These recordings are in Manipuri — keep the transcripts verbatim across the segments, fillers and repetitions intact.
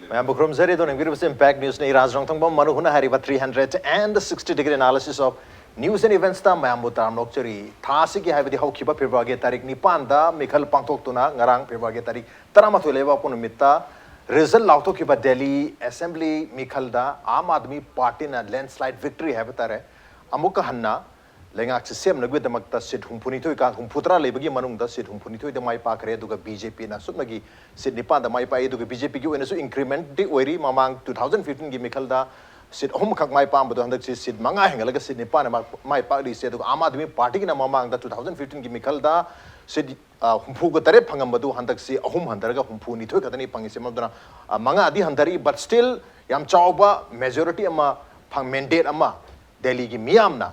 ꯃꯌꯥꯝꯕꯨ ꯈꯨꯔꯨꯝꯖꯔꯤ꯫ ꯑꯗꯣ ꯌꯦꯡꯕꯤꯔꯤꯕꯁꯤ Impact Newsꯅꯤ꯫ ꯏꯔꯥꯖ ꯔꯣꯡꯊꯣꯡꯕꯝ ꯃꯅꯨ ꯍꯨꯅ ꯍꯥꯏꯔꯤꯕ three hundred and sixty degree analysis of news and eventsꯇ ꯃꯌꯥꯝꯕꯨ ꯇꯔꯥꯝꯅ ꯑꯣꯛꯆꯔꯤ꯫ ꯊꯥ ꯑꯁꯤꯒꯤ, ꯍꯥꯏꯕꯗꯤ ꯍꯧꯈꯤꯕ Februaryꯒꯤ ꯇꯥꯔꯤꯛ ꯅꯤꯄꯥꯟꯗ ꯃꯤꯈꯜ ꯄꯥꯡꯊꯣꯛꯇꯨꯅ ꯉꯔꯥꯡ Februaryꯒꯤ ꯇꯥꯔꯤꯛ ꯇꯔꯥꯃꯥꯊꯣꯏ ꯂꯩꯕꯥꯛꯄꯣꯛꯄ ꯅꯨꯃꯤꯠꯇ result ꯂꯥꯎꯊꯣꯛꯈꯤꯕ Delhi Assembly ꯃꯤꯈꯜꯗ Aam Aadmi ꯄꯥꯔꯇꯤꯅ landslide victory ꯍꯥꯏꯕ ꯇꯥꯔꯦ, ꯑꯃꯨꯛꯀ ꯍꯟꯅ ꯂꯩꯉꯥꯛꯁꯤ ꯁꯦꯝꯅꯕꯒꯤꯗꯃꯛꯇ seat ꯍꯨꯝꯐꯨꯅꯤꯊꯣꯏ ꯀꯥ-, ꯍꯨꯝꯐꯨꯇꯔꯥ ꯂꯩꯕꯒꯤ ꯃꯅꯨꯡꯗ seat ꯍꯨꯝꯐꯨꯅꯤꯊꯣꯏꯗ ꯃꯥꯏ ꯄꯥꯛꯈ꯭ꯔꯦ꯫ ꯑꯗꯨꯒ BJPꯅ ꯁꯨꯞꯅꯒꯤ seat ꯅꯤꯄꯥꯟꯗ ꯃꯥꯏ ꯄꯥꯛꯏ꯫ ꯑꯗꯨꯒ BJPꯒꯤ ꯑꯣꯏꯅꯁꯨ incrementꯇꯤ ꯑꯣꯏꯔꯤ꯫ ꯃꯃꯥꯡ two thousand fifteenꯒꯤ ꯃꯤꯈꯜꯗ seat ꯑꯍꯨꯝꯈꯛ ꯃꯥꯏ ꯄꯥꯛꯑꯝꯕꯗꯣ ꯍꯟꯗꯛꯁꯤ seat ꯃꯉꯥ ꯍꯦꯟꯒꯠꯂꯒ seat ꯅꯤꯄꯥꯟ ꯃꯥ-, ꯃꯥꯏ ꯄꯥꯛꯂꯤꯁꯦ꯫ ꯑꯗꯨꯒ ꯑꯥꯝ ꯑꯥꯗꯃꯤ ꯄꯥꯔꯇꯤꯒꯤꯅ ꯃꯃꯥꯡꯗ two thousand fifteenꯒꯤ ꯃꯤꯈꯜꯗ seat, ꯑ, ꯍꯨꯝꯐꯨꯒ ꯇꯔꯦꯠ ꯐꯪꯉꯝꯕꯗꯨ ꯍꯟꯗꯛꯁꯤ ꯑꯍꯨꯝ ꯍꯟꯊꯔꯒ ꯍꯨꯝꯐꯨꯅꯤꯊꯣꯏ ꯈꯛꯇꯅꯤ ꯐꯪꯉꯤꯁꯦ꯫ ꯃꯔꯝ ꯑꯗꯨꯅ, ꯑ, ꯃꯉꯥꯗꯤ ꯍꯟꯊꯔꯛꯏ, but still ꯌꯥꯝ ꯆꯥꯎꯕ majority ꯑꯃ ꯐꯪ-, mandate ꯑꯃ ꯗꯦꯜꯂꯤꯒꯤ ꯃꯤꯌꯥꯝꯅ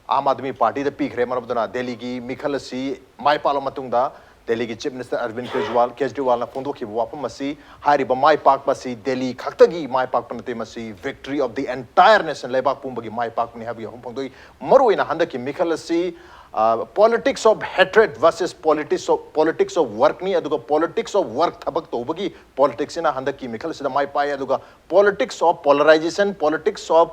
ꯑꯥꯝ ꯑꯥꯗꯃꯤ ꯄꯥꯔꯇꯤꯗ ꯄꯤꯈ꯭ꯔꯦ꯫ ꯃꯔꯝ ꯑꯗꯨꯅ ꯗꯦꯜꯂꯤꯒꯤ ꯃꯤꯈꯜ ꯑꯁꯤ ꯃꯥꯏ ꯄꯥꯛꯂꯕ ꯃꯇꯨꯡꯗ ꯗꯦꯜꯂꯤꯒꯤ Chief Minister Arvind ꯀꯦꯖ꯭ꯔꯤꯋꯥꯜ, ꯀꯦꯖ꯭ꯔꯤꯋꯥꯜꯅ ꯐꯣꯡꯗꯣꯛꯈꯤꯕ ꯋꯥꯐꯝ ꯑꯁꯤ, ꯍꯥꯏꯔꯤꯕ ꯃꯥꯏ ꯄꯥꯛꯄ ꯑꯁꯤ ꯗꯦꯜꯂꯤ ꯈꯛꯇꯒꯤ ꯃꯥꯏ ꯄꯥꯛꯄ ꯅꯠꯇꯦ, ꯃꯁꯤ victory of the entire nation, ꯂꯩꯕꯥꯛ ꯄꯨꯝꯕꯒꯤ ꯃꯥꯏ ꯄꯥꯛꯄꯅꯤ ꯍꯥꯏꯕꯒꯤ ꯋꯥꯐꯝ ꯐꯣꯡꯗꯣꯛꯏ꯫ ꯃꯔꯨꯑꯣꯏꯅ ꯍꯟꯗꯛꯀꯤ ꯃꯤꯈꯜ ꯑꯁꯤ, ꯑ, politics of hatred versus politics of, politics of workꯅꯤ꯫ ꯑꯗꯨꯒ politics of work, ꯊꯕꯛ ꯇꯧꯕꯒꯤ politicsꯁꯤꯅ ꯍꯟꯗꯛꯀꯤ ꯃꯤꯈꯜ ꯑꯁꯤꯗ ꯃꯥꯏ ꯄꯥꯛꯑꯦ꯫ ꯑꯗꯨꯒ politics of polarization, politics of,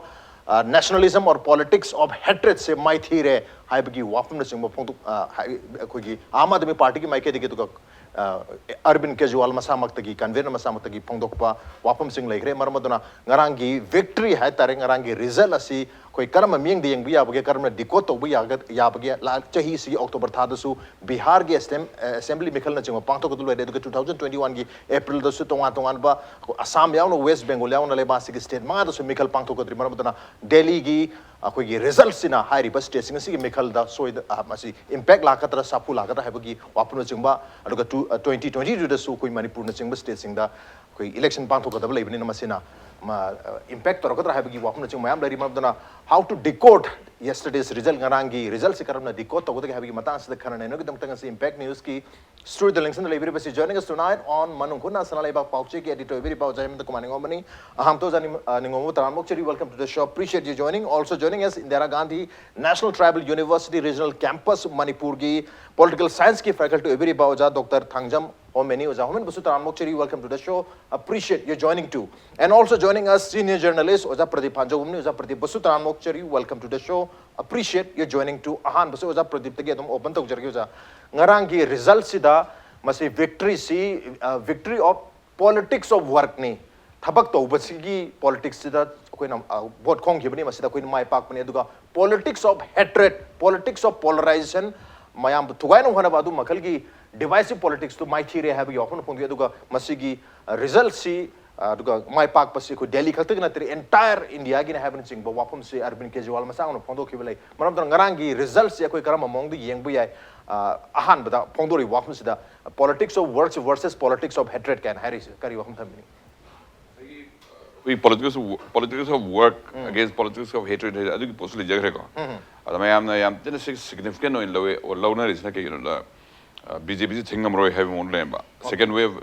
ꯑ, nationalism or politics of hatredꯁꯦ ꯃꯥꯏꯊꯤꯔꯦ ꯍꯥꯏꯕꯒꯤ ꯋꯥꯐꯝꯅꯆꯤꯡꯕ ꯐꯣꯡꯗꯣꯛ-, ꯑ, ꯍꯥꯏ-, ꯑꯩꯈꯣꯏꯒꯤ ꯑꯥꯝ ꯑꯥꯗꯃꯤ ꯄꯥꯔꯇꯤꯒꯤ ꯃꯥꯏꯀꯩꯗꯒꯤ, ꯑꯗꯨꯒ, ꯑ, ꯑꯔꯕꯤꯟ ꯀꯦꯖ꯭ꯔꯤꯋꯥꯜ ꯃꯁꯥꯃꯛꯇꯒꯤ, convener ꯃꯁꯥꯃꯛꯇꯒꯤ ꯐꯣꯡꯗꯣꯛꯄ ꯋꯥꯐꯝꯁꯤꯡ ꯂꯩꯈ꯭ꯔꯦ꯫ ꯃꯔꯝ ꯑꯗꯨꯅ ꯉꯔꯥꯡꯒꯤ victory ꯍꯥꯏ ꯇꯥꯔꯦ, ꯉꯔꯥꯡꯒꯤ result ꯑꯁꯤ ꯑꯩꯈꯣꯏ ꯀꯔꯝꯕ ꯃꯤꯠꯌꯦꯡꯗ ꯌꯦꯡꯕ ꯌꯥꯕꯒꯦ, ꯀꯔꯝꯅ decode ꯇꯧꯕ ꯌꯥꯒ-, ꯌꯥꯕꯒꯦ? ꯂꯥꯛ-, ꯆꯍꯤ ꯑꯁꯤꯒꯤ October ꯊꯥꯗꯁꯨ ꯕꯤꯍꯥꯔꯒꯤ ꯑꯦꯁꯦꯝ-, ꯑꯦ, assembly ꯃꯤꯈꯜꯅꯆꯤꯡꯕ ꯄꯥꯡꯊꯣꯛꯀꯗꯕ ꯂꯩꯔꯦ꯫ ꯑꯗꯨꯒ two thousand twenty-oneꯒꯤ Aprilꯗꯁꯨ ꯇꯣꯉꯥꯟ ꯇꯣꯉꯥꯟꯕ, ꯑꯁꯥꯝ ꯌꯥꯎꯅ, West Bengal ꯌꯥꯎꯅ ꯂꯩꯕꯥꯛ ꯑꯁꯤꯒꯤ state ꯃꯉꯥꯗꯁꯨ ꯃꯤꯈꯜ ꯄꯥꯡꯊꯣꯛꯀꯗꯧꯔꯤ꯫ ꯃꯔꯝ ꯑꯗꯨꯅ ꯗꯦꯜꯂꯤꯒꯤ ꯑꯩꯈꯣꯏꯒꯤ resultꯁꯤꯅ ꯍꯥꯏꯔꯤꯕ stateꯁꯤꯡ ꯑꯁꯤꯒꯤ ꯃꯤꯈꯜꯗ ꯁꯣꯏꯗ-, ꯑ, ꯃꯁꯤ impact ꯂꯥꯛꯀꯗ꯭ꯔꯥ, ꯁꯥꯐꯨ ꯂꯥꯛꯀꯗ꯭ꯔꯥ ꯍꯥꯏꯕꯒꯤ ꯋꯥꯐꯝꯅꯆꯤꯡꯕ, ꯑꯗꯨꯒ two, ꯑ, twenty twenty-twoꯗꯁꯨ ꯑꯩꯈꯣꯏ ꯃꯅꯤꯄꯨꯔꯅꯆꯤꯡꯕ stateꯁꯤꯡꯗ ꯑꯩꯈꯣꯏ election ꯄꯥꯡꯊꯣꯛꯀꯗꯕ ꯂꯩꯕꯅꯤꯅ ꯃꯁꯤꯅ ꯃ-, ꯑ, impact ꯇꯧꯔꯛꯀꯗ꯭ꯔꯥ ꯍꯥꯏꯕꯒꯤ ꯋꯥꯐꯝꯅꯆꯤꯡꯕ ꯃꯌꯥꯝ ꯂꯩꯔꯤ꯫ ꯃꯔꯝ ꯑꯗꯨꯅ how to decode yesterday's result, ꯉꯔꯥꯡꯒꯤ resultꯁꯤ ꯀꯔꯝꯅ decode ꯇꯧꯒꯗꯒꯦ ꯍꯥꯏꯕꯒꯤ ꯃꯇꯥꯡꯁꯤꯗ ꯈꯟꯅ ꯅꯩꯅꯕꯒꯤꯗꯃꯛꯇ ꯉꯁꯤ Impact Newsꯀꯤ studio the ꯂꯦꯡꯁꯟꯗꯨꯅ ꯂꯩꯕꯤꯔꯤꯕꯁꯤ, joining us tonight on ꯃꯅꯨꯡ ꯍꯨꯠꯅ ꯁꯅꯥ ꯂꯩꯕꯥꯛ ꯄꯥꯎꯆꯦꯒꯤ editor ꯑꯣꯏꯕꯤꯔꯤꯕ ꯑꯣꯖꯥ ꯍꯦꯃꯟꯇ ꯀꯨꯃꯥꯔ ꯅꯤꯉꯣꯝꯕꯅꯤ꯫ ꯑꯍꯥꯟꯕꯗ ꯑꯣꯖꯥ ꯅꯤꯡ-, ꯑ, ꯅꯤꯉꯣꯝꯕ ꯇꯔꯥꯝꯅ ꯑꯣꯛꯆꯔꯤ, welcome to the show, appreciate you joining, also joining us, Indira Gandhi National Tribal University Regional Campus ꯃꯅꯤꯄꯨꯔꯒꯤ political scienceꯀꯤ faculty ꯑꯣꯏꯕꯤꯔꯤꯕ ꯑꯣꯖꯥ Doctor ꯊꯥꯡꯖꯝ How many? ꯑꯣꯖꯥ ꯍꯣꯃꯟꯕꯨꯁꯨ ꯇꯔꯥꯝꯅ ꯑꯣꯛꯆꯔꯤ, welcome to the show, appreciate you joining too. And also joining us, senior journalist ꯑꯣꯖꯥ ꯄ꯭ꯔꯗꯤꯞ ꯐꯥꯟꯖꯧꯕꯝꯅꯤ꯫ ꯑꯣꯖꯥ ꯄ꯭ꯔꯗꯤꯞꯕꯨꯁꯨ ꯇꯔꯥꯝꯅ ꯑꯣꯛꯆꯔꯤ, welcome to the show, appreciate you joining too. ꯑꯍꯥꯟꯕꯁꯨ ꯑꯣꯖꯥ ꯄ꯭ꯔꯗꯤꯞꯇꯒꯤ ꯑꯗꯨꯝ open ꯇꯧꯖꯔꯒꯦ ꯑꯣꯖꯥ꯫ ꯉꯔꯥꯡꯒꯤ resultꯁꯤꯗ ꯃꯁꯤ victoryꯁꯤ, victory of politics of workꯅꯤ꯫ ꯊꯕꯛ ꯇꯧꯕꯁꯤꯒꯤ politicsꯁꯤꯗ ꯑꯩꯈꯣꯏꯅ vote ꯈꯣꯝꯈꯤꯕꯅꯤ, ꯃꯁꯤꯗ ꯑꯩꯈꯣꯏꯅ ꯃꯥꯏ ꯄꯥꯛꯄꯅꯤ꯫ ꯑꯗꯨꯒ politics of hatred, politics of polarization, ꯃꯌꯥꯝꯕꯨ ꯊꯨꯒꯥꯏꯅꯕ ꯍꯣꯠꯅꯕ ꯑꯗꯨ ꯃꯈꯜꯒꯤ divisive politicsꯇꯨ ꯃꯥꯏꯊꯤꯔꯦ ꯍꯥꯏꯕꯒꯤ ꯋꯥꯐꯝ ꯐꯣꯡꯗꯣꯛꯏ꯫ ꯑꯗꯨꯒ ꯃꯁꯤꯒꯤ resultꯁꯤ, ꯑꯗꯨꯒ ꯃꯥꯏ ꯄꯥꯛꯄꯁꯤ ꯑꯩꯈꯣꯏ ꯗꯦꯜꯂꯤ ꯈꯛꯇꯒꯤ ꯅꯠꯇ꯭ꯔꯦ, entire Indiaꯒꯤꯅꯤ ꯍꯥꯏꯕꯅꯆꯤꯡꯕ ꯋꯥꯐꯝꯁꯤ ꯑꯔꯕꯤꯟ ꯀꯦꯖ꯭ꯔꯤꯋꯥꯜ ꯃꯁꯥꯃꯛꯅ ꯐꯣꯡꯗꯣꯛꯈꯤꯕ ꯂꯩ꯫ ꯃꯔꯝ ꯑꯗꯨꯅ ꯉꯔꯥꯡꯒꯤ resultꯁꯤ ꯑꯩꯈꯣꯏ ꯀꯔꯝꯕ ꯃꯑꯣꯡꯗ ꯌꯦꯡꯕ ꯌꯥꯏ? ꯑꯍꯥꯟꯕꯗ ꯐꯣꯡꯗꯣꯔꯤꯕ ꯋꯥꯐꯝꯁꯤꯗ politics of work versus politics of hatred ꯀꯥꯏꯅ ꯍꯥꯏꯔꯤꯁꯤ ꯀꯔꯤ ꯋꯥꯐꯝ ꯊꯝꯕꯤꯅꯤ? ꯑꯩꯈꯣꯏ politics of, politics of work against politics of hatred ꯍꯥꯏꯗꯤ ꯑꯗꯨꯒꯤ ꯄꯣꯠꯁꯨ ꯂꯩꯖꯈ꯭ꯔꯦꯀꯣ꯫ ꯑꯗ ꯃꯌꯥꯝꯅ ꯌꯥꯝ ꯊꯤꯅ significant ꯑꯣꯏꯅ ꯂꯧꯋꯦ, ꯂꯧꯅꯔꯤꯁꯤꯅ ꯀꯩꯒꯤꯅꯣꯗ, ꯕꯤ ꯖꯦ ꯄꯤꯁꯤ ꯊꯤꯡꯉꯝꯃꯔꯣꯏ ꯍꯥꯏꯕ ꯃꯑꯣꯡꯗ ꯂꯩꯔꯝꯕ꯫ Second wave,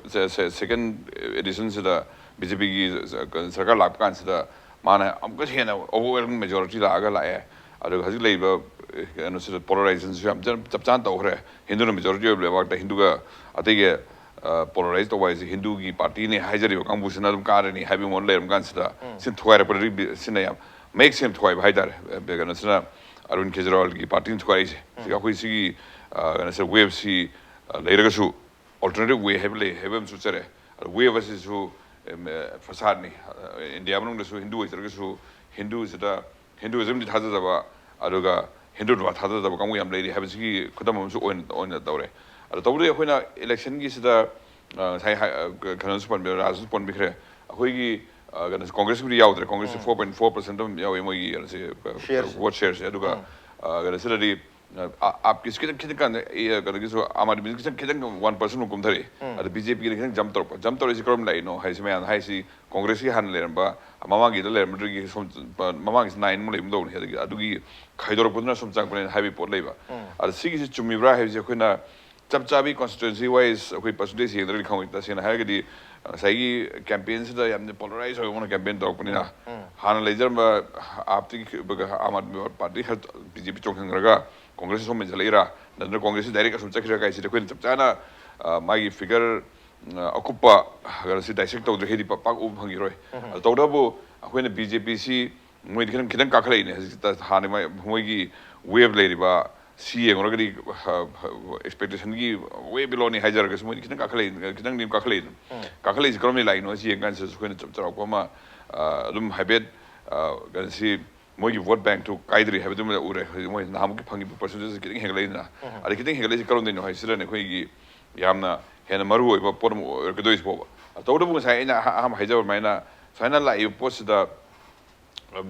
second editionꯁꯤꯗ ꯕꯤ ꯖꯦ ꯄꯤꯒꯤ ꯁꯔꯀꯥꯔ ꯂꯥꯛꯄ ꯀꯥꯟꯁꯤꯗ ꯃꯥꯅ ꯑꯃꯨꯛꯀ ꯍꯦꯟꯅ overwhelming majority ꯂꯥꯛꯑꯒ ꯂꯥꯛꯑꯦ꯫ ꯑꯗꯨꯒ ꯍꯧꯖꯤꯛ ꯂꯩꯔꯤꯕ ꯀꯩꯅꯣꯁꯤꯗ polarizationꯁꯨ ꯌꯥꯝ ꯆꯞ ꯆꯥꯅ ꯇꯧꯈ꯭ꯔꯦ꯫ ꯍꯤꯟꯗꯨꯅ majority ꯑꯣꯏꯕ ꯂꯩꯕꯥꯛꯇ ꯍꯤꯟꯗꯨꯒ ꯑꯇꯩꯒꯤ polarize ꯇꯧꯕ ꯍꯥꯏꯁꯦ ꯍꯤꯟꯗꯨꯒꯤ partyꯅꯤ ꯍꯥꯏꯖꯔꯤꯕ ꯀꯥꯡꯕꯨꯁꯤꯅ ꯑꯗꯨꯝ ꯀꯥꯔꯅꯤ ꯍꯥꯏꯕꯒꯤ ꯃꯑꯣꯡꯗ ꯂꯩꯔꯝ ꯀꯥꯟꯁꯤꯗ ꯁꯤꯅ ꯊꯨꯒꯥꯏꯔꯛꯄꯗꯗꯤ ꯁꯤꯅ ꯌꯥꯝ ꯃꯌꯦꯛ ꯁꯦꯡꯅ ꯊꯨꯒꯥꯏꯕ ꯍꯥꯏꯇꯥꯔꯦ꯫ ꯀꯩꯅꯣꯁꯤꯅ ꯑꯔꯕꯤꯟ ꯀꯦꯖ꯭ꯔꯤꯋꯥꯜꯒꯤ partyꯅ ꯊꯨꯒꯥꯏꯔꯤꯁꯦ꯫ ꯁꯤꯒ ꯑꯩꯈꯣꯏ ꯁꯤꯒꯤ ꯀꯩꯅꯣꯁꯦ waveꯁꯤ ꯂꯩꯔꯒꯁꯨ alternative way ꯍꯥꯏꯕ ꯂꯩ ꯍꯥꯏꯕ ꯑꯃꯁꯨ ꯆꯠꯆꯔꯦ꯫ ꯑꯗꯣ wave ꯑꯁꯤꯁꯨ ꯐꯁꯥꯗꯅꯤ꯫ ꯏꯟꯗꯤꯌꯥ ꯃꯅꯨꯡꯗꯁꯨ ꯍꯤꯟꯗꯨ ꯑꯣꯏꯖꯔꯒꯁꯨ ꯍꯤꯟꯗꯨꯁꯤꯗ Hinduismꯗꯤ ꯊꯥꯖꯗꯕ, ꯑꯗꯨꯒ ꯍꯤꯟꯗꯨꯗ ꯊꯥꯖꯗꯕ ꯀꯥꯡꯕꯨ ꯌꯥꯝ ꯂꯩꯔꯤ ꯍꯥꯏꯕꯁꯤꯒꯤ ꯈꯨꯗꯝ ꯑꯃꯁꯨ ꯑꯣꯏꯅ ꯑꯣꯏꯅ ꯇꯧꯔꯦ꯫ ꯑꯗꯣ ꯇꯧꯕꯗꯤ ꯑꯩꯈꯣꯏꯅ electionꯒꯤꯁꯤꯗ ꯉꯁꯥꯏ ꯀꯩꯅꯣꯁꯨ ꯄꯟꯕꯤꯔꯦ, ꯔꯥꯖꯁꯨ ꯄꯟꯕꯤꯈ꯭ꯔꯦ꯫ ꯑꯩꯈꯣꯏꯒꯤ ꯀꯩꯅꯣ ꯀꯣꯡꯒ꯭ꯔꯦꯁꯀꯤꯕꯨꯗꯤ ꯌꯥꯎꯗ꯭ꯔꯦ꯫ ꯀꯣꯡꯒ꯭ꯔꯦꯁꯁꯤ four point four percent ꯑꯗꯨꯝ ꯌꯥꯎꯋꯤ ꯃꯣꯏꯒꯤ ꯀꯩꯅꯣꯁꯦ, vote shareꯁꯦ꯫ ꯑꯗꯨꯒ ꯀꯩꯅꯣꯁꯤꯗꯗꯤ ꯑꯥꯞꯀꯤꯁꯨ ꯈꯤꯇꯪ ꯈꯤꯇꯪ ꯀꯥꯟꯗ ꯀꯩꯅꯣꯒꯤꯁꯨ ꯑꯥꯝ ꯑꯥꯗꯃꯤꯁꯨ ꯈꯤꯇꯪ ꯈꯤꯇꯪ one percent ꯃꯨꯛ ꯀꯨꯝꯊꯔꯛꯏ꯫ ꯑꯗꯣ ꯕꯤ ꯖꯦ ꯄꯤꯒꯤꯅ ꯈꯤꯇꯪ jump ꯇꯧꯔꯛꯄ꯫ Jump ꯇꯧꯔꯛꯏꯁꯤ ꯀꯔꯝ ꯂꯥꯛꯏꯅꯣ ꯍꯥꯏꯁꯤ ꯃꯌꯥꯝꯅ ꯍꯥꯏꯁꯤ ꯀꯣꯡꯒ꯭ꯔꯦꯁꯀꯤ ꯍꯥꯟꯅ ꯂꯩꯔꯝꯕ ꯃꯃꯥꯡꯒꯤꯗ ꯂꯩꯔꯝꯕꯗꯨꯒꯤ ꯁꯣꯝ ꯃꯃꯥꯡꯒꯤꯁꯤ nine ꯑꯃ ꯂꯩꯕ ꯇꯧꯕꯅꯤ꯫ ꯑꯗꯒꯤ ꯑꯗꯨꯒꯤ ꯈꯥꯏꯗꯣꯔꯛꯄꯗꯨꯅ ꯁꯨꯝ ꯆꯪꯉꯛꯄꯅꯦꯅ ꯍꯥꯏꯕꯒꯤ ꯄꯣꯠ ꯂꯩꯕ꯫ ꯑꯗ ꯁꯤꯒꯤꯁꯤ ꯆꯨꯝꯃꯤꯕ꯭ꯔꯥ ꯍꯥꯏꯕꯁꯤ ꯑꯩꯈꯣꯏꯅ ꯆꯞ ꯆꯥꯕꯤ constituency wise ꯑꯩꯈꯣꯏ percentage ꯌꯦꯡꯗ꯭ꯔꯒꯗꯤ ꯈꯪꯉꯣꯏ꯫ ꯇꯁꯦꯡꯅ ꯍꯥꯏꯔꯒꯗꯤ ꯉꯁꯥꯏꯒꯤ campaignꯁꯤꯗ ꯌꯥꯝꯅ polarize ꯑꯣꯏꯕ ꯃꯑꯣꯡꯗ campaign ꯇꯧꯔꯛꯄꯅꯤꯅ ꯍꯥꯟꯅ ꯂꯩꯖꯔꯝꯕ ꯑꯥꯞꯇꯒꯤ ꯑꯥꯝ ꯑꯥꯗꯃꯤ party ꯈꯔ ꯕꯤ ꯖꯦ ꯄꯤ ꯆꯣꯡꯁꯤꯟꯈ꯭ꯔꯒ ꯀꯣꯡꯒ꯭ꯔꯦꯁ ꯑꯁꯣꯝ ꯃꯦꯟꯁꯤꯜꯂꯛꯏꯔꯥ, ꯅꯠꯇ꯭ꯔꯒ ꯀꯣꯡꯒ꯭ꯔꯦꯁꯁꯤ ꯗꯥꯏꯔꯦꯛ ꯑꯁꯨꯝ ꯆꯠꯈꯤꯔꯥ ꯀꯥꯏꯁꯤꯗꯤ ꯑꯩꯈꯣꯏꯅ ꯆꯞ ꯆꯥꯅ, ꯑ, ꯃꯥꯒꯤ ꯐꯤꯒꯔ, ꯑ, ꯑꯀꯨꯞꯄ ꯀꯩꯅꯣꯁꯤ ꯗꯥꯏꯁꯦꯛ ꯇꯧꯗ꯭ꯔꯤꯈꯩꯗꯤ ꯄꯥꯛ ꯄꯥꯛ ꯎꯕ ꯐꯪꯈꯤꯔꯣꯏ꯫ ꯑꯗꯨ ꯇꯧꯕꯇꯕꯨ ꯑꯩꯈꯣꯏꯅ ꯕꯤ ꯖꯦ ꯄꯤꯁꯤ ꯃꯣꯏꯗꯤ ꯈꯤꯇꯪ, ꯈꯤꯇꯪ ꯀꯥꯈꯠꯂꯛꯏꯅꯦ ꯍꯧꯖꯤꯛꯇ꯫ ꯍꯥꯟꯅ ꯃꯣꯏ-, ꯃꯣꯏꯒꯤ ꯋꯦꯕ ꯂꯩꯔꯤꯕ ꯁꯤ ꯌꯦꯡꯉꯨꯔꯒꯗꯤ, ꯑ, ꯑ, ꯑꯦꯛꯁꯄꯦꯛꯇꯦꯁꯟꯒꯤ ꯋꯦ ꯕꯤꯂꯣꯅꯤ ꯍꯥꯏꯖꯔꯒꯁꯨ ꯃꯣꯏꯗꯤ ꯈꯤꯇꯪ ꯀꯥꯈꯠꯂꯛꯏ, ꯈꯤꯇꯪꯗꯤ ꯀꯥꯈꯠꯂꯛꯏ꯫ ꯀꯥꯈꯠꯂꯛꯏꯁꯤ ꯀꯔꯝꯕ ꯂꯥꯏꯅꯣ ꯁꯤ ꯌꯦꯡ ꯀꯥꯟꯁꯤꯗꯁꯨ ꯑꯩꯈꯣꯏꯅ ꯆꯞ ꯆꯥꯎꯔꯥꯛꯄ ꯑꯃ, ꯑ, ꯑꯗꯨꯝ ꯍꯥꯏꯐꯦꯠ, ꯑ, ꯀꯩꯅꯣꯁꯤ ꯃꯣꯏꯒꯤ ꯚꯣꯠ ꯕꯦꯡꯛꯇꯨ ꯀꯥꯏꯗ꯭ꯔꯤ ꯍꯥꯏꯕꯗꯨꯃ ꯎꯔꯦ꯫ ꯍꯧꯖꯤꯛ ꯃꯣꯏ ꯅꯍꯥꯟꯃꯨꯛꯀꯤ ꯐꯪꯈꯤꯕ ꯄꯔꯁꯦꯟꯇꯦꯖ ꯈꯤꯇꯪ ꯍꯦꯟꯒꯠꯂꯛꯏꯗꯅ꯫ ꯑꯗꯩ ꯈꯤꯇꯪ ꯍꯦꯟꯒꯠꯂꯛꯏꯁꯤ ꯀꯔꯝꯗꯣꯏꯅꯣ ꯍꯥꯏꯁꯤꯗꯅꯦ ꯑꯩꯈꯣꯏꯒꯤ ꯌꯥꯝꯅ ꯍꯦꯟꯅ ꯃꯔꯨ ꯑꯣꯏꯕ ꯄꯣꯠ ꯑꯃ ꯑꯣꯏꯔꯛꯀꯗꯣꯏꯁꯤ ꯐꯥꯎꯕ꯫ ꯇꯧꯕꯇꯕꯨ ꯉꯁꯥꯏ ꯑꯩꯅ ꯑꯍ-, ꯑꯍꯥꯟꯕ ꯍꯥꯏꯖꯕ ꯑꯗꯨꯃꯥꯏꯅ ꯁꯨꯃꯥꯏꯅ ꯂꯥꯛꯏꯕ ꯄꯣꯠꯁꯤꯗ, ꯑ,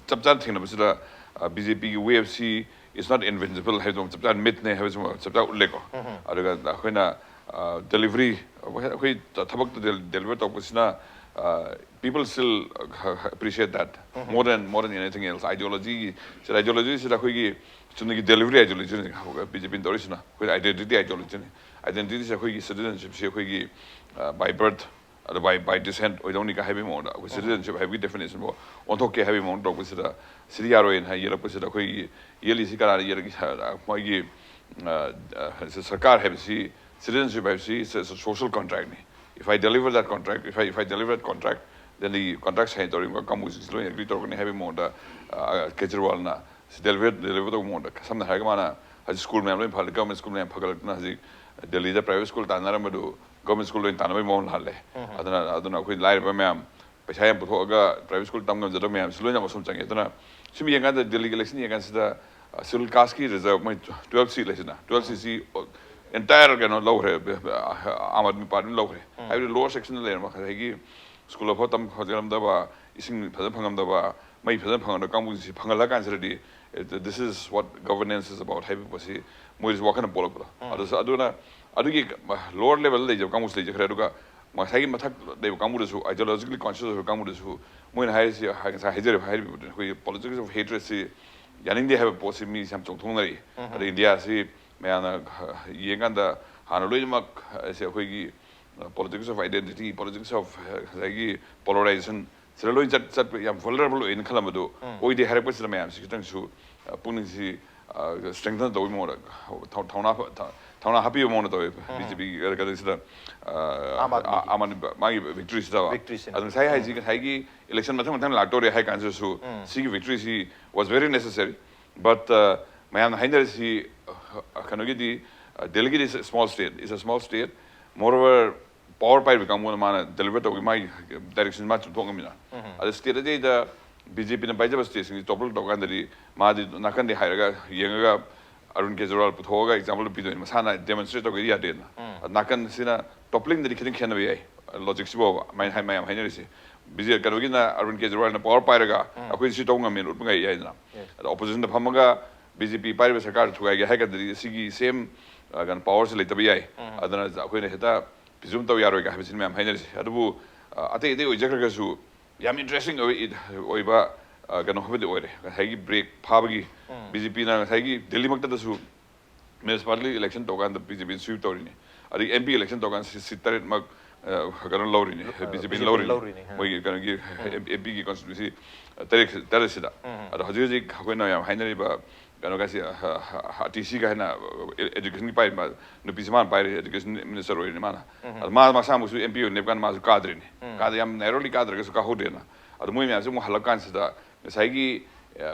ꯆꯞ ꯆꯥꯅ ꯊꯦꯡꯅꯕꯁꯤꯗ, ꯑ, ꯕꯤ ꯖꯦ ꯄꯤꯒꯤ ꯋꯦꯕꯁꯤ is not invincible ꯍꯥꯏꯕꯗꯨ ꯆꯞ ꯆꯥꯅ ꯃꯤꯠꯅꯦ ꯍꯥꯏꯕꯁꯤꯃ ꯆꯞ ꯆꯥꯅ ꯎꯠꯂꯦꯀꯣ꯫ ꯑꯗꯨꯒ ꯑꯩꯈꯣꯏꯅ, ꯑ, ꯗꯦꯂꯤꯚꯔꯤ, ꯑꯩꯈꯣꯏ ꯊꯕꯛꯇ ꯗꯦ-, ꯗꯦꯂꯤꯚꯔ ꯇꯧꯔꯛꯄꯁꯤꯅ, ꯑ, people still, ꯑ, appreciate that more than, more than anything else. ꯑꯥꯏꯗꯤꯌꯣꯂꯣꯖꯤꯒꯤ, ꯁꯤꯗ ꯑꯥꯏꯗꯤꯌꯣꯂꯣꯖꯤꯁꯤꯗ ꯑꯩꯈꯣꯏꯒꯤ ꯆꯨꯝꯅꯒꯤ ꯗꯦꯂꯤꯚꯔꯤ ꯑꯥꯏꯗꯤꯌꯣꯂꯣꯖꯤꯅꯤ ꯕꯤ ꯖꯦ ꯄꯤꯅ ꯇꯧꯔꯤꯁꯤꯅ꯫ ꯑꯩꯈꯣꯏ ꯑꯥꯏꯗꯦꯟꯇꯤꯇꯤ ꯑꯥꯏꯗꯤꯌꯣꯂꯣꯖꯤꯅꯤ꯫ ꯑꯥꯏꯗꯦꯟꯇꯤꯇꯤꯁꯦ ꯑꯩꯈꯣꯏꯒꯤ ꯁꯤꯇꯤꯖꯟꯁꯤꯞꯁꯤ ꯑꯩꯈꯣꯏꯒꯤ, ꯑ, by birth ꯑꯗ by, by descent ꯑꯣꯏꯗꯧꯅꯤꯒ ꯍꯥꯏꯕꯒꯤ ꯃꯑꯣꯡꯗ ꯑꯩꯈꯣꯏ ꯁꯤꯇꯤꯖꯟꯁꯤꯞ ꯍꯥꯏꯕꯒꯤ ꯗꯦꯐꯤꯅꯦꯁꯟꯕꯨ ꯑꯣꯟꯊꯣꯛꯀꯦ ꯍꯥꯏꯕꯒꯤ ꯃꯑꯣꯡꯗ ꯇꯧꯔꯛꯄꯁꯤꯗ, ꯁꯤꯗꯤ ꯌꯥꯔꯣꯏꯅ ꯍꯥꯏ ꯌꯦꯜꯂꯛꯄꯁꯤꯗ, ꯑꯩꯈꯣꯏꯒꯤ ꯌꯦꯜꯂꯤꯁꯤ ꯀꯅꯥꯅ ꯌꯦꯜꯂꯛꯏ? ꯁ-, ꯃꯣꯏꯒꯤ, ꯑ, ꯑ, ꯁ-, ꯁꯔꯀꯥꯔ ꯍꯥꯏꯕꯁꯤ, ꯁꯤꯇꯤꯖꯟꯁꯤꯞ ꯍꯥꯏꯕꯁꯤ ꯁ-, ꯁ-, social contract ꯅꯤ꯫ If I deliver that contract, if I, if I deliver that contract, then the contract sign ꯇꯧꯔꯤꯕ ꯀꯥꯡꯕꯨꯁꯤꯡꯁꯤ ꯂꯣꯏꯅ ꯑꯦꯒ꯭ꯔꯤ ꯇꯧꯔꯛꯀꯅꯤ ꯍꯥꯏꯕꯒꯤ ꯃꯑꯣꯡꯗ, ꯑ, ꯀꯦꯖꯔꯤꯋꯥꯜꯅ ꯁꯤ ꯗꯦꯂꯤꯚꯔ, ꯗꯦꯂꯤꯚꯔ ꯇꯧꯕ ꯃꯑꯣꯡꯗ, ꯁꯝꯅ ꯍꯥꯏꯔꯒ ꯃꯥꯅ ꯍꯧꯖꯤꯛ ꯁ꯭ꯀꯨꯜ ꯃꯌꯥꯝ ꯂꯣꯏꯅ ꯐꯒꯠꯂꯦ, ꯒꯚꯔꯟꯃꯦꯟ ꯁ꯭ꯀꯨꯜ ꯃꯌꯥꯝ ꯐꯒꯠꯂꯛꯇꯅ ꯍꯧꯖꯤꯛ ꯗꯦꯜꯂꯤꯗ ꯄ꯭ꯔꯥꯏꯚꯦꯠ ꯁ꯭ꯀꯨꯜ ꯇꯥꯟꯅꯔꯝꯕꯗꯨ ꯒꯚꯔꯟꯃꯦꯟ ꯁ꯭ꯀꯨꯜ ꯂꯣꯏꯅ ꯇꯥꯟꯅꯕꯒꯤ ꯃꯑꯣꯡ ꯂꯥꯜꯂꯦ꯫ ꯑꯗꯨꯅ, ꯑꯗꯨꯅ ꯑꯩꯈꯣꯏ ꯂꯥꯏꯔꯕ ꯃꯌꯥꯝ ꯄꯩꯁꯥ ꯌꯥꯝ ꯄꯨꯊꯣꯛꯑꯒ ꯄ꯭ꯔꯥꯏꯚꯦꯠ ꯁ꯭ꯀꯨꯜ ꯇꯝ ꯉꯝꯖꯗꯕ ꯃꯌꯥꯝꯁꯤ ꯂꯣꯏꯅ ꯑꯁꯣꯝ ꯆꯪꯉꯦ꯫ ꯑꯗꯨꯅ ꯁꯨꯝ ꯌꯦꯡꯀꯥꯟꯗ ꯗꯦꯜꯂꯤꯒꯤ ꯏꯂꯦꯛꯁꯟ ꯌꯦꯡꯀꯥꯟꯁꯤꯗ, ꯑ, ꯁꯦꯗꯨꯜ ꯀꯥꯁꯀꯤ ꯔꯤꯖꯔꯕ ꯃꯣꯏ ꯇꯨꯋꯦꯜꯐ ꯁꯤꯠ ꯂꯩꯁꯤꯅ, ꯇꯨꯋꯦꯜꯐ ꯁꯤꯠꯁꯤ entire ꯀꯩꯅꯣ ꯂꯧꯈ꯭ꯔꯦ, ꯑꯥꯝ ꯑꯥꯗꯃꯤ ꯄꯥꯔꯇꯤꯅ ꯂꯧꯈ꯭ꯔꯦ꯫ ꯍꯥꯏꯕꯗꯤ ꯂꯣꯋꯔ ꯁꯦꯛꯁꯟꯗ ꯂꯩꯔꯝꯕ ꯉꯁꯥꯏꯒꯤ ꯁ꯭ꯀꯨꯜ ꯑꯐꯕ ꯇꯝ ꯐꯪꯉꯝꯗꯕ, ꯏꯁꯤꯡ ꯐꯖꯅ ꯐꯪꯉꯝꯗꯕ, ꯃꯩ ꯐꯖꯅ ꯐꯪꯉꯝꯗꯕ ꯀꯥꯡꯕꯨꯁꯤ ꯐꯪꯍꯜꯂ ꯀꯥꯟꯁꯤꯗꯗꯤ, it, this is what governance is about ꯍꯥꯏꯕ ꯄꯣꯠꯁꯤ ꯃꯣꯏꯗꯁꯨ ꯋꯥꯈꯜ ꯑꯃ ꯄꯣꯛꯂꯛꯄꯗꯣ꯫ ꯑꯗꯨꯁꯨ, ꯑꯗꯨꯅ ꯑꯗꯨꯒꯤ lower level ꯂꯩꯖꯕ ꯀꯥꯡꯕꯨꯁꯨ ꯂꯩꯖꯈ꯭ꯔꯦ꯫ ꯑꯗꯨꯒ ꯉꯁꯥꯏꯒꯤ ꯃꯊꯛ ꯂꯩꯕ ꯀꯥꯡꯕꯨꯗꯁꯨ, ideologically conscious ꯑꯣꯏꯕ ꯀꯥꯡꯕꯨꯗꯁꯨ ꯃꯣꯏꯅ ꯍꯥꯏꯔꯤꯁꯤ, ꯉꯁꯥꯏ ꯍꯥꯏꯖꯔꯤꯕ, ꯍꯥꯏꯔꯤꯕ ꯑꯩꯈꯣꯏꯒꯤ politics of hatred ꯁꯤ ꯌꯥꯅꯤꯡꯗꯦ ꯍꯥꯏꯕ ꯄꯣꯠꯁꯤ ꯃꯤꯁꯤ ꯌꯥꯝ ꯆꯣꯡꯊꯣꯛꯅꯔꯤ꯫ ꯑꯗ ꯏꯟꯗꯤꯌꯥꯁꯤ ꯃꯌꯥꯝꯅ ꯌꯦꯡꯀꯥꯟꯗ ꯍꯥꯟꯅ ꯂꯣꯏꯅꯃꯛ ꯁꯤ ꯑꯩꯈꯣꯏꯒꯤ, ꯑ, politics of identity, politics of, ꯑ, ꯉꯁꯥꯏꯒꯤ polarization ꯁꯤꯗ ꯂꯣꯏ ꯆꯠ-, ꯆꯠꯄ ꯌꯥꯝ vulnerable ꯑꯣꯏꯅ ꯈꯜꯂꯝꯕꯗꯨ ꯑꯣꯏꯗꯦ ꯍꯥꯏꯔꯛꯄꯁꯤꯗ ꯃꯌꯥꯝꯁꯤ ꯈꯤꯇꯪꯁꯨ, ꯑ, ꯄꯨꯛꯅꯤꯡꯁꯤ, ꯁ꯭ꯇ꯭ꯔꯦꯡꯊꯟ ꯇꯧꯕꯒꯤ ꯃꯑꯣꯡꯗ, ꯊꯧ- ꯊꯧꯅꯥ ꯐ- ꯊ- ꯊꯧꯅꯥ ꯍꯥꯞꯄꯤꯕ ꯃꯑꯣꯡꯗ ꯇꯧꯋꯦ ꯕꯤ ꯖꯦ ꯄꯤꯒꯤ ꯀꯩꯅꯣꯁꯤꯗ꯫ ꯑꯥꯝ ꯑꯥꯗꯃꯤꯒꯤ꯫ ꯑꯥꯝ ꯑꯥꯗꯃꯤ ꯃꯥꯒꯤ ꯚꯤꯛꯇ꯭ꯔꯤꯁꯤꯗ꯫ ꯚꯤꯛꯇ꯭ꯔꯤꯁꯤꯅ꯫ ꯑꯗꯨ ꯉꯁꯥꯏ ꯍꯥꯏꯁꯤ ꯉꯁꯥꯏꯒꯤ ꯏꯂꯦꯛꯁꯟ ꯃꯊꯪ ꯃꯊꯪ ꯂꯥꯛꯇꯧꯔꯦ ꯍꯥꯏ ꯀꯥꯟꯗꯁꯨ ꯁꯤꯒꯤ ꯚꯤꯛꯇ꯭ꯔꯤꯁꯤ was very necessary, but ꯃꯌꯥꯝꯅ ꯍꯥꯏꯅꯔꯤꯁꯤ, ꯑ, ꯀꯩꯅꯣꯒꯤꯗꯤ, ꯗꯦꯜꯂꯤꯒꯤꯗꯤ small state, is a small state, moreover power ꯄꯥꯏꯔꯤꯕ ꯀꯥꯡꯕꯨꯅ ꯃꯥꯅ ꯗꯦꯂꯤꯚꯔ ꯇꯧꯕꯒꯤ ꯃꯥꯒꯤ ꯗꯥꯏꯔꯦꯛꯁꯟ ꯃꯥ ꯆꯨꯝꯊꯣꯛ ꯉꯝꯃꯤꯅ꯫ ꯑꯗ ꯁ꯭ꯇꯦꯠ ꯑꯇꯩꯗ ꯕꯤ ꯖꯦ ꯄꯤꯅ ꯄꯥꯏꯖꯕ ꯁ꯭ꯇꯦꯠꯁꯤꯡꯁꯤ ꯇꯣꯄꯜ ꯇꯧꯀꯥꯟꯗꯗꯤ ꯃꯥꯗꯤ ꯅꯥꯀꯟꯗꯤ ꯍꯥꯏꯔꯒ ꯌꯦꯡꯉꯒ ꯑꯔꯨꯟ ꯀꯦꯖꯔꯤꯋꯥꯜ ꯄꯨꯊꯣꯛꯑꯒ ꯑꯦꯛꯖꯥꯝꯄꯜ ꯄꯤꯗꯣꯏꯅꯤ, ꯃꯁꯥꯅ ꯗꯦꯃꯣꯟꯁꯇ꯭ꯔꯦꯠ ꯇꯧꯒꯦꯗꯤ ꯌꯥꯗꯦꯅ꯫ ꯑꯗ ꯅꯥꯀꯟꯁꯤꯅ ꯇꯣꯄꯂꯤꯡꯗꯗꯤ ꯈꯤꯇꯪ ꯈꯦꯠꯅꯕ ꯌꯥꯏ, ꯂꯣꯖꯤꯛꯁꯤꯐꯥꯎꯕ ꯑꯗꯨꯃꯥꯏꯅ ꯍꯥꯏ ꯃꯌꯥꯝ ꯍꯥꯏꯅꯔꯤꯁꯦ꯫ ꯕꯤ ꯖꯦ ꯀꯩꯅꯣꯒꯤꯅ ꯑꯔꯨꯟ ꯀꯦꯖꯔꯤꯋꯥꯜꯅ ꯄꯋꯥꯔ ꯄꯥꯏꯔꯒ ꯑꯩꯈꯣꯏ ꯁꯤ ꯇꯧꯕ ꯉꯝꯃꯦꯅ ꯎꯠꯄ ꯉꯥꯏ ꯌꯥꯏꯗꯅ꯫ ꯑꯗ ꯑꯣꯄꯣꯖꯤꯁꯟꯗ ꯐꯝꯃꯒ ꯕꯤ ꯖꯦ ꯄꯤ ꯄꯥꯏꯔꯤꯕ ꯁꯔꯀꯥꯔ ꯊꯨꯒꯥꯏꯒꯦ ꯍꯥꯏꯔꯒꯗꯤ ꯁꯤꯒꯤ ꯁꯦꯝ ꯀꯩꯅꯣ ꯄꯋꯥꯔꯁꯤ ꯂꯩꯇꯕ ꯌꯥꯏ꯫ ꯑꯗꯨꯅ ꯑꯩꯈꯣꯏꯅ ꯍꯦꯛꯇ ꯄ꯭ꯔꯤꯖꯨꯝ ꯇꯧ ꯌꯥꯔꯣꯏꯒ ꯍꯥꯏꯕꯁꯤꯅ ꯃꯌꯥꯝ ꯍꯥꯏꯅꯔꯤꯁꯦ꯫ ꯑꯗꯨꯕꯨ ꯑ, ꯑꯇꯩ ꯑꯇꯩ ꯑꯣꯏꯖꯈ꯭ꯔꯒꯁꯨ ꯌꯥꯝ ꯏꯟꯇꯔꯦꯁꯇꯤꯡ ꯑꯣꯏꯕ, ꯑꯣꯏꯕ, ꯑ, ꯀꯩꯅꯣ ꯑꯃꯗꯤ ꯑꯣꯏꯔꯦ꯫ ꯉꯁꯥꯏꯒꯤ ꯕ꯭ꯔꯦꯛ ꯐꯥꯕꯒꯤ ꯕꯤ ꯖꯦ ꯄꯤꯅ ꯉꯁꯥꯏꯒꯤ ꯗꯦꯜꯂꯤꯃꯛꯇꯗꯁꯨ ꯃ꯭ꯌꯨꯅꯤꯁꯤꯄꯥꯂꯤꯇꯤ ꯏꯂꯦꯛꯁꯟ ꯇꯧꯀꯥꯟꯗ ꯕꯤ ꯖꯦ ꯄꯤꯅ ꯁ꯭ꯋꯤꯞ ꯇꯧꯔꯤꯅꯤ, ꯑꯗꯒꯤ ꯑꯦꯝ ꯄꯤ ꯏꯂꯦꯛꯁꯟ ꯇꯧꯀꯥꯟꯗ ꯁꯤ- ꯁꯤꯠ ꯇꯔꯦꯠꯃꯛ ꯀꯩꯅꯣ ꯂꯧꯔꯤꯅꯤ, ꯕꯤ ꯖꯦ ꯄꯤꯅ ꯂꯧꯔꯤꯅꯤ꯫ ꯃꯣꯏꯒꯤ ꯀꯩꯅꯣꯒꯤ ꯑꯦꯝ ꯄꯤꯒꯤ ꯀꯣꯟꯁꯇꯤꯇ꯭ꯋꯦꯟꯁꯤ ꯇꯔꯦꯠ ꯇꯔꯦꯠꯁꯤꯗ꯫ ꯑꯗꯣ ꯍꯧꯖꯤꯛ ꯍꯧꯖꯤꯛ ꯑꯩꯈꯣꯏꯅ ꯌꯥꯝ ꯍꯥꯏꯅꯔꯤꯕ ꯀꯩꯅꯣꯒꯁꯤ, ꯇꯤ ꯁꯤ ꯀꯥꯏꯅ ꯑꯦꯖꯨꯀꯦꯁꯟꯒꯤ ꯄꯥꯏꯔꯤꯕ ꯅꯨꯄꯤꯁꯤ ꯃꯥꯅ ꯄꯥꯏꯔꯤ, ꯑꯦꯖꯨꯀꯦꯁꯟ ꯃꯤꯅꯤꯁꯇꯔ ꯑꯣꯏꯔꯤꯅꯤ ꯃꯥꯅ꯫ ꯑꯗꯣ ꯃꯥ ꯃꯁꯥꯃꯛꯁꯨ ꯑꯦꯝ ꯄꯤ ꯑꯣꯏꯅ ꯂꯦꯞꯀꯥꯟꯗ ꯃꯥꯁꯨ ꯀꯥꯗ꯭ꯔꯤꯅꯤ꯫ ꯀꯥꯗ ꯌꯥꯝ ꯅꯦꯔꯣꯂꯤ ꯀꯥꯗ꯭ꯔꯒꯁꯨ ꯀꯥꯍꯧꯗ꯭ꯔꯦꯅ꯫ ꯑꯗꯣ ꯃꯣꯏ ꯃꯌꯥꯝꯁꯦ ꯑꯃꯨꯛ ꯍꯜꯂꯛꯀꯥꯟꯁꯤꯗ ꯉꯁꯥꯏꯒꯤ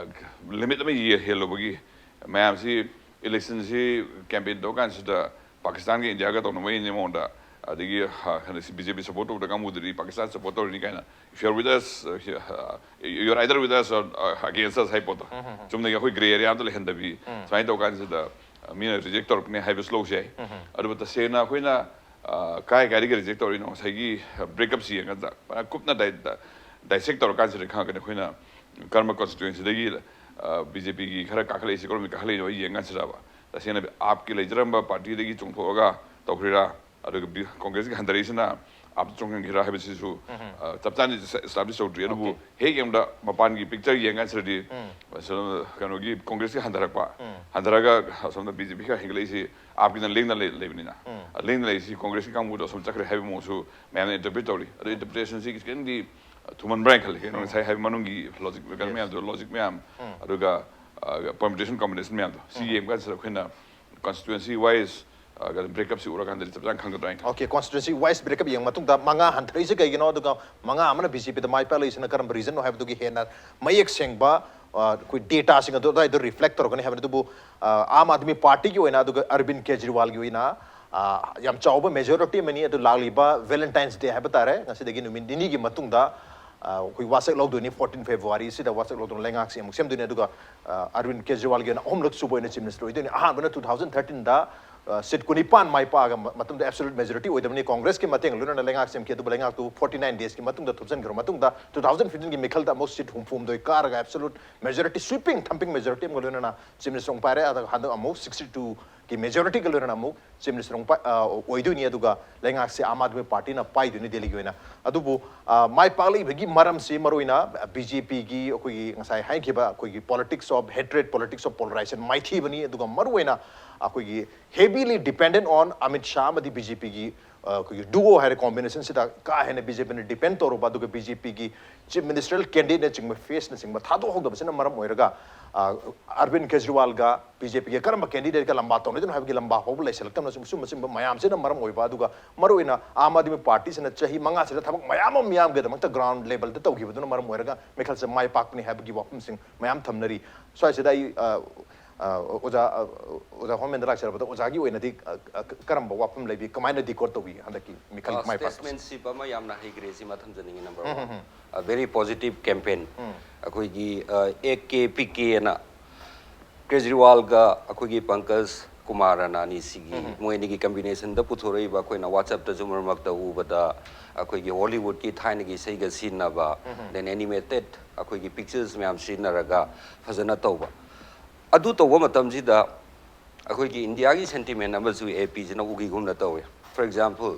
ꯂꯤꯃꯤꯠ ꯑꯃ ꯌꯦ- ꯍꯦꯜꯂꯨꯕꯒꯤ ꯃꯌꯥꯝꯁꯤ ꯏꯂꯦꯛꯁꯟꯁꯤ ꯀꯦꯝꯄꯦꯟ ꯇꯧꯔꯀꯥꯟꯁꯤꯗ ꯄꯥꯀꯤꯁꯇꯥꯟꯒ ꯏꯟꯗꯤꯌꯥꯒ ꯇꯧꯅꯕꯒꯤ ꯃꯑꯣꯡꯗ, ꯑꯗꯒꯤ ꯕꯤ ꯖꯦ ꯄꯤ ꯁꯞꯄꯣꯔꯠ ꯇꯧꯗ ꯀꯥꯡꯕꯨꯗꯨꯗꯤ ꯄꯥꯀꯤꯁꯇꯥꯟ ꯁꯞꯄꯣꯔꯠ ꯇꯧꯔꯤꯅꯤ ꯀꯥꯏꯅ, "If you are with us, uh, you are either with us or against us" ꯍꯥꯏ ꯄꯣꯠꯇꯣ꯫ ꯆꯨꯝꯅꯒꯤ ꯑꯩꯈꯣꯏ ꯒ꯭ꯔꯦ ꯑꯦꯔꯤꯌꯥ ꯑꯝꯇ ꯂꯩꯍꯟꯗꯕꯤ ꯁꯨꯃꯥꯏꯅ ꯇꯧꯀꯥꯟꯁꯤꯗ ꯃꯤꯅ ꯔꯤꯖꯦꯛ ꯇꯧꯔꯛꯀꯅꯤ ꯍꯥꯏꯕꯁꯨ ꯂꯧꯁꯨ ꯌꯥꯏ꯫ ꯑꯗꯨꯕꯨ ꯇꯁꯦꯡꯅ ꯑꯩꯈꯣꯏꯅ ꯀꯥꯏ ꯀꯥꯏꯗꯒꯤ ꯔꯤꯖꯦꯛ ꯇꯧꯔꯤꯅꯣ ꯉꯁꯥꯏꯒꯤ ꯕ꯭ꯔꯦꯛꯑꯞꯁꯤ ꯌꯦꯡꯉꯀꯥꯟꯗ ꯐꯖꯅ ꯀꯨꯞꯅ ꯗꯥꯏꯁꯦꯛ ꯇꯧꯔꯀꯥꯟꯁꯤꯗ ꯈꯪꯉꯛꯀꯅꯤ ꯑꯩꯈꯣꯏꯅ ꯀꯔꯝꯕ ꯀꯣꯟꯁꯇꯤꯇ꯭ꯋꯦꯟꯁꯤꯗꯒꯤ ꯕꯤ ꯖꯦ ꯄꯤꯒꯤ ꯈꯔ ꯀꯥꯈꯠꯂꯛꯏꯁꯤ ꯀꯔꯣꯝꯗꯒꯤ ꯀꯥꯈꯠꯂꯛꯏꯅꯣ ꯌꯦꯡꯉꯀꯥꯟꯁꯤꯗꯕ ꯇꯁꯦꯡꯅ ꯑꯥꯞꯀꯤ ꯂꯩꯖꯔꯝꯕ ꯄꯥꯔꯇꯤꯗꯒꯤ ꯆꯣꯡꯊꯣꯛꯑꯒ ꯇꯧꯈ꯭ꯔꯤꯔꯥ, ꯑꯗꯨꯒ ꯕꯤ- ꯀꯣꯡꯒ꯭ꯔꯦꯁꯀꯤ ꯍꯟꯊꯔꯛꯏꯁꯤꯅ ꯑꯥꯞꯇ ꯆꯣꯡꯍꯟꯈꯤꯔꯥ ꯍꯥꯏꯕꯁꯤꯁꯨ ꯑ, ꯆꯞ ꯆꯥꯅ ꯏꯁꯇꯥꯕ꯭ꯂꯤꯁ ꯇꯧꯗ꯭ꯔꯤ꯫ ꯑꯗꯨꯕꯨ ꯍꯦꯛ ꯌꯦꯡꯕꯗ ꯃꯄꯥꯟꯒꯤ ꯄꯤꯛꯆꯔ ꯌꯦꯡꯀꯥꯟꯁꯤꯗꯗꯤ ꯑꯁꯣꯝ ꯀꯩꯅꯣꯒꯤ ꯀꯣꯡꯒ꯭ꯔꯦꯁꯀꯤ ꯍꯟꯊꯔꯛꯄ, ꯍꯟꯊꯔꯒ ꯑꯁꯣꯝꯗ ꯕꯤ ꯖꯦ ꯄꯤ ꯈꯔ ꯍꯦꯟꯒꯠꯂꯛꯏꯁꯤ ꯑꯥꯞꯀꯤꯅ ꯂꯦꯡꯗꯅ ꯂꯩ- ꯂꯩꯕꯅꯤꯅ꯫ ꯑ, ꯂꯦꯡꯗꯅ ꯂꯩꯔꯤꯁꯤ ꯀꯣꯡꯒ꯭ꯔꯦꯁꯀꯤ ꯀꯥꯡꯕꯨꯗꯣ ꯑꯁꯣꯝ ꯆꯠꯈ꯭ꯔꯦ ꯍꯥꯏꯕ ꯃꯑꯣꯡꯁꯨ ꯃꯌꯥꯝꯅ ꯏꯟꯇꯔꯄ꯭ꯔꯤꯠ ꯇꯧꯔꯤ꯫ ꯑꯗꯣ ꯏꯟꯇꯔꯄ꯭ꯔꯤꯇꯦꯁꯟꯁꯤ ꯈꯤꯇꯪꯗꯤ ꯊꯨꯃꯟꯕ꯭ꯔꯥ ꯍꯥꯏꯅ ꯈꯜꯂꯤ꯫ ꯀꯩꯅꯣ ꯉꯁꯥꯏ ꯍꯥꯏꯕ ꯃꯅꯨꯡꯒꯤ ꯂꯣꯖꯤꯛ ꯀꯩꯅꯣ ꯃꯌꯥꯝꯗꯣ, ꯂꯣꯖꯤꯛ ꯃꯌꯥꯝ, ꯑꯗꯨꯒ ꯄꯔꯃꯨꯇꯦꯁꯟ ꯀꯝꯕꯤꯅꯦꯁꯟ ꯃꯌꯥꯝꯗꯣ ꯁꯤ ꯌꯦꯡꯕ ꯀꯥꯟꯁꯤꯗ ꯑꯩꯈꯣꯏꯅ ꯀꯟꯁꯇꯤꯇ꯭ꯌꯨꯑꯦꯟꯁꯤ ꯋꯥꯏꯁ ꯕ꯭ꯔꯦꯛꯀꯞꯁꯤ ꯎꯔꯀꯥꯟꯗꯗꯤ ꯆꯞ ꯆꯥꯅ ꯈꯪꯒꯗ꯭ꯔꯥ ꯍꯥꯏꯅ ꯈꯜꯂꯤ꯫ Okay, constituency wise breakup ꯌꯦꯡꯕ ꯃꯇꯨꯡꯗ ꯃꯉꯥ ꯍꯟꯊꯔꯛꯏꯁꯦ ꯀꯩꯒꯤꯅꯣ, ꯑꯗꯨꯒ ꯃꯉꯥ ꯑꯃꯅ ꯕꯤ ꯖꯦ ꯄꯤꯗ ꯃꯥꯏ ꯄꯥꯛꯂꯛꯏꯁꯤꯅ ꯀꯔꯝꯕ ꯔꯤꯖꯟꯅꯣ ꯍꯥꯏꯕꯗꯨꯒꯤ ꯍꯦꯟꯅ ꯃꯌꯦꯛ ꯁꯦꯡꯕ ꯑ, ꯑꯩꯈꯣꯏ ꯗꯦꯇꯥꯁꯤꯡ ꯑꯗꯨ ꯑꯗꯨꯋꯥꯏꯗ ꯔꯤꯐ꯭ꯂꯦꯛ ꯇꯧꯔꯛꯀꯅꯤ ꯍꯥꯏꯕꯅꯤ꯫ ꯑꯗꯨꯕꯨ ꯑ, ꯑꯥꯝ ꯑꯥꯗꯃꯤ ꯄꯥꯔꯇꯤꯒꯤ ꯑꯣꯏꯅ ꯑꯗꯨꯒ ꯑꯔꯕꯤꯟ ꯀꯦꯖꯔꯤꯋꯥꯜꯒꯤ ꯑꯣꯏꯅ ꯑ, ꯌꯥꯝ ꯆꯥꯎꯕ ꯃꯦꯖꯣꯔꯤꯇꯤ ꯑꯃꯅꯤ꯫ ꯑꯗꯨ ꯂꯥꯛꯂꯤꯕ ꯚꯦꯂꯦꯟꯇꯥꯏꯟꯁ ꯗꯦ ꯍꯥꯏꯕ ꯇꯥꯔꯦ, ꯉꯁꯤꯗꯒꯤ ꯅꯨꯃꯤꯠ ꯅꯤꯅꯤꯒꯤ ꯃꯇꯨꯡꯗ ꯑ, ꯑꯩꯈꯣꯏ ꯋꯥꯁꯛ ꯂꯧꯗꯣꯏꯅꯤ꯫ ꯐꯣꯔꯇꯤꯟ ꯐꯦꯕ꯭ꯔꯨꯋꯥꯔꯤꯁꯤꯗ ꯋꯥꯁꯛ ꯂꯧꯗꯨꯅ ꯂꯩꯉꯥꯛꯁꯤ ꯑꯃꯨꯛ ꯁꯦꯝꯗꯣꯏꯅꯤ꯫ ꯑꯗꯨꯒ ꯑ, ꯑꯔꯕꯤꯟ ꯀꯦꯖꯔꯤꯋꯥꯜꯒꯤ ꯑꯣꯏꯅ ꯑꯍꯨꯝꯂꯛ ꯁꯨꯕ ꯑꯣꯏꯅ ꯆꯤꯐ ꯃꯤꯅꯤꯁꯇꯔ ꯑꯣꯏꯗꯣꯏꯅꯤ꯫ ꯑꯍꯥꯟꯕꯅ ꯇꯨ ꯊꯥꯎꯖꯟ ꯊꯥꯔꯇꯤꯟꯗ ꯁꯤꯠ ꯀꯨꯟꯅꯤꯄꯥꯟ ꯃꯥꯏ ꯄꯥꯛꯑꯒ ꯃ- ꯃꯇꯝꯗ ꯑꯦꯕꯁꯣꯂꯨꯠ ꯃꯦꯖꯣꯔꯤꯇꯤ ꯑꯣꯏꯗꯕꯅꯤ꯫ ꯀꯣꯡꯒ꯭ꯔꯦꯁꯀꯤ ꯃꯇꯦꯡ ꯂꯣꯏꯅꯅ ꯂꯩꯉꯥꯛ ꯁꯦꯝꯈꯤ, ꯑꯗꯨꯕꯨ ꯂꯩꯉꯥꯛꯇꯨ ꯐꯣꯔꯇꯤ ꯅꯥꯏꯟ ꯗꯦꯖꯀꯤ ꯃꯇꯨꯡꯗ ꯊꯨꯞꯆꯟꯈ꯭ꯔꯕ ꯃꯇꯨꯡꯗ ꯇꯨ ꯊꯥꯎꯖꯟ ꯐꯤꯐꯇꯤꯟꯒꯤ ꯃꯤꯈꯜꯗ ꯑꯃꯨꯛ ꯁꯤꯠ ꯍꯨꯝꯐꯨꯍꯨꯝꯗꯣꯏ ꯀꯥꯔꯒ ꯑꯦꯕꯁꯣꯂꯨꯠ ꯃꯦꯖꯣꯔꯤꯇꯤ, ꯁ꯭ꯋꯤꯄꯤꯡ ꯊꯝꯄꯤꯡ ꯃꯦꯖꯣꯔꯤꯇꯤ ꯑꯃꯒ ꯂꯣꯏꯅꯅ ꯆꯤꯐ ꯃꯤꯅꯤꯁꯇꯔ ꯑꯃꯨꯛ ꯄꯥꯏꯔꯦ꯫ ꯑꯗꯨꯒ ꯍꯟꯗꯛ ꯑꯃꯨꯛ ꯁꯤꯛꯁꯇꯤ ꯇꯨꯒꯤ ꯃꯦꯖꯣꯔꯤꯇꯤꯒ ꯂꯣꯏꯅꯅ ꯑꯃꯨꯛ ꯆꯤꯐ ꯃꯤꯅꯤꯁꯇꯔ ꯑꯃꯨꯛ ꯄꯥꯏ- ꯑ, ꯑꯣꯏꯗꯣꯏꯅꯤ꯫ ꯑꯗꯨꯒ ꯂꯩꯉꯥꯛꯁꯦ ꯑꯥꯝ ꯑꯥꯗꯃꯤ ꯄꯥꯔꯇꯤꯅ ꯄꯥꯏꯗꯣꯏꯅꯤ ꯗꯦꯜꯂꯤꯒꯤ ꯑꯣꯏꯅ꯫ ꯑꯗꯨꯕꯨ ꯑ, ꯃꯥꯏ ꯄꯥꯛꯂꯛꯏꯕꯒꯤ ꯃꯔꯝꯁꯤ ꯃꯔꯨꯑꯣꯏꯅ ꯕꯤ ꯖꯦ ꯄꯤꯒꯤ ꯑꯩꯈꯣꯏꯒꯤ ꯉꯁꯥꯏ ꯍꯥꯏꯈꯤꯕ ꯑꯩꯈꯣꯏꯒꯤ politics of hatred, politics of polarization ꯃꯥꯏꯊꯤꯕꯅꯤ꯫ ꯑꯗꯨꯒ ꯃꯔꯨꯑꯣꯏꯅ ꯑꯩꯈꯣꯏꯒꯤ heavily dependent on Amit Shah ꯑꯃꯗꯤ ꯕꯤ ꯖꯦ ꯄꯤꯒꯤ ꯑꯩꯈꯣꯏꯒꯤ ꯗꯨꯑꯣ ꯍꯥꯏꯔꯦ, ꯀꯣꯝꯕꯤꯅꯦꯁꯟꯁꯤꯗ ꯀꯥ ꯍꯦꯟꯅ ꯕꯤ ꯖꯦ ꯄꯤꯅ ꯗꯤꯄꯦꯟ ꯇꯧꯔꯨꯕ, ꯑꯗꯨꯒ ꯕꯤ ꯖꯦ ꯄꯤꯒꯤ ꯆꯤꯐ ꯃꯤꯅꯤꯁꯇꯔꯦꯜ ꯀꯦꯟꯗꯤꯗꯦꯠꯅꯆꯤꯡꯕ ꯐꯦꯁꯅꯆꯤꯡꯕ ꯊꯥꯗꯣꯛꯍꯧꯗꯕꯁꯤꯅ ꯃꯔꯝ ꯑꯣꯏꯔꯒ ꯑ, ꯑꯔꯕꯤꯟ ꯀꯦꯖꯔꯤꯋꯥꯜꯒ ꯕꯤ ꯖꯦ ꯄꯤꯒ ꯀꯔꯝꯕ ꯀꯦꯟꯗꯤꯗꯦꯠꯀ ꯂꯝꯕꯥ ꯇꯧꯅꯗꯣꯏꯅꯣ ꯍꯥꯏꯕꯒꯤ ꯂꯝꯕꯥ ꯍꯧꯕ ꯂꯩꯁꯤꯜꯂꯛꯇꯕꯅ ꯁꯨꯝ- ꯁꯨꯝꯕ ꯁꯨꯝꯕ ꯃꯌꯥꯝꯁꯤꯅ ꯃꯔꯝ ꯑꯣꯏꯕ꯫ ꯑꯗꯨꯒ ꯃꯔꯨꯑꯣꯏꯅ ꯑꯥꯝ ꯑꯥꯗꯃꯤ ꯄꯥꯔꯇꯤꯁꯤꯅ ꯆꯍꯤ ꯃꯉꯥꯁꯤꯗ ꯊꯕꯛ ꯃꯌꯥꯝ ꯑꯃ ꯃꯤꯌꯥꯝꯒꯤꯗꯃꯛꯇ ꯒ꯭ꯔꯥꯎꯟ ꯂꯦꯕꯜꯗ ꯇꯧꯈꯤꯕꯗꯨꯅ ꯃꯔꯝ ꯑꯣꯏꯔꯒ ꯃꯤꯈꯜꯁꯦ ꯃꯥꯏ ꯄꯥꯛꯄꯅꯤ ꯍꯥꯏꯕꯒꯤ ꯋꯥꯐꯝꯁꯤꯡ ꯃꯌꯥꯝ ꯊꯝꯅꯔꯤ꯫ ꯁ꯭ꯋꯥꯏꯁꯤꯗ ꯑꯩ ꯑ, ꯑ, ꯑꯣꯖꯥ ꯑ, ꯑꯣꯖꯥ ꯍꯣꯃꯦꯟꯗ ꯂꯥꯛꯆꯔꯕꯗ ꯑꯣꯖꯥꯒꯤ ꯑꯣꯏꯅꯗꯤ ꯑ, ꯑ, ꯀꯔꯝꯕ ꯋꯥꯐꯝ ꯂꯩꯕꯤ, ꯀꯃꯥꯏꯅ ꯗꯤꯀꯣꯗ ꯇꯧꯕꯤ ꯍꯟꯗꯛꯀꯤ ꯃꯤꯈꯜ ꯃꯥꯏ ꯄꯥꯛꯄꯁꯦ? ꯁ꯭ꯇꯦꯠꯁꯃꯦꯟꯁꯤꯞ ꯑꯃ ꯌꯥꯝꯅ ꯍꯩꯈ꯭ꯔꯦ ꯁꯤꯃ ꯊꯝꯖꯅꯤꯡꯉꯤ꯫ Number one, very positive campaign. ꯑꯩꯈꯣꯏꯒꯤ ꯑꯦꯛ ꯀꯦ ꯄꯤ ꯀꯦꯅ ꯀꯦꯖꯔꯤꯋꯥꯜꯒ ꯑꯩꯈꯣꯏꯒꯤ ꯄꯪꯀꯖ ꯀꯨꯃꯥꯔ ꯑꯅ ꯑꯅꯤꯁꯤꯒꯤ ꯃꯣꯏ ꯑꯅꯤꯒꯤ ꯀꯝꯕꯤꯅꯦꯁꯟꯗ ꯄꯨꯊꯣꯔꯛꯏꯕ, ꯑꯩꯈꯣꯏꯅ ꯋꯥꯆꯞꯇꯁꯨ ꯃꯔꯛ ꯃꯔꯛꯇ ꯎꯕꯗ ꯑꯩꯈꯣꯏꯒꯤ ꯍꯣꯂꯤꯋꯨꯗꯀꯤ ꯊꯥꯏꯅꯒꯤ ꯏꯁꯩꯒ ꯁꯤꯖꯤꯟꯅꯕ, ꯗꯦꯟ ꯑꯦꯅꯤꯃꯦꯇꯦꯠ ꯑꯩꯈꯣꯏꯒꯤ ꯄꯤꯛꯆꯔꯁ ꯃꯌꯥꯝ ꯁꯤꯖꯤꯟꯅꯔꯒ ꯐꯖꯅ ꯇꯧꯕ꯫ ꯑꯗꯨ ꯇꯧꯕ ꯃꯇꯝꯁꯤꯗ ꯑꯩꯈꯣꯏꯒꯤ ꯏꯟꯗꯤꯌꯥꯒꯤ ꯁꯦꯟꯇꯤꯃꯦꯟ ꯑꯃꯁꯨ ꯑꯦ ꯄꯤꯁꯤꯅ ꯎꯈꯤꯒꯨꯝꯅ ꯇꯧꯋꯦ꯫ ꯐꯣꯔ ꯑꯦꯛꯖꯥꯝꯄꯜ,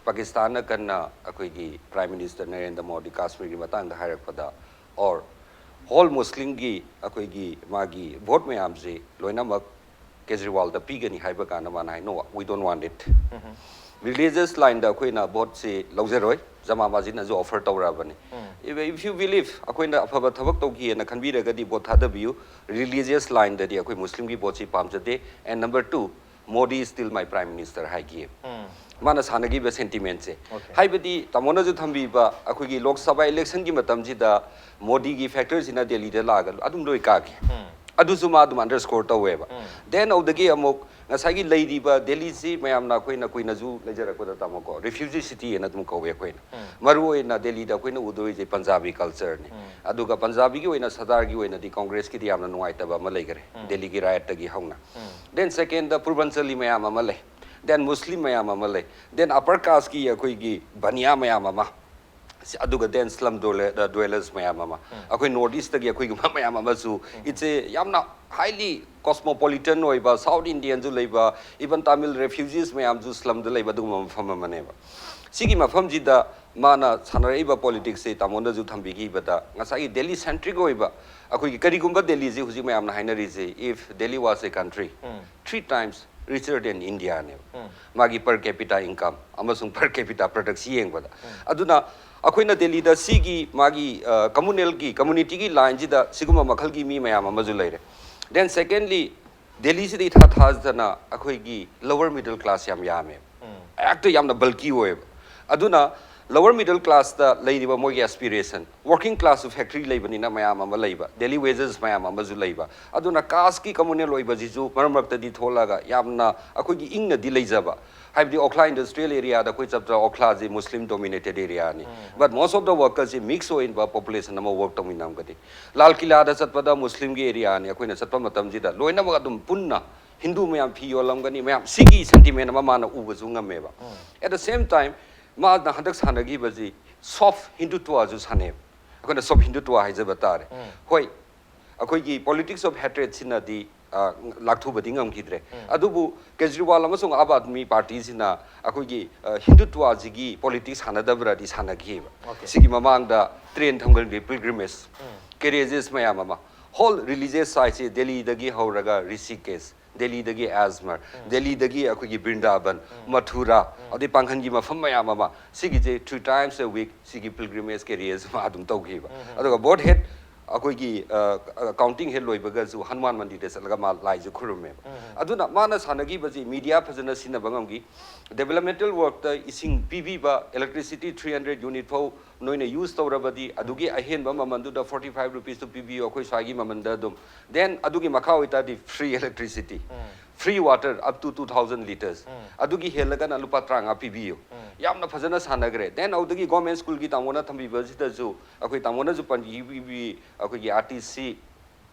ꯄꯥꯀꯤꯁꯇꯥꯟꯅ ꯀꯟꯅ ꯑꯩꯈꯣꯏꯒꯤ ꯄ꯭ꯔꯥꯏꯝ ꯃꯤꯅꯤꯁꯇꯔ ꯅꯔꯦꯟꯗ꯭ꯔ ꯃꯣꯗꯤ ꯀꯥꯁꯃꯤꯔꯒꯤ ꯃꯇꯥꯡꯗ ꯍꯥꯏꯔꯛꯄꯗ, ꯑꯣꯔ ꯍꯣꯜ ꯃꯨꯁꯂꯤꯝꯒꯤ ꯑꯩꯈꯣꯏꯒꯤ ꯃꯥꯒꯤ ꯚꯣꯠ ꯃꯌꯥꯝꯁꯤ ꯂꯣꯏꯅꯃꯛ ꯀꯦꯖꯔꯤꯋꯥꯜꯗ ꯄꯤꯒꯅꯤ ꯍꯥꯏꯕ ꯀꯥꯟꯗ ꯃꯥꯅ ꯍꯥꯏ, "No, we don't want it." Religious ꯂꯥꯏꯟꯗ ꯑꯩꯈꯣꯏꯅ ꯚꯣꯠꯁꯤ ꯂꯧꯖꯔꯣꯏ, ꯖꯃꯥ ꯃꯁꯖꯤꯗꯅꯁꯨ ꯑꯣꯐꯔ ꯇꯧꯔꯛꯑꯕꯅꯤ꯫ If you believe ꯑꯩꯈꯣꯏꯅ ꯑꯐꯕ ꯊꯕꯛ ꯇꯧꯈꯤꯑꯅ ꯈꯟꯕꯤꯔꯒꯗꯤ ꯚꯣꯠ ꯊꯥꯗꯕꯤꯌꯨ, ꯔꯤꯂꯤꯖꯤꯌꯁ ꯂꯥꯏꯟꯗꯗꯤ ꯑꯩꯈꯣꯏ ꯃꯨꯁꯂꯤꯝꯒꯤ ꯚꯣꯠꯁꯤ ꯄꯥꯝꯖꯗꯦ, and number two, Modi is still my prime minister ꯍꯥꯏꯈꯤ꯫ ꯃꯥꯅ ꯁꯥꯟꯅꯈꯤꯕ ꯁꯦꯟꯇꯤꯃꯦꯟꯁꯦ꯫ ꯍꯥꯏꯕꯗꯤ ꯇꯥꯃꯣꯅꯁꯨ ꯊꯝꯕꯤꯕ ꯑꯩꯈꯣꯏꯒꯤ ꯂꯣꯛ ꯁꯚꯥ ꯏꯂꯦꯛꯁꯟꯒꯤ ꯃꯇꯝꯁꯤꯗ ꯃꯣꯗꯤꯒꯤ ꯐꯦꯛꯇꯔꯁꯤꯅ ꯗꯦꯜꯂꯤꯗ ꯂꯥꯛꯑꯒ ꯑꯗꯨꯝ ꯂꯣꯏ ꯀꯥꯈꯤ꯫ ꯑꯗꯨꯁꯨ ꯃꯥ ꯑꯗꯨꯝ ꯑꯟꯗꯔꯁꯀꯣꯔ ꯇꯧꯋꯦꯕ꯫ ꯗꯦꯟ ꯑꯗꯨꯗꯒꯤ ꯑꯃꯨꯛ ꯉꯁꯥꯏꯒꯤ ꯂꯩꯔꯤꯕ ꯗꯦꯜꯂꯤꯁꯤ ꯃꯌꯥꯝꯅ ꯑꯩꯈꯣꯏꯅ ꯀꯨꯏꯅꯁꯨ ꯂꯩꯖꯔꯛꯄꯗ ꯇꯥꯃꯣꯀꯣ, ꯔꯤꯐ꯭ꯌꯨꯖꯤ ꯁꯤꯇꯤ ꯍꯥꯏꯅ ꯑꯗꯨꯝ ꯀꯧꯋꯦ ꯑꯩꯈꯣꯏꯅ꯫ ꯃꯔꯨ ꯑꯣꯏꯅ ꯗꯦꯜꯂꯤꯗ ꯑꯩꯈꯣꯏꯅ ꯎꯗꯣꯏꯁꯦ ꯄꯟꯖꯥꯕꯤ ꯀꯜꯆꯔꯅꯤ꯫ ꯑꯗꯨꯒ ꯄꯟꯖꯥꯕꯤꯒꯤ ꯑꯣꯏꯅ ꯁꯔꯗꯥꯔꯒꯤ ꯑꯣꯏꯅꯗꯤ ꯀꯣꯡꯒ꯭ꯔꯦꯁꯀꯤꯗꯤ ꯌꯥꯝꯅ ꯅꯨꯡꯉꯥꯏꯇꯕ ꯑꯃ ꯂꯩꯈ꯭ꯔꯦ, ꯗꯦꯜꯂꯤꯒꯤ ꯔꯥꯏꯠꯇꯒꯤ ꯍꯧꯅ꯫ ꯗꯦꯟ ꯁꯦꯀꯦꯟꯗ ꯄꯨꯔꯕꯟꯆꯂꯤ ꯃꯌꯥꯝ ꯑꯃ ꯂꯩ, ꯗꯦꯟ ꯃꯨꯁꯂꯤꯝ ꯃꯌꯥꯝ ꯑꯃ ꯂꯩ, ꯗꯦꯟ ꯑꯄꯔ ꯀꯥꯁꯀꯤ ꯑꯩꯈꯣꯏꯒꯤ ꯕꯅꯤꯌꯥ ꯃꯌꯥꯝ ꯑꯃ, ꯁꯤ-, ꯑꯗꯨꯒ ꯗꯦꯟ ꯁ꯭ꯂꯝ ꯗ꯭ꯋꯦꯂꯔꯁ ꯃꯌꯥꯝ ꯑꯃ, ꯑꯩꯈꯣꯏ ꯅꯣꯔꯠ ꯏꯁꯇꯒꯤ ꯑꯩꯈꯣꯏꯒꯨꯝꯕ ꯃꯌꯥꯝ ꯑꯃꯁꯨ, ꯏꯠꯁ ꯑꯦ ꯌꯥꯝꯅ ꯍꯥꯏꯂꯤ ꯀꯣꯁꯃꯣꯄꯣꯂꯤꯇꯟ ꯑꯣꯏꯕ, ꯁꯥꯎꯠ ꯏꯟꯗꯤꯌꯟꯁꯨ ꯂꯩꯕ, ꯏꯚꯟ ꯇꯥꯃꯤꯜ ꯔꯦꯐ꯭ꯌꯨꯖꯤꯁ ꯃꯌꯥꯝꯁꯨ ꯁ꯭ꯂꯝꯗ ꯂꯩꯕ ꯑꯗꯨꯒꯨꯝꯕ ꯃꯐꯝ ꯑꯃꯅꯦꯕ꯫ ꯁꯤꯒꯤ ꯃꯐꯝꯁꯤꯗ ꯃꯥꯅ ꯁꯥꯟꯅꯔꯛꯏꯕ ꯄꯣꯂꯤꯇꯤꯛꯁꯁꯤ ꯇꯥꯃꯣꯅꯁꯨ ꯊꯝꯕꯤꯈꯤꯕꯗ ꯉꯁꯥꯏꯒꯤ ꯗꯦꯜꯂꯤ ꯁꯦꯟꯇ꯭ꯔꯤꯛ ꯑꯣꯏꯕ ꯑꯩꯈꯣꯏꯒꯤ ꯀꯔꯤꯒꯨꯝꯕ ꯗꯦꯜꯂꯤꯁꯤ ꯍꯧꯖꯤꯛ ꯃꯌꯥꯝꯅ ꯍꯥꯏꯅꯔꯤꯁꯦ, if Delhi was a country, three times richer than Indiaꯅꯦꯕ꯫ ꯃꯥꯒꯤ per capita income ꯑꯃꯁꯨꯡ per capita productꯁꯤ ꯌꯦꯡꯕꯗ꯫ ꯑꯗꯨꯅ ꯑꯩꯈꯣꯏꯅ ꯗꯦꯜꯂꯤꯗ ꯁꯤꯒꯤ ꯃꯥꯒꯤ, ꯑ, ꯀꯝꯃꯨꯅꯦꯜꯒꯤ, ꯀꯝꯃꯨꯅꯤꯇꯤꯒꯤ ꯂꯥꯏꯟꯁꯤꯗ ꯁꯤꯒꯨꯝꯕ ꯃꯈꯜꯒꯤ ꯃꯤ ꯃꯌꯥꯝ ꯑꯃꯁꯨ ꯂꯩꯔꯦ꯫ ꯗꯦꯟ ꯁꯦꯀꯦꯟꯂꯤ, ꯗꯦꯜꯂꯤꯁꯤꯗ ꯏꯊꯥ ꯊꯥꯖꯗꯅ ꯑꯩꯈꯣꯏꯒꯤ ꯂꯋꯔ ꯃꯤꯗꯜ ꯀ꯭ꯂꯥꯁ ꯌꯥꯝ ꯌꯥꯝꯃꯦ꯫ ꯍꯦꯛꯇ ꯌꯥꯝꯅ ꯕꯜꯀꯤ ꯑꯣꯏꯌꯦꯕ꯫ ꯑꯗꯨꯅ ꯂꯋꯔ ꯃꯤꯗꯜ ꯀ꯭ꯂꯥꯁꯇ ꯂꯩꯔꯤꯕ ꯃꯣꯏꯒꯤ ꯑꯦꯁꯄꯤꯔꯦꯁꯟ, ꯋꯥꯔꯀꯤꯡ ꯀ꯭ꯂꯥꯁꯁꯨ ꯐꯦꯛꯇ꯭ꯔꯤ ꯂꯩꯕꯅꯤꯅ ꯃꯌꯥꯝ ꯑꯃ ꯂꯩꯕ, ꯗꯦꯂꯤ ꯋꯦꯖꯦꯁ ꯃꯌꯥꯝ ꯑꯃꯁꯨ ꯂꯩꯕ꯫ ꯑꯗꯨꯅ ꯀꯥꯁꯀꯤ ꯀꯝꯃꯨꯅꯦꯜ ꯑꯣꯏꯕꯁꯤꯁꯨ ꯃꯔꯛ ꯃꯔꯛꯇꯗꯤ ꯊꯣꯛꯂꯒ ꯌꯥꯝꯅ ꯑꯩꯈꯣꯏꯒꯤ ꯏꯪꯅꯗꯤ ꯂꯩꯖꯕ꯫ ꯍꯥꯏꯕꯗꯤ ꯑꯣꯈ꯭ꯂꯥ ꯏꯟꯗꯁꯇ꯭ꯔꯤꯌꯦꯜ ꯑꯦꯔꯤꯌꯥꯗ ꯑꯩꯈꯣꯏ ꯆꯠꯄꯗ ꯑꯣꯈ꯭ꯂꯥꯁꯤ ꯃꯨꯁꯂꯤꯝ ꯗꯣꯃꯤꯅꯦꯇꯦꯠ ꯑꯦꯔꯤꯌꯥꯅꯤ꯫ But most of the workersꯁꯤ ꯃꯤꯛꯁ ꯑꯣꯏꯕ ꯄꯣꯄꯨꯂꯦꯁꯟ ꯑꯃ ꯋꯔꯛ ꯇꯧꯃꯤꯟꯅꯔꯝꯒꯗꯤ꯫ ꯂꯥꯜ ꯀꯤꯂꯥꯗ ꯆꯠꯄꯗ ꯃꯨꯁꯂꯤꯝꯒꯤ ꯑꯦꯔꯤꯌꯥꯅꯤ, ꯑꯩꯈꯣꯏꯅ ꯆꯠꯄ ꯃꯇꯝꯁꯤꯗ ꯂꯣꯏꯅꯃꯛ ꯑꯗꯨꯝ ꯄꯨꯟꯅ ꯍꯤꯟꯗꯨ ꯃꯌꯥꯝ ꯐꯤ ꯌꯣꯜꯂꯝꯒꯅꯤ, ꯃꯌꯥꯝ ꯁꯤꯒꯤ ꯁꯦꯟꯇꯤꯃꯦꯟ ꯑꯃ ꯃꯥꯅ ꯎꯕꯁꯨ ꯉꯝꯃꯦꯕ꯫ At the same time, ꯃꯥꯅ ꯍꯟꯗꯛ ꯁꯥꯟꯅꯈꯤꯕꯁꯤ ꯁꯣꯐ ꯍꯤꯟꯗꯨꯇ꯭ꯋꯥꯁꯨ ꯁꯥꯟꯅꯩꯕ꯫ ꯑꯩꯈꯣꯏꯅ ꯁꯣꯐ ꯍꯤꯟꯗꯨꯇ꯭ꯋꯥ ꯍꯥꯏꯖꯕ ꯇꯥꯔꯦ꯫ ꯍꯣꯏ, ꯑꯩꯈꯣꯏꯒꯤ ꯄꯣꯂꯤꯇꯤꯛꯁ ꯑꯣꯐ ꯍꯦꯇ꯭ꯔꯦꯠꯁꯤꯅꯗꯤ, ꯑ, ꯂꯥꯛꯊꯨꯕꯗꯤ ꯉꯝꯈꯤꯗ꯭ꯔꯦ꯫ ꯑꯗꯨꯕꯨ ꯀꯦꯖ꯭ꯔꯤꯋꯥꯜ ꯑꯃꯁꯨꯡ ꯑꯥꯝ ꯑꯥꯗꯃꯤ ꯄꯥꯔꯇꯤꯁꯤꯅ ꯑꯩꯈꯣꯏꯒꯤ, ꯑ, ꯍꯤꯟꯗꯨꯇ꯭ꯋꯥꯁꯤꯒꯤ ꯄꯣꯂꯤꯇꯤꯛꯁ ꯁꯥꯟꯅꯗꯕ꯭ꯔꯗꯤ ꯁꯥꯟꯅꯈꯤꯑꯕ꯫ ꯁꯤꯒꯤ ꯃꯃꯥꯡꯗ ꯇ꯭ꯔꯦꯟ ꯊꯝꯒꯜꯒꯤ ꯄꯤꯜꯒ꯭ꯔꯤꯃꯦꯖ, ꯀꯦꯔꯦꯖꯦꯁ ꯃꯌꯥꯝ ꯑꯃ, ꯍꯣꯜ ꯔꯤꯂꯤꯖꯤꯌꯁ ꯁꯥꯏꯠꯁꯦ ꯗꯦꯜꯂꯤꯗꯒꯤ ꯍꯧꯔꯒ ꯔꯤꯁꯤꯀꯦꯁ, ꯗꯦꯜꯂꯤꯗꯒꯤ ꯑꯦꯖꯃꯔ, ꯗꯦꯜꯂꯤꯗꯒꯤ ꯑꯩꯈꯣꯏꯒꯤ ꯕ꯭ꯔꯤꯟꯗꯥꯕꯟ, ꯃꯊꯨꯔꯥ, ꯑꯗꯩ ꯄꯥꯡꯒꯟꯒꯤ ꯃꯐꯝ ꯃꯌꯥꯝ ꯑꯃ ꯁꯤꯒꯤꯁꯦ three times a week ꯁꯤꯒꯤ pilgrimage carriage ꯑꯃ ꯑꯗꯨꯝ ꯇꯧꯈꯤꯕ꯫ ꯑꯗꯨꯒ ꯕꯣꯠ ꯍꯦꯠ ꯑꯩꯈꯣꯏꯒꯤ ꯀꯥꯎꯟꯇꯤꯡ ꯍꯦꯠ ꯂꯣꯏꯕꯒꯁꯨ ꯍꯅꯨꯃꯥꯟ ꯃꯟꯗꯤꯔꯗ ꯆꯠꯂꯒ ꯃꯥ ꯂꯥꯏꯁꯦ ꯈꯨꯔꯨꯝꯃꯦꯕ꯫ ꯑꯗꯨꯅ ꯃꯥꯅ ꯁꯥꯟꯅꯈꯤꯕꯁꯤ ꯃꯤꯗꯤꯌꯥ ꯐꯖꯅ ꯁꯤꯖꯤꯟꯅꯕ ꯉꯝꯈꯤ, ꯗꯦꯕꯂꯞꯃꯦꯟꯇꯦꯜ ꯋꯥꯔꯛꯇ ꯏꯁꯤꯡ ꯄꯤꯕꯤꯕ, electricity three hundred unit ꯐꯥꯎ ꯅꯣꯏꯅ ꯌꯨꯁ ꯇꯧꯔꯕꯗꯤ ꯑꯗꯨꯒꯤ ꯑꯍꯦꯟꯕ ꯃꯃꯜꯗꯨꯗ forty five rupeesꯇꯨ ꯄꯤꯕꯤꯌꯨ ꯑꯩꯈꯣꯏ ꯁ꯭ꯋꯥꯏꯒꯤ ꯃꯃꯜꯗ ꯑꯗꯨꯝ꯫ Then ꯑꯗꯨꯒꯤ ꯃꯈꯥ ꯑꯣꯏꯇꯥꯔꯗꯤ free electricity, free water up to two thousand litres, ꯑꯗꯨꯒꯤ ꯍꯦꯜꯂꯒꯅ ꯂꯨꯄꯥ ꯇꯔꯥꯃꯉꯥ ꯄꯤꯕꯤꯌꯨ꯫ ꯌꯥꯝꯅ ꯐꯖꯅ ꯁꯥꯟꯅꯈ꯭ꯔꯦ꯫ Then ꯑꯗꯨꯗꯒꯤ ꯒꯣꯔꯃꯦꯟ ꯁ꯭ꯀꯨꯜꯒꯤ ꯇꯥꯃꯣꯅ ꯊꯝꯕꯤꯕꯁꯤꯗꯁꯨ ꯑꯩꯈꯣꯏ ꯇꯥꯃꯣꯅꯁꯨ ꯄꯟꯕꯤꯕꯤ ꯑꯩꯈꯣꯏꯒꯤ ꯑꯥꯔ ꯇꯤ ꯁꯤ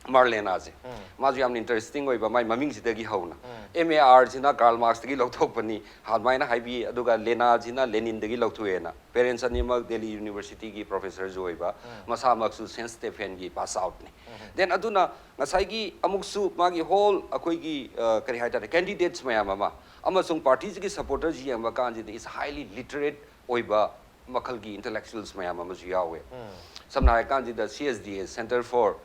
ꯃꯥꯔꯂꯦꯅꯥꯁꯦ꯫ ꯃꯥꯁꯨ ꯌꯥꯝꯅ ꯏꯟꯇꯔꯦꯁꯇꯤꯡ ꯑꯣꯏꯕ, ꯃꯥꯏ ꯃꯃꯤꯡꯁꯤꯗꯒꯤ ꯍꯧꯅ꯫ ꯑꯦꯝ ꯑꯦ ꯑꯥꯔꯁꯤꯅ ꯀꯥꯔꯜ ꯃꯥꯔꯛꯁꯇꯒꯤ ꯂꯧꯊꯣꯛꯄꯅꯤ ꯑꯗꯨꯃꯥꯏꯅ ꯍꯥꯏꯕꯤ, ꯑꯗꯨꯒ ꯂꯦꯅꯥꯁꯤꯅ ꯂꯦꯅꯤꯟꯗꯒꯤ ꯂꯧꯊꯣꯛꯑꯦꯅ꯫ ꯄꯦꯔꯦꯟꯁ ꯑꯅꯤꯃꯛ ꯗꯦꯜꯂꯤ ꯌꯨꯅꯤꯚꯔꯁꯤꯇꯤꯒꯤ ꯄ꯭ꯔꯣꯐꯦꯁꯔꯁꯨ ꯑꯣꯏꯕ, ꯃꯁꯥꯃꯛꯁꯨ ꯁꯦꯟꯠ ꯁ꯭ꯇꯦꯐꯦꯟꯒꯤ ꯄꯥꯁ ꯑꯥꯎꯠꯅꯤ꯫ Then ꯑꯗꯨꯅ ꯉꯁꯥꯏꯒꯤ ꯑꯃꯨꯛꯁꯨ ꯃꯥꯒꯤ ꯍꯣꯜ ꯑꯩꯈꯣꯏꯒꯤ ꯑ, ꯀꯔꯤ ꯍꯥꯏꯇꯥꯔꯦ, ꯀꯦꯟꯗꯤꯗꯦꯠꯁ ꯃꯌꯥꯝ ꯑꯃ ꯑꯃꯁꯨꯡ ꯄꯥꯔꯇꯤꯁꯤꯒꯤ ꯁꯄꯣꯔꯇꯔꯁ ꯌꯦꯡꯕ ꯀꯥꯟꯁꯤꯗ is highly literate ꯑꯣꯏꯕ ꯃꯈꯜꯒꯤ ꯏꯟꯇꯂꯦꯛꯆꯨꯋꯦꯜꯁ ꯃꯌꯥꯝ ꯑꯃꯁꯨ ꯌꯥꯎꯋꯦ꯫ ꯁꯝꯅ ꯍꯥꯏꯔꯀꯥꯟꯁꯤꯗ C S D A, Centre for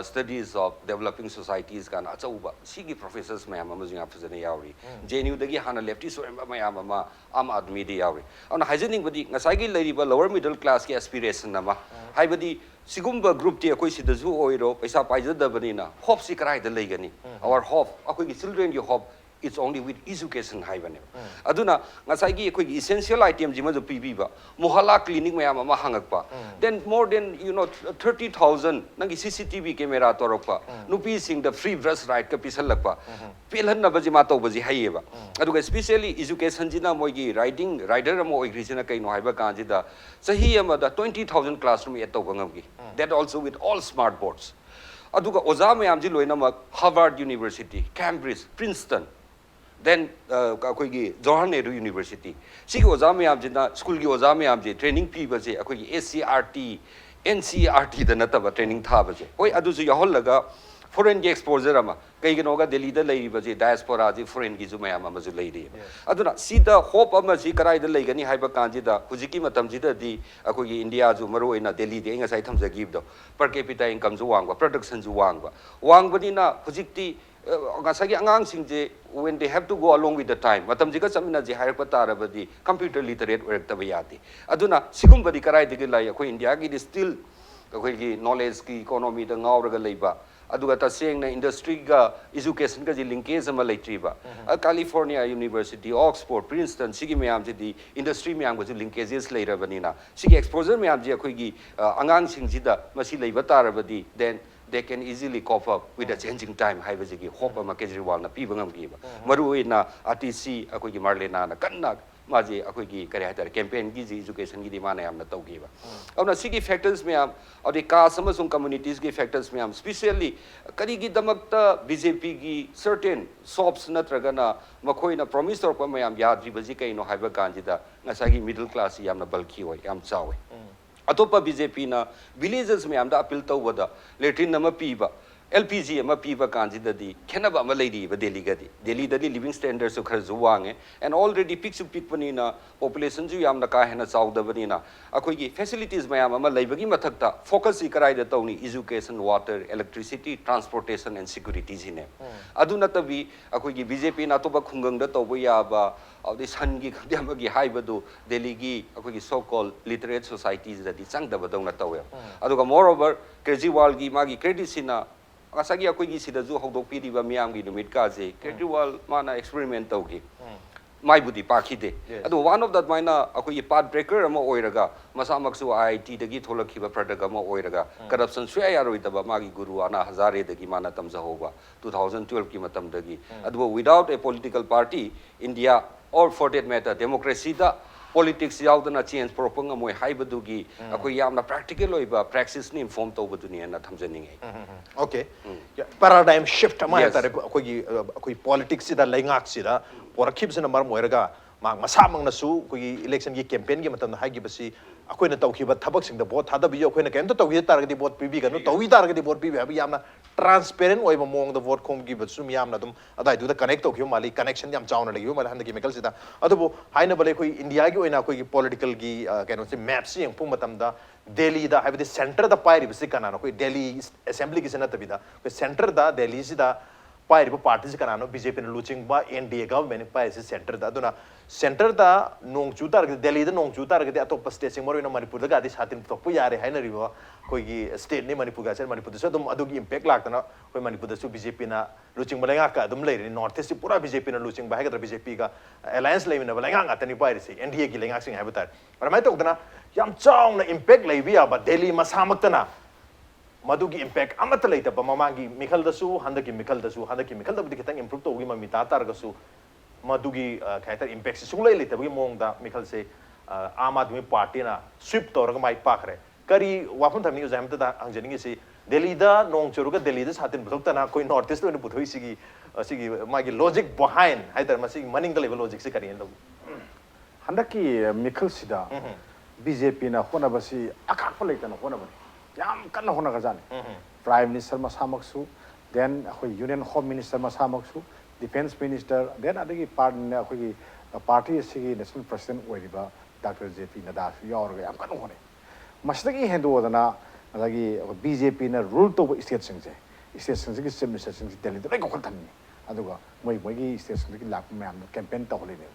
Studies of Developing Societies ꯀꯥꯏꯅ ꯑꯆꯧꯕ ꯁꯤꯒꯤ ꯄ꯭ꯔꯣꯐꯦꯁꯔꯁ ꯃꯌꯥꯝ ꯑꯃꯁꯨ ꯌꯥꯝ ꯐꯖꯅ ꯌꯥꯎꯔꯤ꯫ ꯖꯦ ꯑꯦꯟ ꯌꯨꯗꯒꯤ ꯍꯥꯟꯅ ꯂꯦꯐꯇꯤꯁ ꯑꯣꯏꯔꯝꯕ ꯃꯌꯥꯝ ꯑꯃ ꯑꯥꯝ ꯑꯥꯗꯃꯤꯗ ꯌꯥꯎꯔꯤ꯫ ꯑꯗꯨꯅ ꯍꯥꯏꯖꯅꯤꯡꯕꯗꯤ ꯉꯁꯥꯏꯒꯤ ꯂꯩꯔꯤꯕ lower middle classꯀꯤ aspiration ꯑꯃ, ꯍꯥꯏꯕꯗꯤ ꯁꯤꯒꯨꯝꯕ ꯒ꯭ꯔꯨꯞꯇꯤ ꯑꯩꯈꯣꯏ ꯁꯤꯗꯁꯨ ꯑꯣꯏꯔꯣ, ꯄꯩꯁꯥ ꯄꯥꯏꯖꯗꯕꯅꯤꯅ ꯍꯣꯞꯁꯤ ꯀꯗꯥꯏꯗ ꯂꯩꯒꯅꯤ? Our hope, ꯑꯩꯈꯣꯏꯒꯤ ꯆꯤꯜꯗ꯭ꯔꯦꯟꯒꯤ ꯍꯣꯞ, it's only with education ꯍꯥꯏꯕꯅꯦꯕ꯫ ꯑꯗꯨꯅ ꯉꯁꯥꯏꯒꯤ ꯑꯩꯈꯣꯏꯒꯤ ꯏꯁꯦꯟꯁꯤꯌꯦꯜ ꯑꯥꯏꯇꯦꯝꯁꯤꯃꯁꯨ ꯄꯤꯕꯤꯕ, ꯃꯣꯍꯜꯂꯥ ꯀ꯭ꯂꯤꯅꯤꯛ ꯃꯌꯥꯝ ꯑꯃ ꯍꯥꯡꯉꯛꯄ, then more than, you know, thirty thousand ꯅꯪꯒꯤ C C T V camera ꯇꯧꯔꯛꯄ, ꯅꯨꯄꯤꯁꯤꯡꯗ free bus rideꯀ ꯄꯤꯁꯜꯂꯛꯄ, ꯄꯦꯜꯍꯟꯅꯕꯁꯤ ꯃꯥ ꯇꯧꯕꯁꯤ ꯍꯩꯌꯦꯕ꯫ ꯑꯗꯨꯒ especially educationꯁꯤꯅ ꯃꯣꯏꯒꯤ riding, rider ꯑꯃ ꯑꯣꯏꯈ꯭ꯔꯤꯁꯤꯅ ꯀꯩꯅꯣ ꯍꯥꯏꯕ ꯀꯥꯟꯁꯤꯗ ꯆꯍꯤ ꯑꯃꯗ twenty thousand classroom add ꯇꯧꯕ ꯉꯝꯈꯤ, that also with all smart boards꯫ ꯑꯗꯨꯒ ꯑꯣꯖꯥ ꯃꯌꯥꯝꯁꯤ ꯂꯣꯏꯅꯃꯛ Harvard University, Cambridge, Princeton, then ꯑ, ꯑꯩꯈꯣꯏꯒꯤ ꯖꯋꯥꯍꯔ ꯅꯦꯍꯔꯨ ꯌꯨꯅꯤꯚꯔꯁꯤꯇꯤ, ꯁꯤꯒꯤ ꯑꯣꯖꯥ ꯃꯌꯥꯝꯁꯤꯅ, ꯁ꯭ꯀꯨꯜꯒꯤ ꯑꯣꯖꯥ ꯃꯌꯥꯝꯁꯦ ꯇ꯭ꯔꯦꯅꯤꯡ ꯄꯤꯕꯁꯦ ꯑꯩꯈꯣꯏꯒꯤ S C E R T, N C E R Tꯗ ꯅꯠꯇꯕ ꯇ꯭ꯔꯦꯅꯤꯡ ꯊꯥꯕꯁꯦ꯫ ꯍꯣꯏ, ꯑꯗꯨꯁꯨ ꯌꯥꯎꯍꯜꯂꯒ ꯐꯣꯔꯦꯟꯒꯤ ꯑꯦꯛꯁꯄꯣꯖꯔ ꯑꯃ, ꯀꯩꯒꯤꯅꯣꯒ ꯗꯦꯜꯂꯤꯗ ꯂꯩꯔꯤꯕꯁꯦ ꯗꯥꯏꯁꯄꯣꯔꯥꯁꯤ ꯐꯣꯔꯦꯟꯒꯤꯁꯨ ꯃꯌꯥꯝ ꯑꯃꯁꯨ ꯂꯩꯔꯤꯑꯕ꯫ ꯑꯗꯨꯅ ꯁꯤꯗ ꯍꯣꯞ ꯑꯃꯁꯤ ꯀꯗꯥꯏꯗ ꯂꯩꯒꯅꯤ ꯍꯥꯏꯕ ꯀꯥꯟꯁꯤꯗ, ꯍꯧꯖꯤꯛꯀꯤ ꯃꯇꯝꯁꯤꯗꯗꯤ ꯑꯩꯈꯣꯏꯒꯤ ꯏꯟꯗꯤꯌꯥꯁꯨ, ꯃꯔꯨꯑꯣꯏꯅ ꯗꯦꯜꯂꯤꯗꯤ ꯑꯩ ꯉꯁꯥꯏ ꯊꯝꯖꯈꯤꯕꯗꯣ, per capita incomeꯁꯨ ꯋꯥꯡꯕ, productionꯁꯨ ꯋꯥꯡꯕ, ꯋꯥꯡꯕꯅꯤꯅ ꯍꯧꯖꯤꯛꯇꯤ ꯉꯁꯥꯏꯒꯤ ꯑꯉꯥꯡꯁꯤꯡꯁꯦ, when they have to go along with the time, ꯃꯇꯝꯁꯤꯒ ꯆꯠꯃꯤꯟꯅꯁꯤ ꯍꯥꯏꯔꯛꯄ ꯇꯥꯔꯕꯗꯤ computer literate ꯑꯣꯏꯔꯛꯇꯕ ꯌꯥꯗꯦ꯫ ꯑꯗꯨꯅ ꯁꯤꯒꯨꯝꯕꯗꯤ ꯀꯗꯥꯏꯗꯒꯤ ꯂꯥꯛꯏ? ꯑꯩꯈꯣꯏ ꯏꯟꯗꯤꯌꯥꯒꯤꯗꯤ still ꯑꯩꯈꯣꯏꯒꯤ knowledgeꯀꯤ economyꯗ ꯉꯥꯎꯔꯒ ꯂꯩꯕ, ꯑꯗꯨꯒ ꯇꯁꯦꯡꯅ industryꯒ educationꯒꯁꯤ linkage ꯑꯃ ꯂꯩꯇ꯭ꯔꯤꯕ꯫ ꯑ, California University, Oxford, Princeton, ꯁꯤꯒꯤ ꯃꯌꯥꯝꯁꯤꯗꯤ industry ꯃꯌꯥꯝꯒꯁꯨ linkages ꯂꯩꯔꯕꯅꯤꯅ, ꯁꯤꯒꯤ exposure ꯃꯌꯥꯝꯁꯤ ꯑꯩꯈꯣꯏꯒꯤ, ꯑ, ꯑꯉꯥꯡꯁꯤꯡꯁꯤꯗ ꯃꯁꯤ ꯂꯩꯕ ꯇꯥꯔꯕꯗꯤ, then they can easily cope up with the changing time ꯍꯥꯏꯕꯁꯤꯒꯤ hope ꯑꯃ ꯀꯦꯖꯔꯤꯋꯥꯜꯅ ꯄꯤꯕ ꯉꯝꯈꯤꯕ꯫ ꯃꯔꯨꯑꯣꯏꯅ ꯑꯥꯔ ꯇꯤ ꯁꯤ ꯑꯩꯈꯣꯏꯒꯤ ꯃꯥꯔꯂꯦꯅꯥꯅ ꯀꯟꯅ ꯃꯥꯁꯦ ꯑꯩꯈꯣꯏꯒꯤ, ꯀꯔꯤ ꯍꯥꯏꯇꯥꯔꯦ, campaignꯒꯤꯁꯤ educationꯒꯤꯗꯤ ꯃꯥꯅ ꯌꯥꯝꯅ ꯇꯧꯈꯤꯕ꯫ ꯑꯗꯨꯅ ꯁꯤꯒꯤ factors ꯃꯌꯥꯝ, ꯑꯗꯩ caste ꯑꯃꯁꯨꯡ communitiesꯀꯤ factors ꯃꯌꯥꯝ, specially ꯀꯔꯤꯒꯤꯗꯃꯛꯇ BJPꯒꯤ certain shops ꯅꯠꯇ꯭ꯔꯒꯅ ꯃꯈꯣꯏꯅ promise ꯇꯧꯔꯛꯄ ꯃꯌꯥꯝ ꯌꯥꯗ꯭ꯔꯤꯕꯁꯤ ꯀꯩꯅꯣ ꯍꯥꯏꯕ ꯀꯥꯟꯁꯤꯗ, ꯉꯁꯥꯏꯒꯤ middle classꯁꯤ ꯌꯥꯝꯅ bulky ꯑꯣꯏ, ꯌꯥꯝ ꯆꯥꯎꯋꯦ꯫ ꯑꯇꯣꯞꯄ BJPꯅ villages ꯃꯌꯥꯝꯗ appeal ꯇꯧꯕꯗ latrine ꯑꯃ ꯄꯤꯕ, L P G ꯑꯃ ꯄꯤꯕ ꯀꯥꯟꯁꯤꯗꯗꯤ ꯈꯦꯠꯅꯕ ꯑꯃ ꯂꯩꯔꯤꯕ ꯗꯦꯜꯂꯤꯒꯗꯤ꯫ ꯗꯦꯜꯂꯤꯗꯗꯤ living standardꯁꯨ ꯈꯔꯁꯨ ꯋꯥꯡꯉꯦ, and already ꯄꯤꯛꯁꯨ ꯄꯤꯛꯄꯅꯤꯅ, populationꯁꯨ ꯌꯥꯝꯅ ꯀꯥ ꯍꯦꯟꯅ ꯆꯥꯎꯗꯕꯅꯤꯅ, ꯑꯩꯈꯣꯏꯒꯤ facilities ꯃꯌꯥꯝ ꯑꯃ ꯂꯩꯕꯒꯤ ꯃꯊꯛꯇ focusꯁꯤ ꯀꯗꯥꯏꯗ ꯇꯧꯅꯤ? Education, water, electricity, transportation and securityꯁꯤꯅꯦ꯫ ꯑꯗꯨ ꯅꯠꯇꯕꯤ ꯑꯩꯈꯣꯏꯒꯤ BJPꯅ ꯑꯇꯣꯞꯄ ꯈꯨꯡꯒꯪꯗ ꯇꯧꯕ ꯌꯥꯕ, ꯑꯗꯩ ꯁꯟꯒꯤ ꯈꯪꯗꯦ ꯑꯃꯒꯤ ꯍꯥꯏꯕꯗꯨ ꯗꯦꯜꯂꯤꯒꯤ ꯑꯩꯈꯣꯏꯒꯤ so called literate societyꯁꯤꯗꯗꯤ ꯆꯪꯗꯕꯗꯧꯅ ꯇꯧꯋꯦ꯫ ꯑꯗꯨꯒ moreover, ꯀꯦꯖꯔꯤꯋꯥꯜꯒꯤ ꯃꯥꯒꯤ creditꯁꯤꯅ ꯉꯁꯥꯏꯒꯤ ꯑꯩꯈꯣꯏꯒꯤ ꯁꯤꯗꯁꯨ ꯍꯧꯗꯣꯛꯄꯤꯔꯤꯕ ꯃꯤꯌꯥꯝꯒꯤ ꯅꯨꯃꯤꯠꯀꯥꯁꯦ, ꯀꯦꯖꯔꯤꯋꯥꯜ ꯃꯥꯅ experiment ꯇꯧꯈꯤ꯫ ꯃꯥꯏꯕꯨꯗꯤ ꯄꯥꯛꯈꯤꯗꯦ꯫ ꯑꯗꯣ one of that ꯃꯥꯏꯅ ꯑꯩꯈꯣꯏꯒꯤ path breaker ꯑꯃ ꯑꯣꯏꯔꯒ, ꯃꯁꯥꯃꯛꯁꯨ IITꯗꯒꯤ ꯊꯣꯛꯂꯛꯈꯤꯕ product ꯑꯃ ꯑꯣꯏꯔꯒ, corruption ꯁꯨꯡꯌꯥ ꯌꯥꯔꯣꯏꯗꯕ ꯃꯥꯒꯤ ꯒꯨꯔꯨ ꯑꯅꯥ ꯍꯖꯥꯔꯦꯗꯒꯤ ꯃꯥꯅ ꯇꯝꯖꯍꯧꯕ two thousand twelveꯀꯤ ꯃꯇꯝꯗꯒꯤ꯫ ꯑꯗꯨꯕꯨ without a political party, India, or for that matter, democracyꯗ politics ꯌꯥꯎꯗꯅ change ꯄꯨꯔꯛꯄ ꯉꯝꯃꯣꯏ ꯍꯥꯏꯕꯗꯨꯒꯤ ꯑꯩꯈꯣꯏ ꯌꯥꯝꯅ practical ꯑꯣꯏꯕ praxisꯅ inform ꯇꯧꯕꯗꯨꯅꯤꯅ ꯊꯝꯖꯅꯤꯡꯉꯤ꯫ Okay. Paradigm shift ꯑꯃ Yes. ꯍꯥꯏꯇꯥꯔꯦ, ꯑꯩꯈꯣꯏꯒꯤ, ꯑ, ꯑꯩꯈꯣꯏ politicsꯁꯤꯗ ꯂꯩꯉꯥꯛꯁꯤꯗ ꯄꯣꯔꯛꯈꯤꯕꯁꯤꯅ ꯃꯔꯝ ꯑꯣꯏꯔꯒ, ꯃꯍꯥꯛ ꯃꯁꯥꯃꯛꯅꯁꯨ ꯑꯩꯈꯣꯏꯒꯤ electionꯒꯤ campaignꯒꯤ ꯃꯇꯝꯗ ꯍꯥꯏꯈꯤꯕꯁꯤ, "ꯑꯩꯈꯣꯏꯅ ꯇꯧꯈꯤꯕ ꯊꯕꯛꯁꯤꯡꯗ vote ꯊꯥꯗꯕꯤꯌꯨ, ꯑꯩꯈꯣꯏꯅ ꯀꯔꯤꯝꯇ ꯇꯧꯈꯤꯗ ꯇꯥꯔꯒꯗꯤ vote ꯄꯤꯕꯤꯒꯅꯨ, ꯇꯧꯈꯤ ꯇꯥꯔꯒꯗꯤ vote ꯄꯤꯕꯤꯌꯨ" ꯍꯥꯏꯕ ꯌꯥꯝꯅ transparent ꯑꯣꯏꯕ ꯃꯑꯣꯡꯗ vote ꯈꯣꯝꯈꯤꯕꯁꯨ ꯃꯤꯌꯥꯝꯅ ꯑꯗꯨꯝ ꯑꯗꯥꯏꯗꯨꯗ connect ꯇꯧꯈꯤꯕ ꯃꯥꯜꯂꯤ, connection ꯌꯥꯝ ꯆꯥꯎꯅ ꯂꯩꯈꯤꯕ ꯃꯥꯜꯂꯤ ꯍꯟꯗꯛꯀꯤ ꯃꯤꯈꯜꯁꯤꯗ꯫ ꯑꯗꯨꯕꯨ ꯍꯥꯏꯅꯕ ꯂꯩ, ꯑꯩꯈꯣꯏ ꯏꯟꯗꯤꯌꯥꯒꯤ ꯑꯣꯏꯅ ꯑꯩꯈꯣꯏꯒꯤ political ꯒꯤ, ꯑ, ꯀꯩꯅꯣꯁꯦ, map ꯁꯤ ꯌꯦꯡꯉꯛꯄ ꯃꯇꯝꯗ ꯗꯦꯜꯂꯤꯗ, ꯍꯥꯏꯕꯗꯤ centre ꯗ ꯄꯥꯏꯔꯤꯕꯁꯤ ꯀꯅꯥꯅꯣ? ꯑꯩꯈꯣꯏ ꯗꯦꯜꯂꯤ assembly ꯒꯤꯁꯤ ꯅꯠꯇꯕꯤꯗ, ꯑꯩꯈꯣꯏ centre ꯗ, ꯗꯦꯜꯂꯤꯁꯤꯗ ꯄꯥꯏꯔꯤꯕ ꯄꯥꯔꯇꯤꯁꯤ ꯀꯅꯥꯅꯣ? ꯕꯤ ꯖꯦ ꯄꯤꯅ ꯂꯨꯆꯤꯡꯕ ꯑꯦꯟ ꯗꯤ ꯑꯦ ꯒꯚꯔꯟꯃꯦꯟꯠꯅꯤ ꯄꯥꯏꯔꯤꯁꯤ ꯁꯦꯟꯇꯔꯗ꯫ ꯑꯗꯨꯅ ꯁꯦꯟꯇꯔꯗ ꯅꯣꯡ ꯆꯨ ꯇꯥꯔꯒꯗꯤ, ꯗꯦꯜꯂꯤꯗ ꯅꯣꯡ ꯆꯨ ꯇꯥꯔꯒꯗꯤ ꯑꯇꯣꯞꯄ ꯁ꯭ꯇꯦꯠꯁꯤꯡ, ꯃꯔꯨꯑꯣꯏꯅ ꯃꯅꯤꯄꯨꯔꯗꯒꯗꯤ ꯁꯥꯇꯤꯟ ꯄꯨꯊꯣꯛꯄ ꯌꯥꯔꯦ ꯍꯥꯏꯅꯔꯤꯕ ꯑꯩꯈꯣꯏꯒꯤ ꯁ꯭ꯇꯦꯠꯅꯤ ꯃꯅꯤꯄꯨꯔꯒꯁꯦ꯫ ꯃꯅꯤꯄꯨꯔꯗꯁꯨ ꯑꯗꯨꯝ ꯑꯗꯨꯒꯤ ꯏꯝꯄꯦꯛ ꯂꯥꯛꯇꯅ ꯑꯩꯈꯣꯏ ꯃꯅꯤꯄꯨꯔꯗꯁꯨ ꯕꯤ ꯖꯦ ꯄꯤꯅ ꯂꯨꯆꯤꯡꯕ ꯂꯩꯉꯥꯛꯀ ꯑꯗꯨꯝ ꯂꯩꯔꯤꯅꯤ꯫ ꯅꯣꯔꯠ ꯏꯁꯁꯤ ꯄꯨꯔꯥ ꯕꯤ ꯖꯦ ꯄꯤꯅ ꯂꯨꯆꯤꯡꯕ ꯍꯥꯏꯒꯗ꯭ꯔꯥ, ꯕꯤ ꯖꯦ ꯄꯤꯒ ꯑꯦꯂꯥꯏꯟꯁ ꯂꯩꯃꯤꯟꯅꯕ ꯂꯩꯉꯥꯛ ꯉꯥꯛꯇꯅꯤ ꯄꯥꯏꯔꯤꯁꯦ, ꯑꯦꯟ ꯗꯤ ꯑꯦꯒꯤ ꯂꯩꯉꯥꯛꯁꯤꯡ ꯍꯥꯏꯕ ꯇꯥꯔꯦ꯫ ꯑꯗꯨꯃꯥꯏꯅ ꯇꯧꯗꯅ ꯌꯥꯝ ꯆꯥꯎꯅ ꯏꯝꯄꯦꯛ ꯂꯩꯕ ꯌꯥꯕ ꯗꯦꯜꯂꯤ ꯃꯁꯥꯃꯛꯇꯅ ꯃꯗꯨꯒꯤ ꯏꯝꯄꯦꯛ ꯑꯃꯠꯇ ꯂꯩꯇꯕ, ꯃꯃꯥꯡꯒꯤ ꯃꯤꯈꯜꯗꯁꯨ, ꯍꯟꯗꯛꯀꯤ ꯃꯤꯈꯜꯗꯁꯨ, ꯍꯟꯗꯛꯀꯤ ꯃꯤꯈꯜꯗꯕꯨꯗꯤ ꯈꯤꯇꯪ ꯏꯝꯄ꯭ꯔꯨꯞ ꯇꯧꯕꯒꯤ ꯃꯃꯤ ꯇꯥ ꯇꯥꯔꯒꯁꯨ, ꯃꯗꯨꯒꯤ, ꯑ, ꯀꯩ ꯍꯥꯏꯇꯥꯔꯦ, ꯏꯝꯄꯦꯛꯁꯤ ꯁꯨꯡꯂꯩ ꯂꯩꯇꯕꯒꯤ ꯃꯑꯣꯡꯗ ꯃꯤꯈꯜꯁꯦ, ꯑ, ꯑꯥꯝ ꯑꯥꯗꯃꯤ ꯄꯥꯔꯇꯤꯅ ꯁ꯭ꯋꯤꯞ ꯇꯧꯔꯒ ꯃꯥꯏ ꯄꯥꯛꯈ꯭ꯔꯦ꯫ ꯀꯔꯤ ꯋꯥꯐꯝ ꯊꯝꯅꯤꯡꯉꯤ ꯑꯣꯖꯥ? ꯑꯝꯇꯗ ꯍꯪꯖꯅꯤꯡꯉꯤꯁꯤ, ꯗꯦꯜꯂꯤꯗ ꯅꯣꯡ ꯆꯨꯔꯒ ꯗꯦꯜꯂꯤꯗ ꯁꯥꯇꯤꯟ ꯄꯨꯊꯣꯛꯇꯅ ꯑꯩꯈꯣꯏ ꯅꯣꯔꯠ ꯏꯁꯇ ꯑꯣꯏꯅ ꯄꯨꯊꯣꯛꯏꯁꯤꯒꯤ, ꯑ, ꯁꯤꯒꯤ ꯃꯥꯒꯤ ꯂꯣꯖꯤꯛ ꯕꯤꯍꯥꯏꯟ ꯍꯥꯏꯇꯥꯔꯦ, ꯃꯁꯤꯒꯤ ꯃꯅꯤꯡꯗ ꯂꯩꯕ ꯂꯣꯖꯤꯛꯁꯤ ꯀꯔꯤꯅ ꯂꯧꯏ? ꯍꯟꯗꯛꯀꯤ ꯃꯤꯈꯜꯁꯤꯗ ꯕꯤ ꯖꯦ ꯄꯤꯅ ꯍꯣꯠꯅꯕꯁꯤ ꯑꯀꯥꯛꯄ ꯂꯩꯇꯅ ꯍꯣꯠꯅꯕꯅꯤ꯫ ꯌꯥꯝ ꯀꯟꯅ ꯍꯣꯠꯅꯈ꯭ꯔꯖꯥꯠꯅꯤ꯫ ꯄ꯭ꯔꯥꯏꯝ ꯃꯤꯅꯤꯁꯇꯔ ꯃꯁꯥꯃꯛꯁꯨ, ꯗꯦꯟ ꯑꯩꯈꯣꯏ ꯌꯨꯅꯤꯌꯟ ꯍꯣꯝ ꯃꯤꯅꯤꯁꯇꯔ ꯃꯁꯥꯃꯛꯁꯨ, ꯗꯤꯐꯦꯟꯁ ꯃꯤꯅꯤꯁꯇꯔ, ꯗꯦꯟ ꯑꯗꯒꯤ ꯄꯥꯔ-, ꯑꯩꯈꯣꯏꯒꯤ ꯄꯥꯔꯇꯤ ꯑꯁꯤꯒꯤ ꯅꯦꯁꯅꯦꯜ ꯄ꯭ꯔꯁꯤꯗꯦꯟꯠ ꯑꯣꯏꯔꯤꯕ ꯗꯥꯛꯇꯔ ꯖꯦ ꯄꯤ ꯅꯗꯥꯁꯨ ꯌꯥꯎꯔꯒ ꯌꯥꯝ ꯀꯟꯅ ꯍꯣꯠꯅꯩ꯫ ꯃꯁꯤꯗꯒꯤ ꯍꯦꯟꯗꯣꯛꯑꯗꯅ ꯉꯁꯥꯏꯒꯤ ꯕꯤ ꯖꯦ ꯄꯤꯅ ꯔꯨꯜ ꯇꯧꯕ ꯏꯁꯇꯦꯠꯁꯤꯡꯁꯦ, ꯏꯁꯇꯦꯠꯁꯤꯡꯁꯤꯒꯤ ꯆꯤꯐ ꯃꯤꯅꯤꯁꯇꯔꯁꯤꯡꯁꯤ ꯗꯦꯜꯂꯤꯗ ꯂꯣꯏ ꯀꯧꯈꯠ ꯊꯝꯃꯤ꯫ ꯑꯗꯨꯒ ꯃꯣꯏ ꯃꯣꯏꯒꯤ ꯏꯁꯇꯦꯠꯁꯤꯡꯗꯒꯤ ꯂꯥꯛꯄ ꯃꯌꯥꯝꯗꯣ ꯀꯦꯝꯄꯦꯟ ꯇꯧꯍꯜꯂꯤꯅꯦꯕ꯫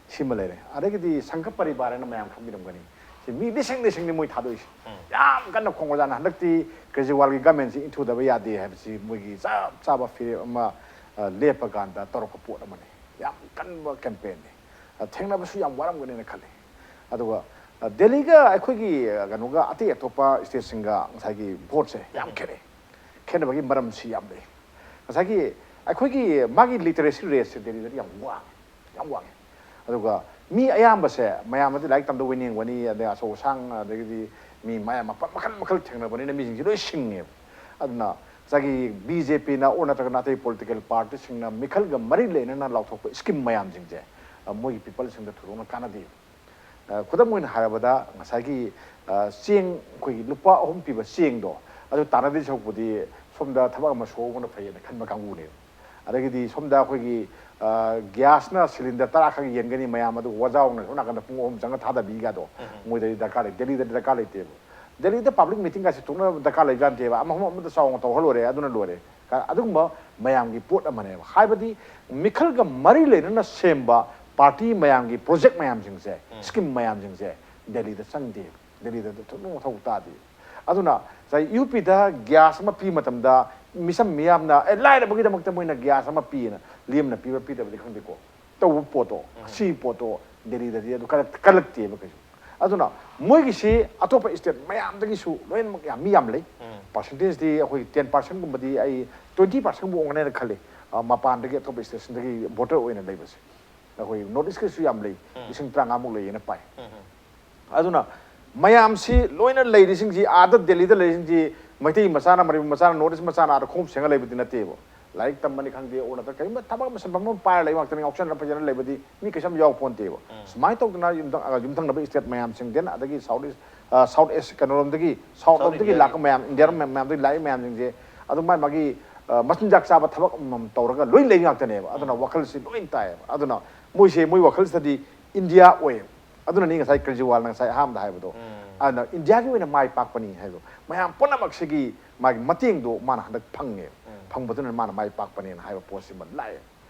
ꯁꯤꯃ ꯂꯩꯔꯦ꯫ ꯑꯗꯒꯤꯗꯤ ꯁꯪꯘ ꯄꯔꯤꯕꯥꯔ ꯍꯥꯏꯅ ꯃꯌꯥꯝ ꯈꯪꯕꯤꯔꯝꯒꯅꯤ꯫ ꯁꯤ ꯃꯤ ꯂꯤꯁꯤꯡ ꯂꯤꯁꯤꯡꯅꯤ ꯃꯣꯏ ꯊꯥꯗꯣꯛꯏꯁꯦ꯫ ꯌꯥꯝ ꯀꯟꯅ ꯈꯣꯡꯕꯖꯥꯠꯅꯤ꯫ ꯍꯟꯗꯛꯇꯤ ꯀꯦꯖ꯭ꯔꯤꯋꯥꯜꯒꯤ ꯒꯃꯦꯟꯁꯤ ꯏꯟꯊꯨꯗꯕ ꯌꯥꯗꯦ ꯍꯥꯏꯕꯁꯤ ꯃꯣꯏꯒꯤ ꯆꯞ ꯆꯥꯕ ꯐꯤꯔꯦꯞ ꯑꯃ, ꯑ, ꯂꯦꯞꯄꯀꯥꯟꯗ ꯇꯧꯔꯛꯄ ꯄꯣꯠ ꯑꯃꯅꯤ꯫ ꯌꯥꯝ ꯀꯟꯕ ꯀꯦꯝꯄꯦꯟꯅꯤ꯫ ꯑ, ꯊꯦꯡꯅꯕꯁꯨ ꯌꯥꯝ ꯋꯥꯔꯝꯒꯅꯤꯅ ꯈꯜꯂꯤ꯫ ꯑꯗꯨꯒ, ꯑ, ꯗꯦꯜꯂꯤꯒ ꯑꯩꯈꯣꯏꯒꯤ, ꯑ, ꯀꯩꯅꯣꯒ ꯑꯇꯩ ꯑꯇꯣꯞꯄ ꯏꯁꯇꯦꯠꯁꯤꯡꯒ ꯉꯁꯥꯏꯒꯤ ꯚꯣꯠꯁꯦ ꯌꯥꯝ ꯈꯦꯠꯅꯩ꯫ ꯈꯦꯠꯅꯕꯒꯤ ꯃꯔꯝꯁꯤ ꯌꯥꯝ ꯂꯩ꯫ ꯉꯁꯥꯏꯒꯤ ꯑꯩꯈꯣꯏꯒꯤ ꯃꯥꯒꯤ ꯂꯤꯇꯔꯦꯁꯤ ꯔꯦꯠꯁꯦ ꯗꯦꯜꯂꯤꯗꯗꯤ ꯌꯥꯝ ꯋꯥꯡꯉꯤ, ꯌꯥꯝ ꯋꯥꯡꯉꯤ꯫ ꯑꯗꯨꯒ ꯃꯤ ꯑꯌꯥꯝꯕꯁꯦ, ꯃꯌꯥꯝꯅꯗꯤ ꯂꯥꯏꯔꯤꯛ ꯇꯝꯗꯧꯕꯩ ꯅꯤꯡꯕꯅꯤ, ꯑꯗꯩ ꯑꯆꯧ ꯑꯁꯥꯡ, ꯑꯗꯒꯤꯗꯤ ꯃꯤ ꯃꯌꯥꯝ ꯃꯄ-, ꯃꯈꯜ ꯃꯈꯜ ꯊꯦꯡꯅꯕꯅꯤꯅ ꯃꯤꯁꯤꯡꯁꯦ ꯂꯣꯏ ꯁꯤꯡꯉꯦꯕ꯫ ꯑꯗꯨꯅ ꯉꯁꯥꯏꯒꯤ ꯕꯤ ꯖꯦ ꯄꯤꯅ ꯑꯣꯔ ꯅꯠꯇ꯭ꯔꯒꯅ ꯑꯇꯩ ꯄꯣꯂꯤꯇꯤꯀꯦꯜ ꯄꯥꯔꯇꯤꯁꯤꯡꯅ ꯃꯤꯈꯜꯒ ꯃꯔꯤ ꯂꯩꯅꯅ ꯂꯥꯎꯊꯣꯛꯄ ꯁ꯭ꯀꯤꯝ ꯃꯌꯥꯝꯁꯤꯡꯁꯦ, ꯑ, ꯃꯣꯏꯒꯤ ꯄꯤꯄꯜꯁꯤꯡꯗ ꯊꯣꯏꯗꯣꯛꯅ ꯀꯥꯟꯅꯗꯦꯕ꯫ ꯑ, ꯈꯨꯗꯝ ꯑꯣꯏꯅ ꯍꯥꯏꯔꯕꯗ, ꯉꯁꯥꯏꯒꯤ, ꯑ, ꯆꯦꯡ ꯑꯩꯈꯣꯏꯒꯤ ꯂꯨꯄꯥ ꯑꯍꯨꯝ ꯄꯤꯕ ꯆꯦꯡꯗꯣ, ꯑꯗꯨ ꯇꯥꯟꯅꯗꯣꯏ ꯁꯔꯨꯛꯄꯨꯗꯤ ꯁꯣꯝꯗ ꯊꯕꯛ ꯑꯃ ꯁꯨꯍꯧꯕꯅ ꯐꯩꯌꯦꯅ ꯈꯟꯕ ꯀꯥꯡꯕꯨꯅꯦꯕ꯫ ꯑꯗꯒꯤꯗꯤ ꯁꯣꯝꯗ ꯑꯩꯈꯣꯏꯒꯤ, ꯑ, ꯒ꯭ꯌꯥꯁꯅ ꯁꯤꯂꯤꯟꯗꯔ ꯇꯔꯥ ꯈꯛ ꯌꯦꯟꯒꯅꯤ ꯃꯌꯥꯝ, ꯑꯗꯨꯒ ꯋꯥꯖꯥꯎꯅ ꯁꯣꯝ ꯅꯥꯀꯟꯗ ꯄꯨꯡ ꯑꯍꯨꯝ ꯆꯪꯉ ꯊꯥꯗꯕꯤꯒꯗꯣ ꯃꯣꯏꯗꯗꯤ ꯗꯔꯀꯥꯔ ꯂꯩ, ꯗꯦꯜꯂꯤꯗꯗꯤ ꯗꯔꯀꯥꯔ ꯂꯩꯇꯦꯕ꯫ ꯗꯦꯜꯂꯤꯗ ꯄꯕ꯭ꯂꯤꯛ ꯃꯤꯇꯤꯡꯒꯁꯦ ꯇꯣꯛꯅꯕ ꯗꯔꯀꯥꯔ ꯂꯩꯕꯖꯥꯠ ꯅꯠꯇꯦꯕ꯫ ꯑꯃ ꯃꯐꯝ ꯑꯃꯗ ꯆꯥꯎꯅ ꯇꯧꯍꯜꯂꯣꯏꯔꯦ, ꯑꯗꯨꯅ ꯂꯣꯏꯔꯦ꯫ ꯑꯗꯨꯒꯨꯝꯕ ꯃꯌꯥꯝꯒꯤ ꯄꯣꯠ ꯑꯃꯅꯦꯕ꯫ ꯍꯥꯏꯕꯗꯤ ꯃꯤꯈꯜꯒ ꯃꯔꯤ ꯂꯩꯅꯅ ꯁꯦꯝꯕ ꯄꯥꯔꯇꯤ ꯃꯌꯥꯝꯒꯤ ꯄ꯭ꯔꯣꯖꯦꯛ ꯃꯌꯥꯝꯁꯤꯡꯁꯦ, ꯁ꯭ꯀꯤꯝ ꯃꯌꯥꯝꯁꯤꯡꯁꯦ ꯗꯦꯜꯂꯤꯗ ꯆꯪꯗꯦꯕ, ꯗꯦꯜꯂꯤꯗ ꯊꯨꯅ ꯃꯊꯧ ꯇꯥꯗꯦ꯫ ꯑꯗꯨꯅ ꯉꯁꯥꯏ ꯌꯨ ꯄꯤꯗ ꯒ꯭ꯌꯥꯁ ꯑꯃ ꯄꯤꯕ ꯃꯇꯝꯗ ꯃꯤꯆꯝ ꯃꯤꯌꯥꯝꯅ, ꯑꯦ, ꯂꯥꯏꯔꯕꯒꯤꯗꯃꯛꯇ ꯃꯣꯏꯅ ꯒ꯭ꯌꯥꯁ ꯑꯃ ꯄꯤꯌꯦꯅ ꯂꯦꯝꯅ ꯄꯤꯕ ꯄꯤꯗꯕꯗꯤ ꯈꯪꯗꯦꯀꯣ, ꯇꯧꯕ ꯄꯣꯠꯇꯣ, ꯑꯁꯤꯒꯤ ꯄꯣꯠꯇꯣ ꯗꯦꯜꯂꯤꯗꯗꯤ ꯑꯗꯨ ꯀꯜꯂꯛ-, ꯀꯜꯂꯛꯇꯦꯕ ꯀꯩꯁꯨ꯫ ꯑꯗꯨꯅ ꯃꯣꯏꯒꯤꯁꯤ ꯑꯇꯣꯞꯄ ꯁ꯭ꯇꯦꯠ ꯃꯌꯥꯝꯗꯒꯤꯁꯨ ꯂꯣꯏꯅꯃꯛ ꯌꯥꯝ, ꯃꯤ ꯌꯥꯝ ꯂꯩ꯫ ꯄꯥꯔꯁꯦꯟꯇꯦꯖꯇꯤ ꯑꯩꯈꯣꯏ ꯇꯦꯟ ꯄꯥꯔꯁꯦꯟꯒꯨꯝꯕꯗꯤ, ꯑꯩ ꯇ꯭ꯋꯦꯟꯇꯤ ꯄꯥꯔꯁꯦꯟꯕꯨ ꯑꯣꯟꯒꯅꯦꯅ ꯈꯜꯂꯤ, ꯑ, ꯃꯄꯥꯟꯗꯒꯤ, ꯑꯇꯣꯞꯄ ꯁ꯭ꯇꯦꯠꯁꯤꯡꯗꯒꯤ ꯚꯣꯇꯔ ꯑꯣꯏꯅ ꯂꯩꯕꯁꯦ꯫ ꯑꯩꯈꯣꯏ ꯅꯣꯔꯠ ꯏꯁꯀꯤꯁꯨ ꯌꯥꯝ ꯂꯩ, ꯂꯤꯁꯤꯡ ꯇꯔꯥꯃꯉꯥꯃꯨꯛ ꯂꯩꯌꯦꯅ ꯄꯥꯏ꯫ ꯑꯗꯨꯅ ꯃꯌꯥꯝꯁꯤ ꯂꯣꯏꯅ ꯂꯩꯔꯤꯁꯤꯡꯁꯤ, ꯑꯥꯗ ꯗꯦꯜꯂꯤꯗ ꯂꯩꯔꯤꯁꯤꯡꯁꯤ, ꯃꯩꯇꯩ ꯃꯆꯥꯅ, ꯃꯅꯤꯄꯨꯔ ꯃꯆꯥꯅ, ꯅꯣꯔꯠ ꯏꯁ ꯃꯆꯥꯅ ꯑꯥꯗ ꯈꯣꯡꯎꯞ ꯁꯦꯡꯉ ꯂꯩꯕꯗꯤ ꯅꯠꯇꯦꯕ꯫ ꯂꯥꯏꯔꯤꯛ ꯇꯝꯕꯅꯤ ꯈꯪꯗꯦ, ꯑꯣꯔ ꯅꯠꯇ꯭ꯔꯒ ꯀꯔꯤꯒꯨꯝꯕ ꯊꯕꯛ ꯑꯃ ꯁꯤꯟꯐꯝ ꯑꯃ ꯄꯥꯏꯔ ꯂꯩꯕ ꯉꯥꯛꯇꯅꯤ, ꯉꯥꯎꯁꯟꯅ ꯐꯩꯖꯅ ꯂꯩꯕꯗꯤ ꯃꯤ ꯀꯩꯁꯨ ꯌꯥꯝ ꯌꯥꯎ ꯄꯣꯟꯇꯦꯕ꯫ ꯁꯨꯃꯥꯏꯅ ꯇꯧꯗꯅ ꯌꯨꯝꯊꯪ-, ꯑ, ꯌꯨꯝꯊꯪꯅꯕ ꯁ꯭ꯇꯦꯠ ꯃꯌꯥꯝꯁꯤꯡ, then ꯑꯗꯒꯤ ꯁꯥꯎꯠ ꯏꯁ, ꯑ, ꯁꯥꯎꯠ ꯑꯦꯁ-, ꯀꯩꯅꯣꯔꯣꯝꯗꯒꯤ, ꯁꯥꯎꯠ ꯁꯥꯎꯠ ꯂꯣꯝꯗꯒꯤ ꯏꯟꯗꯤꯌꯥꯒꯤ꯫ ꯂꯥꯛꯄ ꯃꯌꯥꯝ, ꯏꯟꯗꯤꯌꯥ ꯃꯌꯥꯝ, ꯃꯌꯥꯝꯗꯒꯤ ꯂꯥꯛꯏ ꯃꯌꯥꯝꯁꯤꯡꯁꯦ, ꯑꯗꯨꯝ ꯃꯥꯏ ꯃꯥꯒꯤ, ꯑ, ꯃꯆꯤꯟꯖꯥꯛ ꯆꯥꯕ ꯊꯕꯛ ꯑꯃꯃꯝ ꯇꯧꯔꯒ ꯂꯣꯏ ꯂꯩ ꯉꯥꯛꯇꯅꯦꯕ꯫ ꯑꯗꯨꯅ ꯋꯥꯈꯜꯁꯤ ꯂꯣꯏ ꯇꯥꯏꯌꯦꯕ꯫ ꯑꯗꯨꯅ ꯃꯣꯏꯁꯦ, ꯃꯣꯏ ꯋꯥꯈꯜꯁꯤꯗꯗꯤ ꯏꯟꯗꯤꯌꯥ ꯑꯣꯏꯌꯦꯕ꯫ ꯑꯗꯨꯅꯅꯤ ꯉꯁꯥꯏ ꯀꯦꯖ꯭ꯔꯤꯋꯥꯜꯅ ꯉꯁꯥꯏ ꯑꯍꯥꯟꯕꯗ ꯍꯥꯏꯕꯗꯣ꯫ ꯑꯗꯨꯅ ꯏꯟꯗꯤꯌꯥꯒꯤ ꯑꯣꯏꯅ ꯃꯥꯏ ꯄꯥꯛꯄꯅꯤ ꯍꯥꯏꯕꯗꯣ, ꯃꯌꯥꯝ ꯄꯨꯝꯅꯃꯛꯁꯤꯒꯤ ꯃꯥꯒꯤ ꯃꯇꯦꯡꯗꯣ ꯃꯥꯅ ꯍꯟꯗꯛ ꯐꯪꯉꯦ꯫ ꯐꯪꯕꯗꯨꯅ ꯃꯥꯅ ꯃꯥꯏ ꯄꯥꯛꯄꯅꯦꯅ ꯍꯥꯏꯕ ꯄꯣꯠꯁꯤꯃ ꯂꯥꯛꯑꯦ꯫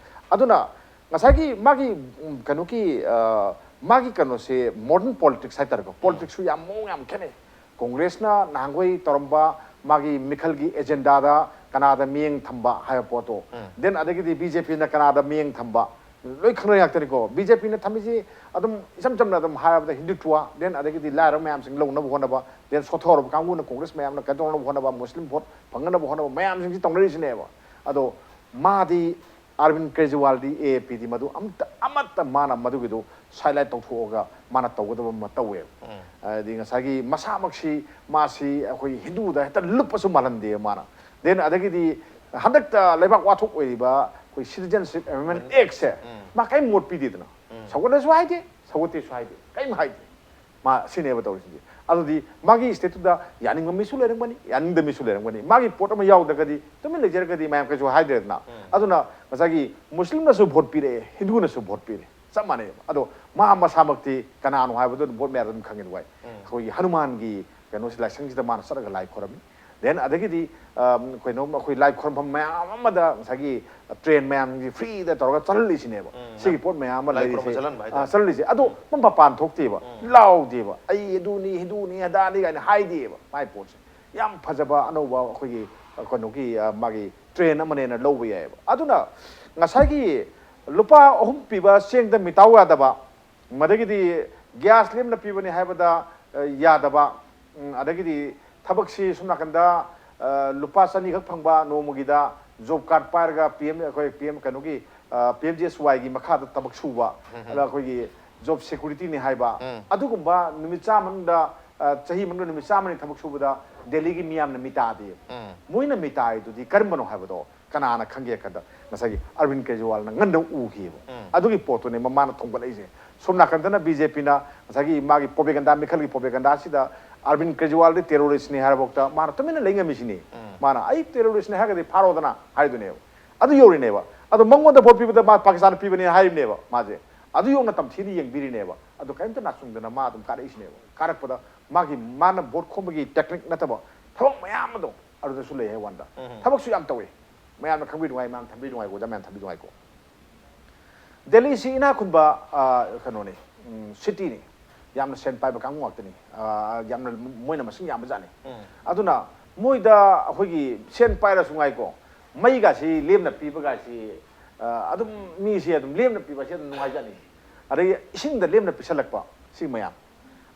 ꯑꯗꯨꯅ ꯉꯁꯥꯏꯒꯤ ꯃꯥꯒꯤ, ꯎꯝ, ꯀꯩꯅꯣꯒꯤ, ꯑ, ꯃꯥꯒꯤ ꯀꯩꯅꯣꯁꯦ modern politics ꯍꯥꯏꯇꯥꯔꯦꯀꯣ, politicsꯁꯨ ꯌꯥꯝ ꯃꯑꯣꯡ ꯌꯥꯝ ꯈꯦꯠꯅꯩ꯫ ꯀꯣꯡꯒ꯭ꯔꯦꯁꯅ ꯅꯍꯥꯟꯈꯣꯏ ꯇꯧꯔꯝꯕ ꯃꯥꯒꯤ ꯃꯤꯈꯜꯒꯤ ꯑꯦꯖꯦꯟꯗꯥꯗ ꯀꯅꯥꯗ ꯃꯤꯠꯌꯦꯡ ꯊꯝꯕ ꯍꯥꯏꯕ ꯄꯣꯠꯇꯣ, then ꯑꯗꯒꯤꯗꯤ ꯕꯤ ꯖꯦ ꯄꯤꯅ ꯀꯅꯥꯗ ꯃꯤꯠꯌꯦꯡ ꯊꯝꯕ, ꯂꯣꯏ ꯈꯪꯅꯔꯤ ꯉꯥꯛꯇꯅꯤꯀꯣ꯫ ꯕꯤ ꯖꯦ ꯄꯤꯅ ꯊꯝꯃꯤꯁꯤ ꯑꯗꯨꯝ ꯏꯆꯝ ꯆꯝꯅ ꯑꯗꯨꯝ ꯍꯥꯏꯔꯕꯗ ꯍꯤꯟꯗꯨꯇ꯭ꯋ, then ꯑꯗꯒꯤꯗꯤ ꯂꯥꯏꯔꯕ ꯃꯌꯥꯝꯁꯤꯡ ꯂꯧꯅꯕ ꯍꯣꯠꯅꯕ, then ꯁꯣꯠꯊꯍꯧꯔꯕ ꯀꯥꯡꯕꯨꯅ ꯀꯣꯡꯒ꯭ꯔꯦꯁ ꯃꯌꯥꯝꯅ ꯀꯩꯅꯣ ꯇꯧꯅꯕ ꯍꯣꯠꯅꯕ, ꯃꯨꯁꯂꯤꯝ ꯚꯣꯠ ꯐꯪꯅꯅꯕ ꯍꯣꯠꯅꯕ ꯃꯌꯥꯝꯁꯤꯡꯁꯤ ꯇꯧꯅꯔꯤꯁꯤꯅꯦꯕ꯫ ꯑꯗꯣ ꯃꯥꯗꯤ ꯑꯔꯕꯤꯟ ꯀꯦꯖ꯭ꯔꯤꯋꯥꯜꯗꯤ ꯑꯦ ꯑꯦ ꯄꯤꯗꯤ ꯃꯗꯨ ꯑꯃꯠꯇ, ꯑꯃꯠꯇ ꯃꯥꯅ ꯃꯗꯨꯒꯤꯗꯨ sidelight ꯇꯧꯊꯣꯛꯑꯒ ꯃꯥꯅ ꯇꯧꯒꯗꯕ ꯑꯃ ꯇꯧꯋꯦꯕ꯫ ꯍꯥꯏꯗꯤ ꯉꯁꯥꯏꯒꯤ ꯃꯁꯥꯃꯛꯁꯤ, ꯃꯥꯁꯤ ꯑꯩꯈꯣꯏ ꯍꯤꯟꯗꯨꯗ ꯍꯦꯛꯇ ꯂꯨꯞꯄꯁꯨ ꯃꯥꯜꯍꯟꯗꯦ ꯃꯥꯅ꯫ Then ꯑꯗꯒꯤꯗꯤ ꯍꯟꯗꯛꯇ ꯂꯩꯕꯥꯛ ꯋꯥꯊꯣꯛ ꯑꯣꯏꯔꯤꯕ ꯑꯩꯈꯣꯏ Citizenship Amendment Actꯁꯦ ꯃꯥ ꯀꯔꯤꯝ ꯃꯣꯠ ꯄꯤꯗꯦꯗꯅ꯫ ꯁꯧꯒꯠꯂꯁꯨ ꯍꯥꯏꯗꯦ, ꯁꯧꯒꯠꯇꯦꯁꯨ ꯍꯥꯏꯗꯦ, ꯀꯔꯤꯝ ꯍꯥꯏꯗꯦ꯫ ꯃꯥ ꯁꯤꯅꯦꯕ ꯇꯧꯔꯤꯁꯤꯡꯁꯦ꯫ ꯑꯗꯨꯗꯤ ꯃꯥꯒꯤ stateꯇꯨꯗ ꯌꯥꯅꯤꯡꯕ ꯃꯤꯁꯨ ꯂꯩꯔꯝꯒꯅꯤ, ꯌꯥꯅꯤꯡꯗꯕ ꯃꯤꯁꯨ ꯂꯩꯔꯝꯒꯅꯤ꯫ ꯃꯥꯒꯤ ꯄꯣꯠ ꯑꯃ ꯌꯥꯎꯗ꯭ꯔꯒꯗꯤ ꯇꯨꯃꯤꯟ ꯂꯩꯖꯔꯒꯗꯤ ꯃꯌꯥꯝ ꯀꯩꯁꯨ ꯍꯥꯏꯗ꯭ꯔꯦꯗꯅ꯫ ꯑꯗꯨꯅ ꯉꯁꯥꯏꯒꯤ ꯃꯨꯁꯂꯤꯝꯅꯁꯨ ꯚꯣꯠ ꯄꯤꯔꯛꯑꯦ, ꯍꯤꯟꯗꯨꯅꯁꯨ ꯚꯣꯠ ꯄꯤꯔꯦ, ꯆꯞ ꯃꯥꯟꯅꯩꯕ꯫ ꯑꯗꯣ ꯃꯥ ꯃꯁꯥꯃꯛꯇꯤ ꯀꯅꯥꯅꯣ ꯍꯥꯏꯕꯗꯣ ꯑꯗꯨꯝ ꯚꯣꯠ ꯃꯌꯥꯗ ꯑꯗꯨꯝ ꯈꯪꯉꯦ꯫ ꯑꯗꯨꯒ ꯑꯩꯈꯣꯏꯒꯤ ꯍꯅꯨꯃꯥꯟꯒꯤ ꯀꯩꯅꯣꯁꯤ, ꯂꯥꯏꯁꯪꯁꯤꯗ ꯃꯥꯅ ꯆꯠꯂꯒ ꯂꯥꯏ ꯈꯣꯏꯔꯝꯃꯤ꯫ Then ꯑꯗꯒꯤꯗꯤ ꯑ, ꯀꯩꯅꯣ, ꯑꯩꯈꯣꯏ ꯂꯥꯏ ꯈꯨꯔꯨꯝꯐꯝ ꯃꯌꯥꯝ ꯑꯃꯗ ꯉꯁꯥꯏꯒꯤ train ꯃꯌꯥꯝꯁꯤ free ꯗ ꯇꯧꯔꯒ ꯆꯠꯍꯜꯂꯤꯁꯤꯅꯦꯕ꯫ ꯎꯝ, ꯁꯤꯒꯤ ꯄꯣꯠ ꯃꯌꯥꯝ ꯑꯃ ꯂꯥꯏ ꯈꯨꯔꯨꯝꯕ ꯂꯩꯔꯤꯁꯦ꯫ ꯆꯠꯍꯟꯕ ꯑ, ꯍꯥꯏꯇꯥꯔꯦ꯫ ꯆꯠꯍꯜꯂꯤꯁꯦ ꯑꯗꯣ ꯃꯄꯥꯟ ꯊꯣꯛꯇꯦꯕ, ꯂꯥꯎꯗꯦꯕ, "ꯑꯩ ꯑꯗꯨꯅꯤ, ꯍꯤꯟꯗꯨꯅꯤ, ꯑꯗꯥꯅꯤ" ꯀꯥꯏꯅ ꯍꯥꯏꯗꯦꯕ꯫ ꯃꯥꯏ ꯄꯣꯠꯁꯦ ꯌꯥꯝ ꯐꯖꯕ ꯑꯅꯧꯕ ꯑꯩꯈꯣꯏꯒꯤ, ꯑ, ꯀꯩꯅꯣꯒꯤ, ꯑ, ꯃꯥꯒꯤ trend ꯑꯃꯅꯦꯅ ꯂꯧꯕ ꯌꯥꯏꯑꯕ꯫ ꯑꯗꯨꯅ ꯉꯁꯥꯏꯒꯤ ꯂꯨꯄꯥ ꯑꯍꯨꯝ ꯄꯤꯕ ꯆꯦꯡꯗ ꯃꯤꯇꯥꯎ ꯌꯥꯗꯕ, ꯃꯗꯒꯤꯗꯤ gas ꯂꯦꯝꯅ ꯄꯤꯕꯅꯤ ꯍꯥꯏꯕꯗ, ꯑ, ꯌꯥꯗꯕ, ꯎꯝ, ꯑꯗꯒꯤꯗꯤ ꯊꯕꯛꯁꯤ ꯁꯣꯝ ꯅꯥꯀꯟꯗ, ꯑ, ꯂꯨꯄꯥ ꯆꯅꯤꯈꯛ ꯐꯪꯕ ꯅꯣꯡꯃꯒꯤꯗ job card ꯄꯥꯏꯔꯒ PM, ꯑꯩꯈꯣꯏ PM ꯀꯩꯅꯣꯒꯤ, ꯑ, PMGSY ꯒꯤ ꯃꯈꯥꯗ ꯊꯕꯛ ꯁꯨꯕ, ꯑꯗ ꯑꯩꯈꯣꯏꯒꯤ job security ꯅꯤ ꯍꯥꯏꯕ, ꯎꯝ꯫ ꯑꯗꯨꯒꯨꯝꯕ ꯅꯨꯃꯤꯠ ꯆꯥꯝꯃ ꯃꯅꯨꯡꯗ, ꯑ, ꯆꯍꯤ ꯃꯅꯨꯡꯗ ꯅꯨꯃꯤꯠ ꯆꯥꯝꯃꯅꯤ ꯊꯕꯛ ꯁꯨꯕꯗ ꯗꯦꯜꯂꯤꯒꯤ ꯃꯤꯌꯥꯝꯅ ꯃꯤꯇꯥꯗꯦ꯫ ꯎꯝ꯫ ꯃꯣꯏꯅ ꯃꯤꯇꯥꯏꯗꯨꯗꯤ ꯀꯔꯝꯕꯅꯣ ꯍꯥꯏꯕꯗꯣ ꯀꯅꯥꯅ ꯈꯪꯒꯦ ꯈꯟꯗ ꯉꯁꯥꯏꯒꯤ ꯑꯔꯕꯤꯟ ꯀꯦꯖꯔꯤꯋꯥꯜꯅ ꯉꯟꯅ ꯎꯈꯤꯕ꯫ ꯎꯝ꯫ ꯑꯗꯨꯒꯤ ꯄꯣꯠꯇꯨꯅꯦ ꯃꯃꯥꯅ ꯊꯣꯡꯒꯠꯂꯛꯏꯁꯦ꯫ ꯁꯣꯝ ꯅꯥꯀꯟꯗꯅ BJP ꯅ ꯉꯁꯥꯏꯒꯤ ꯃꯥꯒꯤ propaganda, ꯃꯤꯈꯜꯒꯤ propaganda ꯁꯤꯗ ꯑꯔꯕꯤꯟ ꯀꯦꯖꯔꯤꯋꯥꯜꯗꯤ terrorist ꯅꯤ ꯍꯥꯏꯔꯐꯥꯎꯗ ꯃꯥꯅ ꯇꯨꯃꯤꯟꯅ ꯂꯩ ꯉꯝꯃꯤꯁꯤꯅꯤ꯫ ꯎꯝ꯫ ꯃꯥꯅ "ꯑꯩ terrorist ꯅꯤ ꯍꯥꯏꯔꯒꯗꯤ ꯐꯥꯔꯣꯗꯅ" ꯍꯥꯏꯗꯨꯅꯦꯕ꯫ ꯑꯗꯨ ꯌꯧꯔꯤꯅꯦꯕ꯫ ꯑꯗꯣ ꯃꯉꯣꯟꯗ vote ꯄꯤꯕꯗ ꯃꯥ ꯄꯥꯀꯤꯁꯇꯥꯟ ꯄꯤꯕꯅꯦ ꯍꯥꯏꯔꯤꯕꯅꯦꯕ ꯃꯥꯁꯦ꯫ ꯑꯗꯨ ꯌꯧꯅ ꯇꯝꯊꯤꯅ ꯌꯦꯡꯕꯤꯔꯤꯅꯦꯕ꯫ ꯑꯗꯣ ꯀꯔꯤꯝꯇ ꯅꯥꯆꯨꯡꯗꯅ ꯃꯥ ꯑꯗꯨꯝ ꯀꯥꯔꯛꯏꯁꯤꯅꯦꯕ꯫ ꯀꯥꯔꯛꯄꯗ ꯃꯥꯒꯤ, ꯃꯥꯅ vote ꯈꯣꯝꯕꯒꯤ technique ꯅꯠꯇꯕ ꯊꯕꯛ ꯃꯌꯥꯝ ꯑꯗꯣ ꯑꯗꯨꯗꯁꯨ ꯂꯩ ꯍꯥꯏ ꯋꯥꯅꯤꯗ꯫ ꯎꯝ꯫ ꯊꯕꯛꯁꯨ ꯌꯥꯝ ꯇꯧꯋꯤ꯫ ꯃꯌꯥꯝꯅ ꯈꯪꯕꯤꯅꯨꯡꯉꯥꯏ, ꯃꯌꯥꯝ ꯊꯝꯕꯤꯅꯨꯡꯉꯥꯏꯀꯣ, ꯑꯣꯖꯥ ꯃꯌꯥꯝ ꯊꯝꯕꯤꯅꯨꯡꯉꯥꯏꯀꯣ꯫ ꯗꯦꯜꯂꯤꯁꯤ ꯏꯅꯥꯛ ꯈꯨꯟꯕ, ꯑ, ꯀꯩꯅꯣꯅꯤ, ꯎꯝ, city ꯅꯤ꯫ ꯌꯥꯝꯅ ꯁꯦꯟ ꯄꯥꯏꯕ ꯀꯥꯡꯕꯨ ꯉꯥꯛꯇꯅꯤ꯫ ꯑ, ꯌꯥꯝꯅ ꯃꯣꯏꯅ ꯃꯁꯤꯡ ꯌꯥꯝꯕ ꯖꯥꯠꯅꯤ꯫ ꯎꯝ꯫ ꯑꯗꯨꯅ ꯃꯣꯏꯗ ꯑꯩꯈꯣꯏꯒꯤ ꯁꯦꯟ ꯄꯥꯏꯔꯁꯨ ꯉꯥꯏꯀꯣ, ꯃꯩꯒꯥꯁꯤ ꯂꯦꯝꯅ ꯄꯤꯕꯒꯥꯁꯤ, ꯑ, ꯑꯗꯨꯝ ꯃꯤꯁꯦ ꯑꯗꯨꯝ ꯂꯦꯝꯅ ꯄꯤꯕꯁꯦ ꯑꯗꯨꯝ ꯅꯨꯡꯉꯥꯏꯖꯥꯠꯅꯤ꯫ ꯑꯗꯒꯤ ꯏꯁꯤꯡꯗ ꯂꯦꯝꯅ ꯄꯤꯁꯜꯂꯛꯄ ꯁꯤ ꯃꯌꯥꯝ꯫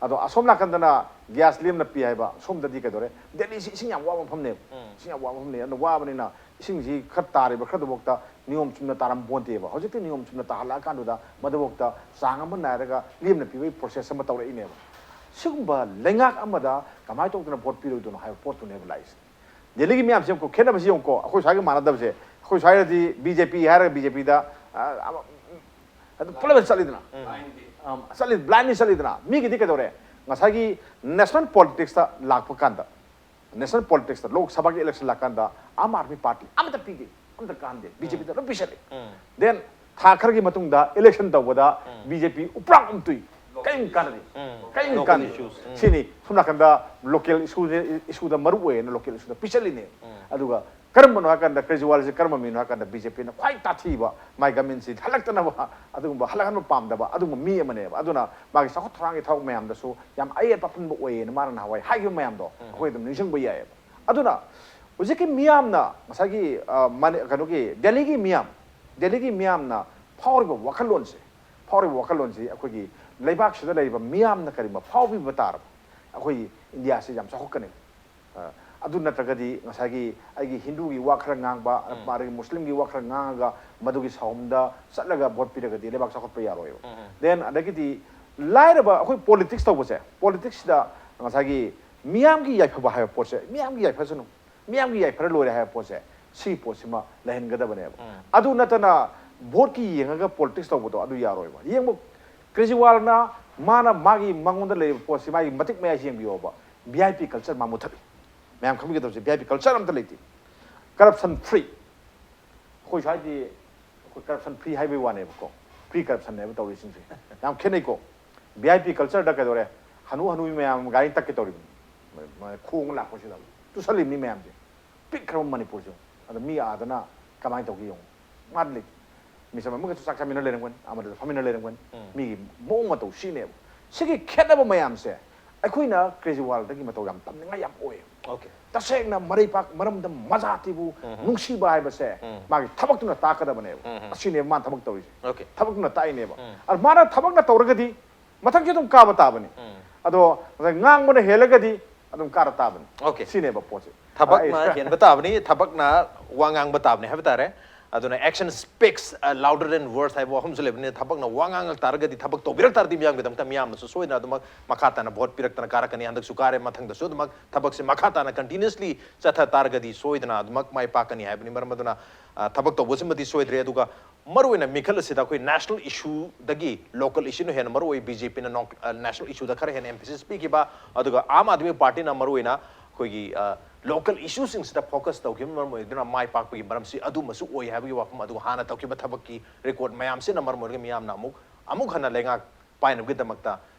ꯑꯗꯣ ꯑꯁꯣꯝ ꯅꯥꯀꯟꯗꯅ gas ꯂꯦꯝꯅ ꯄꯤ ꯍꯥꯏꯕ, ꯁꯣꯝꯗꯗꯤ ꯀꯩꯗꯧꯔꯦ? ꯗꯦꯜꯂꯤꯁꯤ ꯏꯁꯤꯡ ꯌꯥꯝ ꯋꯥꯕ ꯃꯐꯝꯅꯦꯕ꯫ ꯎꯝ꯫ ꯏꯁꯤꯡ ꯌꯥꯝ ꯋꯥꯕ ꯃꯐꯝꯅꯦ꯫ ꯑꯗꯨꯅ ꯋꯥꯕꯅꯤꯅ ꯏꯁꯤꯡꯁꯤ ꯈꯔ ꯇꯥꯔꯤꯕ ꯈꯔꯗꯨꯐꯥꯎꯗ ꯅꯤꯌꯣꯝ ꯆꯨꯝꯅ ꯇꯥꯔꯝꯄꯣꯟꯇꯦꯕ꯫ ꯍꯧꯖꯤꯛꯇꯤ ꯅꯤꯌꯣꯝ ꯆꯨꯝꯅ ꯇꯥꯍꯜꯂꯛꯑꯀꯥꯟꯗꯨꯗ ꯃꯗꯨꯐꯥꯎꯗ ꯆꯥꯡ ꯑꯃ ꯅꯥꯏꯔꯒ ꯂꯦꯝꯅ ꯄꯤꯕꯒꯤ process ꯑꯃ ꯇꯧꯔꯛꯏꯅꯦꯕ꯫ ꯁꯤꯒꯨꯝꯕ ꯂꯩꯉꯥꯛ ꯑꯃꯗ ꯀꯃꯥꯏꯅ ꯇꯧꯗꯅ vote ꯄꯤꯔꯣꯏꯗꯣꯏꯅꯣ ꯍꯥꯏꯕ ꯄꯣꯠꯇꯨꯅꯦꯕ ꯂꯥꯛꯏꯁꯦ꯫ ꯗꯦꯜꯂꯤꯒꯤ ꯃꯌꯥꯝꯁꯦ ꯌꯦꯡꯉꯨꯀꯣ, ꯈꯦꯠꯅꯕꯁꯤ ꯌꯦꯡꯉꯨꯀꯣ, ꯑꯩꯈꯣꯏ ꯁ꯭ꯋꯥꯏꯒ ꯃꯥꯟꯅꯗꯕꯁꯦ꯫ ꯑꯩꯈꯣꯏ ꯁ꯭ꯋꯥꯏꯗꯗꯤ BJP ꯍꯥꯏꯔꯒ BJP ꯗ, ꯑ, ꯑꯃ, ꯑꯗꯨ ꯄꯨꯂꯞ ꯆꯠꯂꯤꯗꯅ꯫ ꯑ, ꯆꯠꯂꯤ, blindly ꯆꯠꯂꯤꯗꯅ꯫ ꯃꯤꯒꯤꯗꯤ ꯀꯩꯗꯧꯔꯦ? ꯉꯁꯥꯏꯒꯤ national politics ꯇ ꯂꯥꯛꯄ ꯀꯥꯟꯗ, national politics ꯇ, ꯂꯣꯛ ꯁꯚꯥꯒꯤ election ꯂꯥꯛꯀꯥꯟꯗ ꯑꯥꯝ ꯑꯥꯗꯃꯤ party ꯑꯃꯠꯇ ꯄꯤꯗꯦ, ꯑꯃꯠꯇ ꯀꯥꯍꯟꯗꯦ, BJP ꯗ ꯂꯣꯏ ꯄꯤꯁꯜꯂꯦ꯫ ꯎꯝ꯫ Then ꯊꯥ ꯈꯔꯒꯤ ꯃꯇꯨꯡꯗ election ꯇꯧꯕꯗ BJP ꯎꯄ꯭ꯔꯥꯛ ꯑꯃ ꯇꯨꯏ꯫ ꯀꯔꯤꯝ ꯀꯥꯟꯅꯗꯦ꯫ ꯎꯝ. ꯀꯔꯤꯝ Local ꯀꯥꯟꯅꯗꯦ꯫ Issues, ꯎꯝ. ꯁꯤꯅꯤ ꯁꯣꯝ ꯅꯥꯀꯟꯗ local issue ꯗ issue ꯗ ꯃꯔꯨ ꯑꯣꯏꯌꯦꯅ local issue ꯗ ꯄꯤꯁꯜꯂꯤꯅꯦ꯫ ꯑꯗꯨꯒ ꯀꯔꯝꯕꯅꯣ ꯍꯥꯏ ꯀꯥꯟꯗ ꯀ꯭ꯔꯦꯖꯤꯋꯥꯜꯁꯦ ꯀꯔꯝꯕ ꯃꯤꯅꯣ ꯍꯥꯏ ꯀꯥꯟꯗ B J P ꯅ ꯈ꯭ꯋꯥꯏ ꯇꯥꯊꯤꯕ, ꯃꯥꯏ government ꯁꯤ ꯍꯜꯂꯛꯇꯅꯕ, ꯑꯗꯨꯒꯨꯝꯕ ꯍꯜꯂꯛꯍꯟꯕ ꯄꯥꯝꯗꯕ ꯑꯗꯨꯒꯨꯝꯕ ꯃꯤ ꯑꯃꯅꯦꯕ꯫ ꯑꯗꯨꯅ ꯃꯥꯒꯤ ꯆꯥꯎꯈꯠ ꯊꯧꯔꯥꯡꯒꯤ ꯊꯕꯛ ꯃꯌꯥꯝꯗꯁꯨ ꯌꯥꯝ ꯑꯌꯦꯠꯄ ꯑꯄꯟꯕ ꯑꯣꯏꯌꯦꯅ ꯃꯥꯅ ꯅꯍꯥꯟꯋꯥꯏ ꯍꯥꯏꯈꯤꯕ ꯃꯌꯥꯝꯗꯣ ꯑꯩꯈꯣꯏ ꯑꯗꯨꯝ ꯅꯤꯡꯁꯤꯡꯕ ꯌꯥꯏꯌꯦꯕ꯫ ꯑꯗꯨꯅ ꯍꯧꯖꯤꯛꯀꯤ ꯃꯤꯌꯥꯝꯅ ꯉꯁꯥꯏꯒꯤ ꯑ, ꯃꯅꯤ- ꯀꯩꯅꯣꯒꯤ ꯗꯦꯜꯂꯤꯒꯤ ꯃꯤꯌꯥꯝ, ꯗꯦꯜꯂꯤꯒꯤ ꯃꯤꯌꯥꯝꯅ ꯐꯥꯎꯔꯤꯕ ꯋꯥꯈꯜꯂꯣꯟꯁꯦ, ꯐꯥꯎꯔꯤꯕ ꯋꯥꯈꯜꯂꯣꯟꯁꯤ ꯑꯩꯈꯣꯏꯒꯤ ꯂꯩꯕꯥꯛꯁꯤꯗ ꯂꯩꯔꯤꯕ ꯃꯤꯌꯥꯝꯅ ꯀꯔꯤꯒꯨꯝꯕ ꯐꯥꯎꯕꯤꯕ ꯇꯥꯔꯕ ꯑꯩꯈꯣꯏꯒꯤ ꯏꯟꯗꯤꯌꯥꯁꯤ ꯌꯥꯝ ꯆꯥꯎꯈꯠꯀꯅꯤ꯫ ꯑ, ꯑꯗꯨ ꯅꯠꯇ꯭ꯔꯒꯗꯤ ꯉꯁꯥꯏꯒꯤ ꯑꯩꯒꯤ ꯍꯤꯟꯗꯨꯒꯤ ꯋꯥ ꯈꯔ ꯉꯥꯡꯕ, ꯑꯗꯒꯤ ꯃꯨꯁꯂꯤꯝꯒꯤ ꯋꯥ ꯈꯔ ꯉꯥꯡꯉꯒ ꯃꯗꯨꯒꯤ ꯁꯥꯎꯝꯗ ꯆꯠꯂꯒ ꯚꯣꯠ ꯄꯤꯔꯒꯗꯤ ꯂꯩꯕꯥꯛ ꯆꯥꯎꯈꯠꯄ ꯌꯥꯔꯣꯏꯕ꯫ Then ꯑꯗꯒꯤꯗꯤ ꯂꯥꯏꯔꯕ ꯑꯩꯈꯣꯏ politics ꯇꯧꯕꯁꯦ, politics ꯁꯤꯗ ꯉꯁꯥꯏꯒꯤ ꯃꯤꯌꯥꯝꯒꯤ ꯌꯥꯏꯐꯕ ꯍꯥꯏꯕ ꯄꯣꯠꯁꯦ, ꯃꯤꯌꯥꯝꯒꯤ ꯌꯥꯏꯐꯁꯅꯨ, ꯃꯤꯌꯥꯝꯒꯤ ꯌꯥꯏꯐꯔ ꯂꯣꯏꯔꯦ ꯍꯥꯏꯕ ꯄꯣꯠꯁꯦ, ꯁꯤꯒꯤ ꯄꯣꯠꯁꯤꯃ ꯂꯩꯍꯟꯒꯗꯕꯅꯦꯕ꯫ ꯑꯗꯨ ꯅꯠꯇꯅ ꯚꯣꯠꯀꯤ ꯌꯦꯡꯉꯒ politics ꯇꯧꯕꯗꯣ ꯑꯗꯨ ꯌꯥꯔꯣꯏꯕ꯫ ꯌꯦꯡꯕ, ꯀ꯭ꯔꯦꯖꯤꯋꯥꯜꯅ ꯃꯥꯅ ꯃꯥꯒꯤ ꯃꯉꯣꯟꯗ ꯂꯩꯔꯤꯕ ꯄꯣꯠꯁꯤ ꯃꯥꯒꯤ ꯃꯇꯤꯛ ꯃꯌꯥꯏꯁꯤ ꯌꯦꯡꯕꯤꯌꯣꯕ꯫ V I P culture ꯃꯥ ꯃꯨꯊꯠꯂꯤ꯫ ꯃꯌꯥꯝ ꯈꯪꯕꯤꯒꯗꯕꯁꯦ, V I P culture ꯑꯝꯇ ꯂꯩꯇꯦ꯫ Corruption free꯫ ꯑꯩꯈꯣꯏ ꯁ꯭ꯋꯥꯏꯗꯤ ꯑꯩꯈꯣꯏ corruption free ꯍꯥꯏꯕꯒꯤ ꯋꯥꯅꯦꯕꯀꯣ, free corruption ꯅꯦꯕ ꯇꯧꯔꯤꯁꯤꯡꯁꯦ꯫ ꯌꯥꯝ ꯈꯦꯠꯅꯩꯀꯣ꯫ V I P culture ꯗ ꯀꯩꯗꯧꯔꯦ, ꯍꯅꯨ ꯍꯅꯨꯕꯤ ꯃꯌꯥꯝ ꯒꯥꯔꯤ ꯇꯛꯀꯦ ꯇꯧꯔꯤꯕꯅꯤ꯫ ꯃ- ꯃ- ꯈꯣꯡꯅ ꯂꯥꯛꯄꯁꯤꯗ ꯇꯨꯁꯜꯂꯤꯕꯅꯤ ꯃꯌꯥꯝꯁꯦ꯫ ꯄꯤꯛꯈ꯭ꯔꯕ ꯃꯅꯤꯄꯨꯔꯁꯦ꯫ ꯑꯗꯣ ꯃꯤ ꯑꯥꯗꯅ ꯀꯃꯥꯏꯅ ꯇꯧꯒꯦ ꯌꯦꯡꯉꯣ꯫ ꯃꯥꯗꯤ ꯂꯩꯇꯦ꯫ ꯃꯤꯆꯝ ꯑꯃꯒꯁꯨ ꯆꯥꯛ ꯆꯥꯃꯤꯟꯅ ꯂꯩꯔꯝꯒꯅꯤ, ꯑꯃꯗꯁꯨ ꯐꯝꯃꯤꯟꯅ ꯂꯩꯔꯝꯒꯅꯤ꯫ ꯃꯤꯒꯤ ꯃꯑꯣꯡ ꯃꯇꯧ ꯁꯤꯅꯦꯕ꯫ ꯁꯤꯒꯤ ꯈꯦꯠꯅꯕ ꯃꯌꯥꯝꯁꯦ ꯑꯩꯈꯣꯏꯅ ꯀ꯭ꯔꯦꯖꯤꯋꯥꯜꯗꯒꯤ ꯃꯇꯧ ꯌꯥꯝ ꯇꯝꯅꯤꯡꯉꯥꯏ ꯌꯥꯝ ꯑꯣꯏꯌꯦꯕ꯫ Okay. ꯇꯁꯦꯡꯅ ꯃꯔꯩꯄꯥꯛ ꯃꯔꯝꯗꯝ ꯃꯖꯥꯇꯤꯕꯨ ꯅꯨꯡꯁꯤꯕ ꯍꯥꯏꯕꯁꯦ ꯃꯥꯒꯤ ꯊꯕꯛꯇꯨꯅ ꯇꯥꯛꯀꯗꯕꯅꯦꯕ꯫ ꯑꯁꯤꯅꯦꯕ ꯃꯥꯅ ꯊꯕꯛ ꯇꯧꯔꯤꯁꯦ꯫ Okay. ꯊꯕꯛꯇꯨꯅ ꯇꯥꯛꯏꯅꯦꯕ꯫ ꯑꯗꯣ ꯃꯥꯅ ꯊꯕꯛꯅ ꯇꯧꯔꯒꯗꯤ ꯃꯊꯛꯁꯤ ꯑꯗꯨꯝ ꯀꯥꯕ ꯇꯥꯕꯅꯤ꯫ ꯑꯗꯣ ꯉꯁꯥꯏ ꯉꯥꯡꯕꯅ ꯍꯦꯜꯂꯒꯗꯤ ꯑꯗꯨꯝ ꯀꯥꯔ ꯇꯥꯕꯅꯤ꯫ Okay. ꯁꯤꯅꯦꯕ ꯄꯣꯠꯁꯦ꯫ ꯊꯕꯛꯅ ꯑꯩ- ꯍꯦꯟꯕ ꯇꯥꯕꯅꯤ, ꯊꯕꯛꯅ ꯋꯥ ꯉꯥꯡꯕ ꯇꯥꯕꯅꯤ ꯍꯥꯏꯕ ꯇꯥꯔꯦ꯫ ꯑꯗꯨꯅ action speaks louder than words ꯍꯥꯏꯕ ꯋꯥꯐꯝꯁꯨ ꯂꯩꯕꯅꯤꯅ, ꯊꯕꯛꯅ ꯋꯥ ꯉꯥꯡꯉꯛ ꯇꯥꯔꯒꯗꯤ, ꯊꯕꯛ ꯇꯧꯕꯤꯔꯛ ꯇꯥꯔꯗꯤ ꯃꯤꯌꯥꯝꯒꯤꯗꯃꯛꯇ ꯃꯤꯌꯥꯝꯅꯁꯨ ꯁꯣꯏꯗꯅ ꯑꯗꯨꯃꯛ ꯃꯈꯥ ꯇꯥꯅ ꯚꯣꯠ ꯄꯤꯔꯛꯇꯅ ꯀꯥꯔꯛꯀꯅꯤ꯫ ꯍꯟꯗꯛꯁꯨ ꯀꯥꯔꯦ, ꯃꯊꯪꯗꯁꯨ ꯑꯗꯨꯃꯛ ꯊꯕꯛꯁꯦ ꯃꯈꯥ ꯇꯥꯅ continuously ꯆꯠꯊ ꯇꯥꯔꯒꯗꯤ ꯁꯣꯏꯗꯅ ꯑꯗꯨꯃꯛ ꯃꯥꯏ ꯄꯥꯛꯀꯅꯤ ꯍꯥꯏꯕꯅꯤ꯫ ꯃꯔꯝ ꯑꯗꯨꯅ, ꯑ, ꯊꯕꯛ ꯇꯧꯕꯁꯤꯃꯗꯤ ꯁꯣꯏꯗ꯭ꯔꯦ꯫ ꯑꯗꯨꯒ ꯃꯔꯨꯑꯣꯏꯅ ꯃꯤꯈꯜ ꯑꯁꯤꯗ ꯑꯩꯈꯣꯏ national issue ꯗꯒꯤ local issue ꯅ ꯍꯦꯟꯅ ꯃꯔꯨꯑꯣꯏ꯫ B J P ꯅ ꯅꯣ-, ꯑ, national issue ꯗ ꯈꯔ ꯍꯦꯟꯅ emphasis ꯄꯤꯈꯤꯕ, ꯑꯗꯨꯒ ꯑꯥꯝ ꯑꯥꯗꯃꯤ ꯄꯥꯔꯇꯤꯅ ꯃꯔꯨꯑꯣꯏꯅ ꯑꯩꯈꯣꯏꯒꯤ, ꯑ, local issue ꯁꯤꯡꯁꯤꯗ focus ꯇꯧꯈꯤꯕꯅ ꯃꯔꯝ ꯑꯣꯏꯗꯨꯅ ꯃꯥꯏ ꯄꯥꯛꯄꯒꯤ ꯃꯔꯝꯁꯤ ꯑꯗꯨꯃꯁꯨ ꯑꯣꯏ ꯍꯥꯏꯕꯒꯤ ꯋꯥꯐꯝ ꯑꯗꯨ ꯍꯥꯟꯅ ꯇꯧꯈꯤꯕ ꯊꯕꯛꯀꯤ record ꯃꯌꯥꯝꯁꯤꯅ ꯃꯔꯝ ꯑꯣꯏꯔꯒ ꯃꯤꯌꯥꯝꯅ ꯑꯃꯨꯛ, ꯑꯃꯨꯛ ꯍꯟꯅ ꯂꯩꯉꯥꯛ ꯄꯥꯏꯅꯕꯒꯤꯗꯃꯛꯇ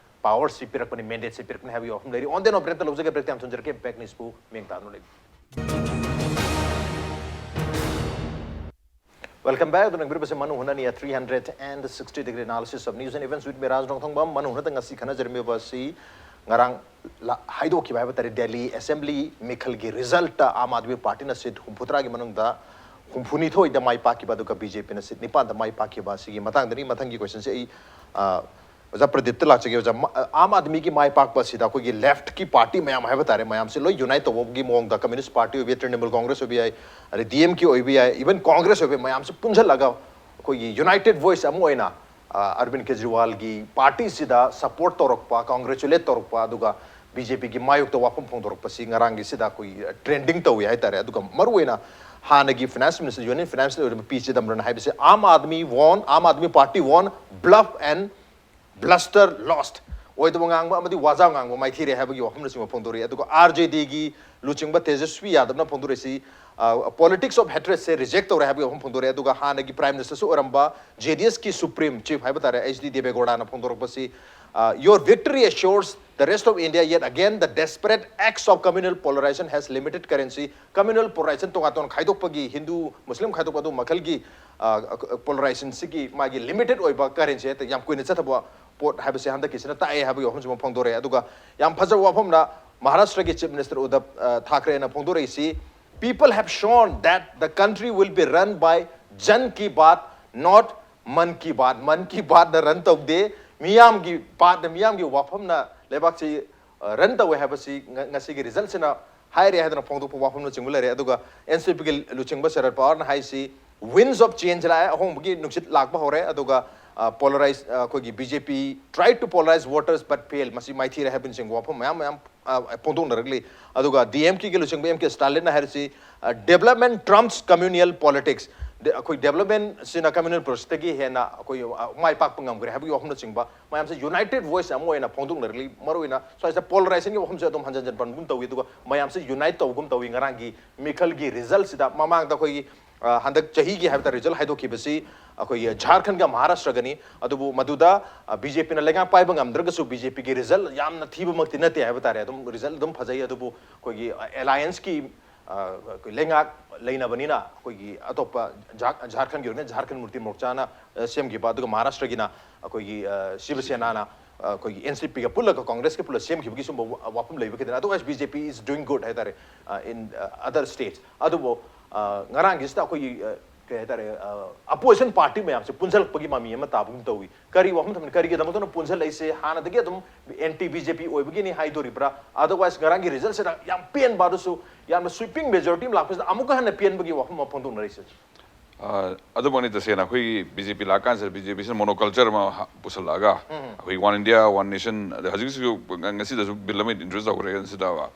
ꯄꯥꯋꯔꯁꯤ ꯄꯤꯔꯛꯄꯅꯤ, ꯃꯦꯟꯗꯦꯠꯁꯤ ꯄꯤꯔꯛꯄꯅꯤ ꯍꯥꯏꯕꯒꯤ ꯋꯥꯐꯝ ꯂꯩꯔꯤ꯫ On the note, ꯕ꯭ꯔꯦꯛꯇ ꯂꯧꯖꯒꯦ, ꯕ꯭ꯔꯦꯛꯇ ꯌꯥꯝ ꯊꯨꯅ ꯖꯔꯛꯀꯦ, ꯕꯦꯛ ꯅ꯭ꯌꯨꯁꯄꯨ ꯃꯤꯡ ꯇꯥꯗꯨꯅ ꯂꯩꯕꯤꯌꯨ꯫ Welcome back. ꯑꯗꯨ ꯅꯪꯕꯤꯔꯤꯕꯁꯤ ꯃꯅꯨꯡ ꯍꯨꯠꯅꯅꯤ, a three hundred and sixty degree analysis of news and events with me, ꯔꯥꯖ ꯅꯣꯡꯊꯣꯡꯕꯝ꯫ ꯃꯅꯨꯡ ꯍꯨꯠꯅꯗ ꯉꯁꯤ ꯈꯟꯅꯖꯔꯝꯃꯤꯕ ꯑꯁꯤ ꯉꯔꯥꯡ ꯂ-, ꯍꯥꯏꯗꯣꯛꯈꯤꯕ ꯍꯥꯏꯕ ꯇꯥꯔꯦ, ꯗꯦꯜꯂꯤ ꯑꯦꯁꯦꯝꯕ꯭ꯂꯤ ꯃꯤꯈꯜꯒꯤ ꯔꯤꯖꯜꯠꯇ ꯑꯥꯝ ꯑꯥꯗꯃꯤ ꯄꯥꯔꯇꯤꯅ ꯁꯤꯠ ꯍꯨꯝꯐꯨꯇꯔꯥꯒꯤ ꯃꯅꯨꯡꯗ ꯍꯨꯝꯐꯨꯅꯤꯊꯣꯏꯗ ꯃꯥꯏ ꯄꯥꯛꯈꯤꯕ, ꯑꯗꯨꯒ ꯕꯤ ꯖꯦ ꯄꯤꯅ ꯁꯤꯠ ꯅꯤꯄꯥꯟꯗ ꯃꯥꯏ ꯄꯥꯛꯈꯤꯕ ꯑꯁꯤꯒꯤ ꯃꯇꯥꯡꯗꯅꯤ꯫ ꯃꯊꯪꯒꯤ ꯀꯣꯏꯁꯟꯁꯦ ꯑꯩ, ꯑ, ꯑꯣꯖꯥ ꯄ꯭ꯔꯗꯤꯞꯇ ꯂꯥꯛꯆꯒꯦ꯫ ꯑꯣꯖꯥ, ꯃ-, ꯑꯥꯝ ꯑꯥꯗꯃꯤꯒꯤ ꯃꯥꯏ ꯄꯥꯛꯄ ꯑꯁꯤꯗ ꯑꯩꯈꯣꯏꯒꯤ ꯂꯦꯐ꯭ꯠꯀꯤ ꯄꯥꯔꯇꯤ ꯃꯌꯥꯝ ꯍꯥꯏꯕ ꯇꯥꯔꯦ, ꯃꯌꯥꯝꯁꯦ ꯂꯣꯏ ꯌꯨꯅꯥꯏꯠ ꯇꯧꯕꯒꯤ ꯃꯑꯣꯡꯗ, ꯀꯝꯃ꯭ꯌꯨꯅꯤꯁ꯭ꯠ ꯄꯥꯔꯇꯤ ꯑꯣꯏꯕ ꯌꯥꯏ, ꯇ꯭ꯔꯤꯅꯃꯨꯜ ꯀꯣꯡꯒ꯭ꯔꯦꯁ ꯑꯣꯏꯕ ꯌꯥꯏ, ꯑꯗꯩ ꯗꯤ ꯑꯦꯝ ꯀꯦ ꯑꯣꯏꯕ ꯌꯥꯏ, ꯏꯚꯟ ꯀꯣꯡꯒ꯭ꯔꯦꯁ ꯑꯣꯏꯕ ꯃꯌꯥꯝꯁꯦ ꯄꯨꯟꯁꯤꯜꯂꯒ ꯑꯩꯈꯣꯏꯒꯤ ꯌꯨꯅꯥꯏꯇꯦꯗ ꯚꯣꯏꯁ ꯑꯃ ꯑꯣꯏꯅ, ꯑ, ꯑꯔꯕꯤꯟ ꯀꯦꯖ꯭ꯔꯤꯋꯥꯜꯒꯤ ꯄꯥꯔꯇꯤꯁꯤꯗ ꯁꯄꯣꯔꯠ ꯇꯧꯔꯛꯄ, ꯀꯣꯡꯒ꯭ꯔꯦꯆꯨꯂꯦꯠ ꯇꯧꯔꯛꯄ, ꯑꯗꯨꯒ ꯕꯤ ꯖꯦ ꯄꯤꯒꯤ ꯃꯥꯌꯣꯛꯇ ꯋꯥꯐꯝ ꯐꯣꯡꯗꯣꯔꯛꯄꯁꯤ ꯉꯔꯥꯡꯒꯤꯁꯤꯗ ꯑꯩꯈꯣꯏꯒꯤ ꯇ꯭ꯔꯦꯟꯗꯤꯡ ꯇꯧꯏ ꯍꯥꯏꯇꯥꯔꯦ꯫ ꯑꯗꯨꯒ ꯃꯔꯨꯑꯣꯏꯅ ꯍꯥꯟꯅꯒꯤ finance minister, union finance minister ꯑꯣꯏꯔꯤꯕ ꯄꯤ ꯆꯤꯗꯝꯕꯔꯝꯅ ꯍꯥꯏꯕꯁꯤ, "Aam Aadmi won, Aam Aadmi party won, ꯕ꯭ꯂꯐ and ꯕ꯭ꯂꯁꯇꯔ loss", ꯑꯣꯏꯗꯕ ꯉꯥꯡꯕ ꯑꯃꯗꯤ ꯋꯥꯖꯥꯎ ꯉꯥꯡꯕ ꯃꯥꯏꯊꯤꯔꯦ ꯍꯥꯏꯕꯒꯤ ꯋꯥꯐꯝꯅꯆꯤꯡꯕ ꯐꯣꯡꯗꯣꯔꯛꯏ꯫ ꯑꯗꯨꯒ ꯑꯥꯔ ꯖꯦ ꯗꯤꯒꯤ ꯂꯨꯆꯤꯡꯕ ꯇꯦꯖꯁ꯭ꯋꯤ ꯌꯥꯗꯕꯅ ꯐꯣꯡꯗꯣꯔꯛꯏꯁꯤ, ꯑ, ꯄꯣꯂꯤꯇꯤꯛꯁ ꯑꯣꯐ ꯍꯦꯇ꯭ꯔꯦꯠꯁꯦ ꯔꯤꯖꯦꯛ ꯇꯧꯔꯦ ꯍꯥꯏꯕꯒꯤ ꯋꯥꯐꯝ ꯐꯣꯡꯗꯣꯔꯛꯑꯦ꯫ ꯑꯗꯨꯒ ꯍꯥꯟꯅꯒꯤ ꯄ꯭ꯔꯥꯏꯝ ꯃꯤꯅꯤꯁꯇꯔꯁꯨ ꯑꯣꯏꯔꯝꯕ ꯖꯦ ꯗꯤ ꯑꯦꯁꯀꯤ ꯁꯨꯄ꯭ꯔꯤꯝ ꯆꯤꯐ ꯍꯥꯏꯕ ꯇꯥꯔꯦ, ꯑꯩꯆ ꯗꯤ ꯗꯦꯕꯦꯒꯧꯗꯥꯅ ꯐꯣꯡꯗꯣꯔꯛꯄꯁꯤ, ꯑ, "Your victory assures the rest of India, yet again the desperate acts of communal polarization has limited currency." Communal polarisation, ꯇꯣꯉꯥꯟ ꯇꯣꯉꯥꯟ ꯈꯥꯏꯗꯣꯛꯄꯒꯤ, ꯍꯤꯟꯗꯨ ꯃꯨꯁꯂꯤꯝ ꯈꯥꯏꯗꯣꯛꯄ ꯑꯗꯨ ꯃꯈꯜꯒꯤ, ꯑ, ꯄꯣꯂꯔꯥꯏꯖꯦꯁꯟꯁꯤꯒꯤ ꯃꯥꯒꯤ ꯂꯤꯃꯤꯇꯦꯗ ꯑꯣꯏꯕ ꯀꯔꯦꯟꯁꯤ ꯍꯦꯛꯇ ꯌꯥꯝ ꯀꯨꯏꯅ ꯆꯠꯊꯕ ꯄꯣꯠ ꯍꯥꯏꯕꯁꯦ ꯍꯟꯗꯛꯀꯤꯁꯤꯅ ꯇꯥꯛꯑꯦ ꯍꯥꯏꯕꯒꯤ ꯋꯥꯐꯝꯁꯤꯃ ꯐꯣꯡꯗꯣꯔꯛꯑꯦ꯫ ꯑꯗꯨꯒ ꯌꯥꯝ ꯐꯖꯕ ꯋꯥꯐꯝꯅ ꯃꯍꯥꯔꯥꯁꯇ꯭ꯔꯒꯤ ꯆꯤꯐ ꯃꯤꯅꯤꯁꯇꯔ ꯎꯗꯕ, ꯑ, ꯊꯥꯀ꯭ꯔꯦꯅ ꯐꯣꯡꯗꯣꯔꯛꯏꯁꯤ, "People have shown that the country will be run by Jan Ki Baat, not Man Ki Baat." Mann Ki ꯕꯥꯠꯅ run ꯇꯧꯗꯦ, ꯃꯤꯌꯥꯝꯒꯤ ꯕꯥꯠꯅ, ꯃꯤꯌꯥꯝꯒꯤ ꯋꯥꯐꯝꯅ ꯂꯩꯕꯥꯛꯁꯤ, ꯑ, ꯔꯟ ꯇꯧꯋꯦ ꯍꯥꯏꯕꯁꯤ ꯉ-, ꯉꯁꯤꯒꯤ ꯔꯤꯖꯜꯠꯁꯤꯅ ꯍꯥꯏꯔꯦ ꯍꯥꯏꯗꯅ ꯐꯣꯡꯗꯣꯛꯄ ꯋꯥꯐꯝꯅꯆꯤꯡꯕ ꯂꯩꯔꯦ꯫ ꯑꯗꯨꯒ ꯑꯦꯟ ꯁꯤ ꯄꯤꯒꯤ ꯂꯨꯆꯤꯡꯕ ꯁꯔꯠ ꯄꯋꯥꯔꯅ ꯍꯥꯏꯁꯤ, "Winds of change ꯂꯥꯛꯑꯦ, ꯑꯍꯣꯡꯕꯒꯤ ꯅꯨꯡꯁꯤꯠ ꯂꯥꯛꯄ ꯍꯧꯔꯦ", ꯑꯗꯨꯒ, ꯑ, ꯄꯣꯂꯔꯥꯏꯖ, ꯑ, ꯑꯩꯈꯣꯏꯒꯤ B J P "tried to polarize voters but failed", ꯃꯁꯤ ꯃꯥꯏꯊꯤꯔꯦ ꯍꯥꯏꯕꯅꯆꯤꯡꯕ ꯋꯥꯐꯝ ꯃꯌꯥꯝ ꯃꯌꯥꯝ, ꯑ, ꯐꯣꯡꯗꯣꯛꯅꯔꯛꯂꯤ꯫ ꯑꯗꯨꯒ ꯗꯤ ꯑꯦꯝ ꯀꯦꯒꯤ ꯂꯨꯆꯤꯡꯕ ꯑꯦꯝ ꯀꯦ ꯁ꯭ꯇꯥꯂꯤꯟꯅ ꯍꯥꯏꯔꯤꯁꯤ, ꯑ, "Development trumps communal politics", ꯗ-, ꯑꯩꯈꯣꯏ ꯗꯦꯕꯂꯞꯃꯦꯟꯁꯤꯅ ꯀꯝꯃ꯭ꯌꯨꯅꯦꯜ ꯄꯣꯂꯤꯇꯤꯛꯁꯇꯒꯤ ꯍꯦꯟꯅ ꯑꯩꯈꯣꯏ, ꯑ, ꯃꯥꯏ ꯄꯥꯛꯄ ꯉꯝꯈ꯭ꯔꯦ ꯍꯥꯏꯕꯒꯤ ꯋꯥꯐꯝꯅꯆꯤꯡꯕ ꯃꯌꯥꯝꯁꯦ ꯌꯨꯅꯥꯏꯇꯦꯗ ꯚꯣꯏꯁ ꯑꯃ ꯑꯣꯏꯅ ꯐꯣꯡꯗꯣꯛꯅꯔꯛꯂꯤ꯫ ꯃꯔꯨꯑꯣꯏꯅ ꯁ꯭ꯋꯥꯏꯁꯤꯗ ꯄꯣꯂꯔꯥꯏꯖꯦꯁꯟꯒꯤ ꯋꯥꯐꯝꯁꯦ ꯑꯗꯨꯝ ꯍꯟꯖꯟ ꯍꯟꯖꯟ ꯄꯟꯒꯨꯝ ꯇꯧꯏ, ꯑꯗꯨꯒ ꯃꯌꯥꯝꯁꯦ ꯌꯨꯅꯥꯏꯠ ꯇꯧꯒꯨꯝ ꯇꯧꯏ ꯉꯔꯥꯡꯒꯤ ꯃꯤꯈꯜꯒꯤ ꯔꯤꯖꯜꯠꯁꯤꯗ꯫ ꯃꯃꯥꯡꯗ ꯑꯩꯈꯣꯏꯒꯤ, ꯑ, ꯍꯟꯗꯛ ꯆꯍꯤꯒꯤ ꯍꯥꯏꯕ ꯇꯥꯔꯦ ꯔꯤꯖꯜ ꯍꯥꯏꯗꯣꯛꯈꯤꯕꯁꯤ ꯑꯩꯈꯣꯏꯒꯤ ꯖꯥꯔꯈꯟꯒ ꯃꯍꯥꯔꯥꯁꯇ꯭ꯔꯒꯅꯤ꯫ ꯑꯗꯨꯕꯨ ꯃꯗꯨꯗ, ꯑ, ꯕꯤ ꯖꯦ ꯄꯤꯅ ꯂꯩꯉꯥꯛ ꯄꯥꯏꯕ ꯉꯝꯗ꯭ꯔꯒꯁꯨ ꯕꯤ ꯖꯦ ꯄꯤꯒꯤ ꯔꯤꯖꯜ ꯌꯥꯝꯅ ꯊꯤꯕꯃꯛꯇꯤ ꯅꯠꯇꯦ ꯍꯥꯏꯕ ꯇꯥꯔꯦ꯫ ꯑꯗꯨꯝ ꯔꯤꯖꯜ ꯑꯗꯨꯝ ꯐꯖꯩ꯫ ꯑꯗꯨꯕꯨ ꯑꯩꯈꯣꯏꯒꯤ, ꯑ, ꯑꯦꯂꯥꯏꯌꯦꯟꯁꯀꯤ, ꯑ, ꯑꯩꯈꯣꯏ ꯂꯩꯉꯥꯛ ꯂꯩꯅꯕꯅꯤꯅ ꯑꯩꯈꯣꯏꯒꯤ ꯑꯇꯣꯞꯄ ꯖꯥ-, ꯖꯥꯔꯈꯟꯒꯤ ꯑꯣꯏꯅ ꯖꯥꯔꯈꯟ ꯃꯨꯛꯇꯤ ꯃꯣꯔꯆꯥꯅ, ꯑ, ꯁꯦꯝꯈꯤꯕ, ꯑꯗꯨꯒ ꯃꯍꯥꯔꯥꯁꯇ꯭ꯔꯒꯤꯅ ꯑꯩꯈꯣꯏꯒꯤ, ꯑ, ꯁꯤꯕ ꯁꯦꯅꯥꯅ, ꯑ, ꯑꯩꯈꯣꯏꯒꯤ ꯑꯦꯟ ꯁꯤ ꯄꯤꯒ ꯄꯨꯜꯂꯒ ꯀꯣꯡꯒ꯭ꯔꯦꯁꯀ ꯄꯨꯜꯂ ꯁꯦꯝꯈꯤꯕꯒꯤ ꯁꯨꯝꯕ ꯋꯥ-, ꯋꯥꯐꯝ ꯂꯩꯕ ꯈꯤꯇꯪ꯫ Otherwise, B J P is doing good ꯍꯥꯏ ꯇꯥꯔꯦ, ꯑ, in, ꯑ, other states꯫ ꯑꯗꯨꯕꯨ, ꯑ, ꯉꯔꯥꯡꯒꯤꯁꯤꯗ ꯑꯩꯈꯣꯏꯒꯤ, ꯑ, ꯀꯩ ꯍꯥꯏꯇꯥꯔꯦ, ꯑ, opposition party ꯃꯌꯥꯝꯁꯦ ꯄꯨꯟꯁꯤꯜꯂꯛꯄꯒꯤ ꯃꯃꯤ ꯑꯃ ꯇꯥꯕꯒꯨꯝ ꯇꯧꯏ꯫ ꯀꯔꯤ ꯋꯥꯐꯝ ꯊꯝꯕꯅꯤ? ꯀꯔꯤꯒꯤꯗꯃꯛꯇꯅꯣ ꯄꯨꯟꯁꯤꯜꯂꯛꯏꯁꯦ? ꯍꯥꯟꯅꯗꯒꯤ ꯑꯗꯨꯝ ꯑꯦꯟꯇꯤ ꯕꯤ ꯖꯦ ꯄꯤ ꯑꯣꯏꯕꯒꯤꯅꯤ ꯍꯥꯏꯗꯣꯔꯤꯕ꯭ꯔꯥ? Otherwise, ꯉꯔꯥꯡꯒꯤ ꯔꯤꯖꯜꯁꯤꯗ ꯌꯥꯝ ꯄꯦꯟꯕ, ꯑꯗꯨꯁꯨ ꯌꯥꯝꯅ sweeping majority ꯑꯃ ꯂꯥꯛꯄꯁꯤꯗ ꯑꯃꯨꯛꯀ ꯍꯟꯅ ꯄꯦꯟꯕꯒꯤ ꯋꯥꯐꯝ ꯑꯃ ꯐꯣꯡꯗꯣꯛꯅꯔꯤꯁꯦ꯫ ꯑ, ꯑꯗꯨꯃꯛꯅꯤ ꯇꯁꯦꯡꯅ꯫ ꯑꯩꯈꯣꯏꯒꯤ ꯕꯤ ꯖꯦ ꯄꯤ ꯂꯥꯛꯀꯥꯟꯁꯤꯗ ꯕꯤ ꯖꯦ ꯄꯤꯁꯤꯅ monoculture ꯑꯃ ꯍꯥ-, ꯄꯨꯁꯜꯂꯛꯑꯒ, ꯎꯝ꯫ ꯑꯩꯈꯣꯏ One India, One Nation, ꯑꯗ ꯍꯧꯖꯤꯛꯁꯨ ꯉ-, ꯉꯁꯤꯗꯁꯨ ꯕꯤꯜ ꯑꯃ introduce ꯇꯧꯈ꯭ꯔꯦ ꯁꯤꯗ,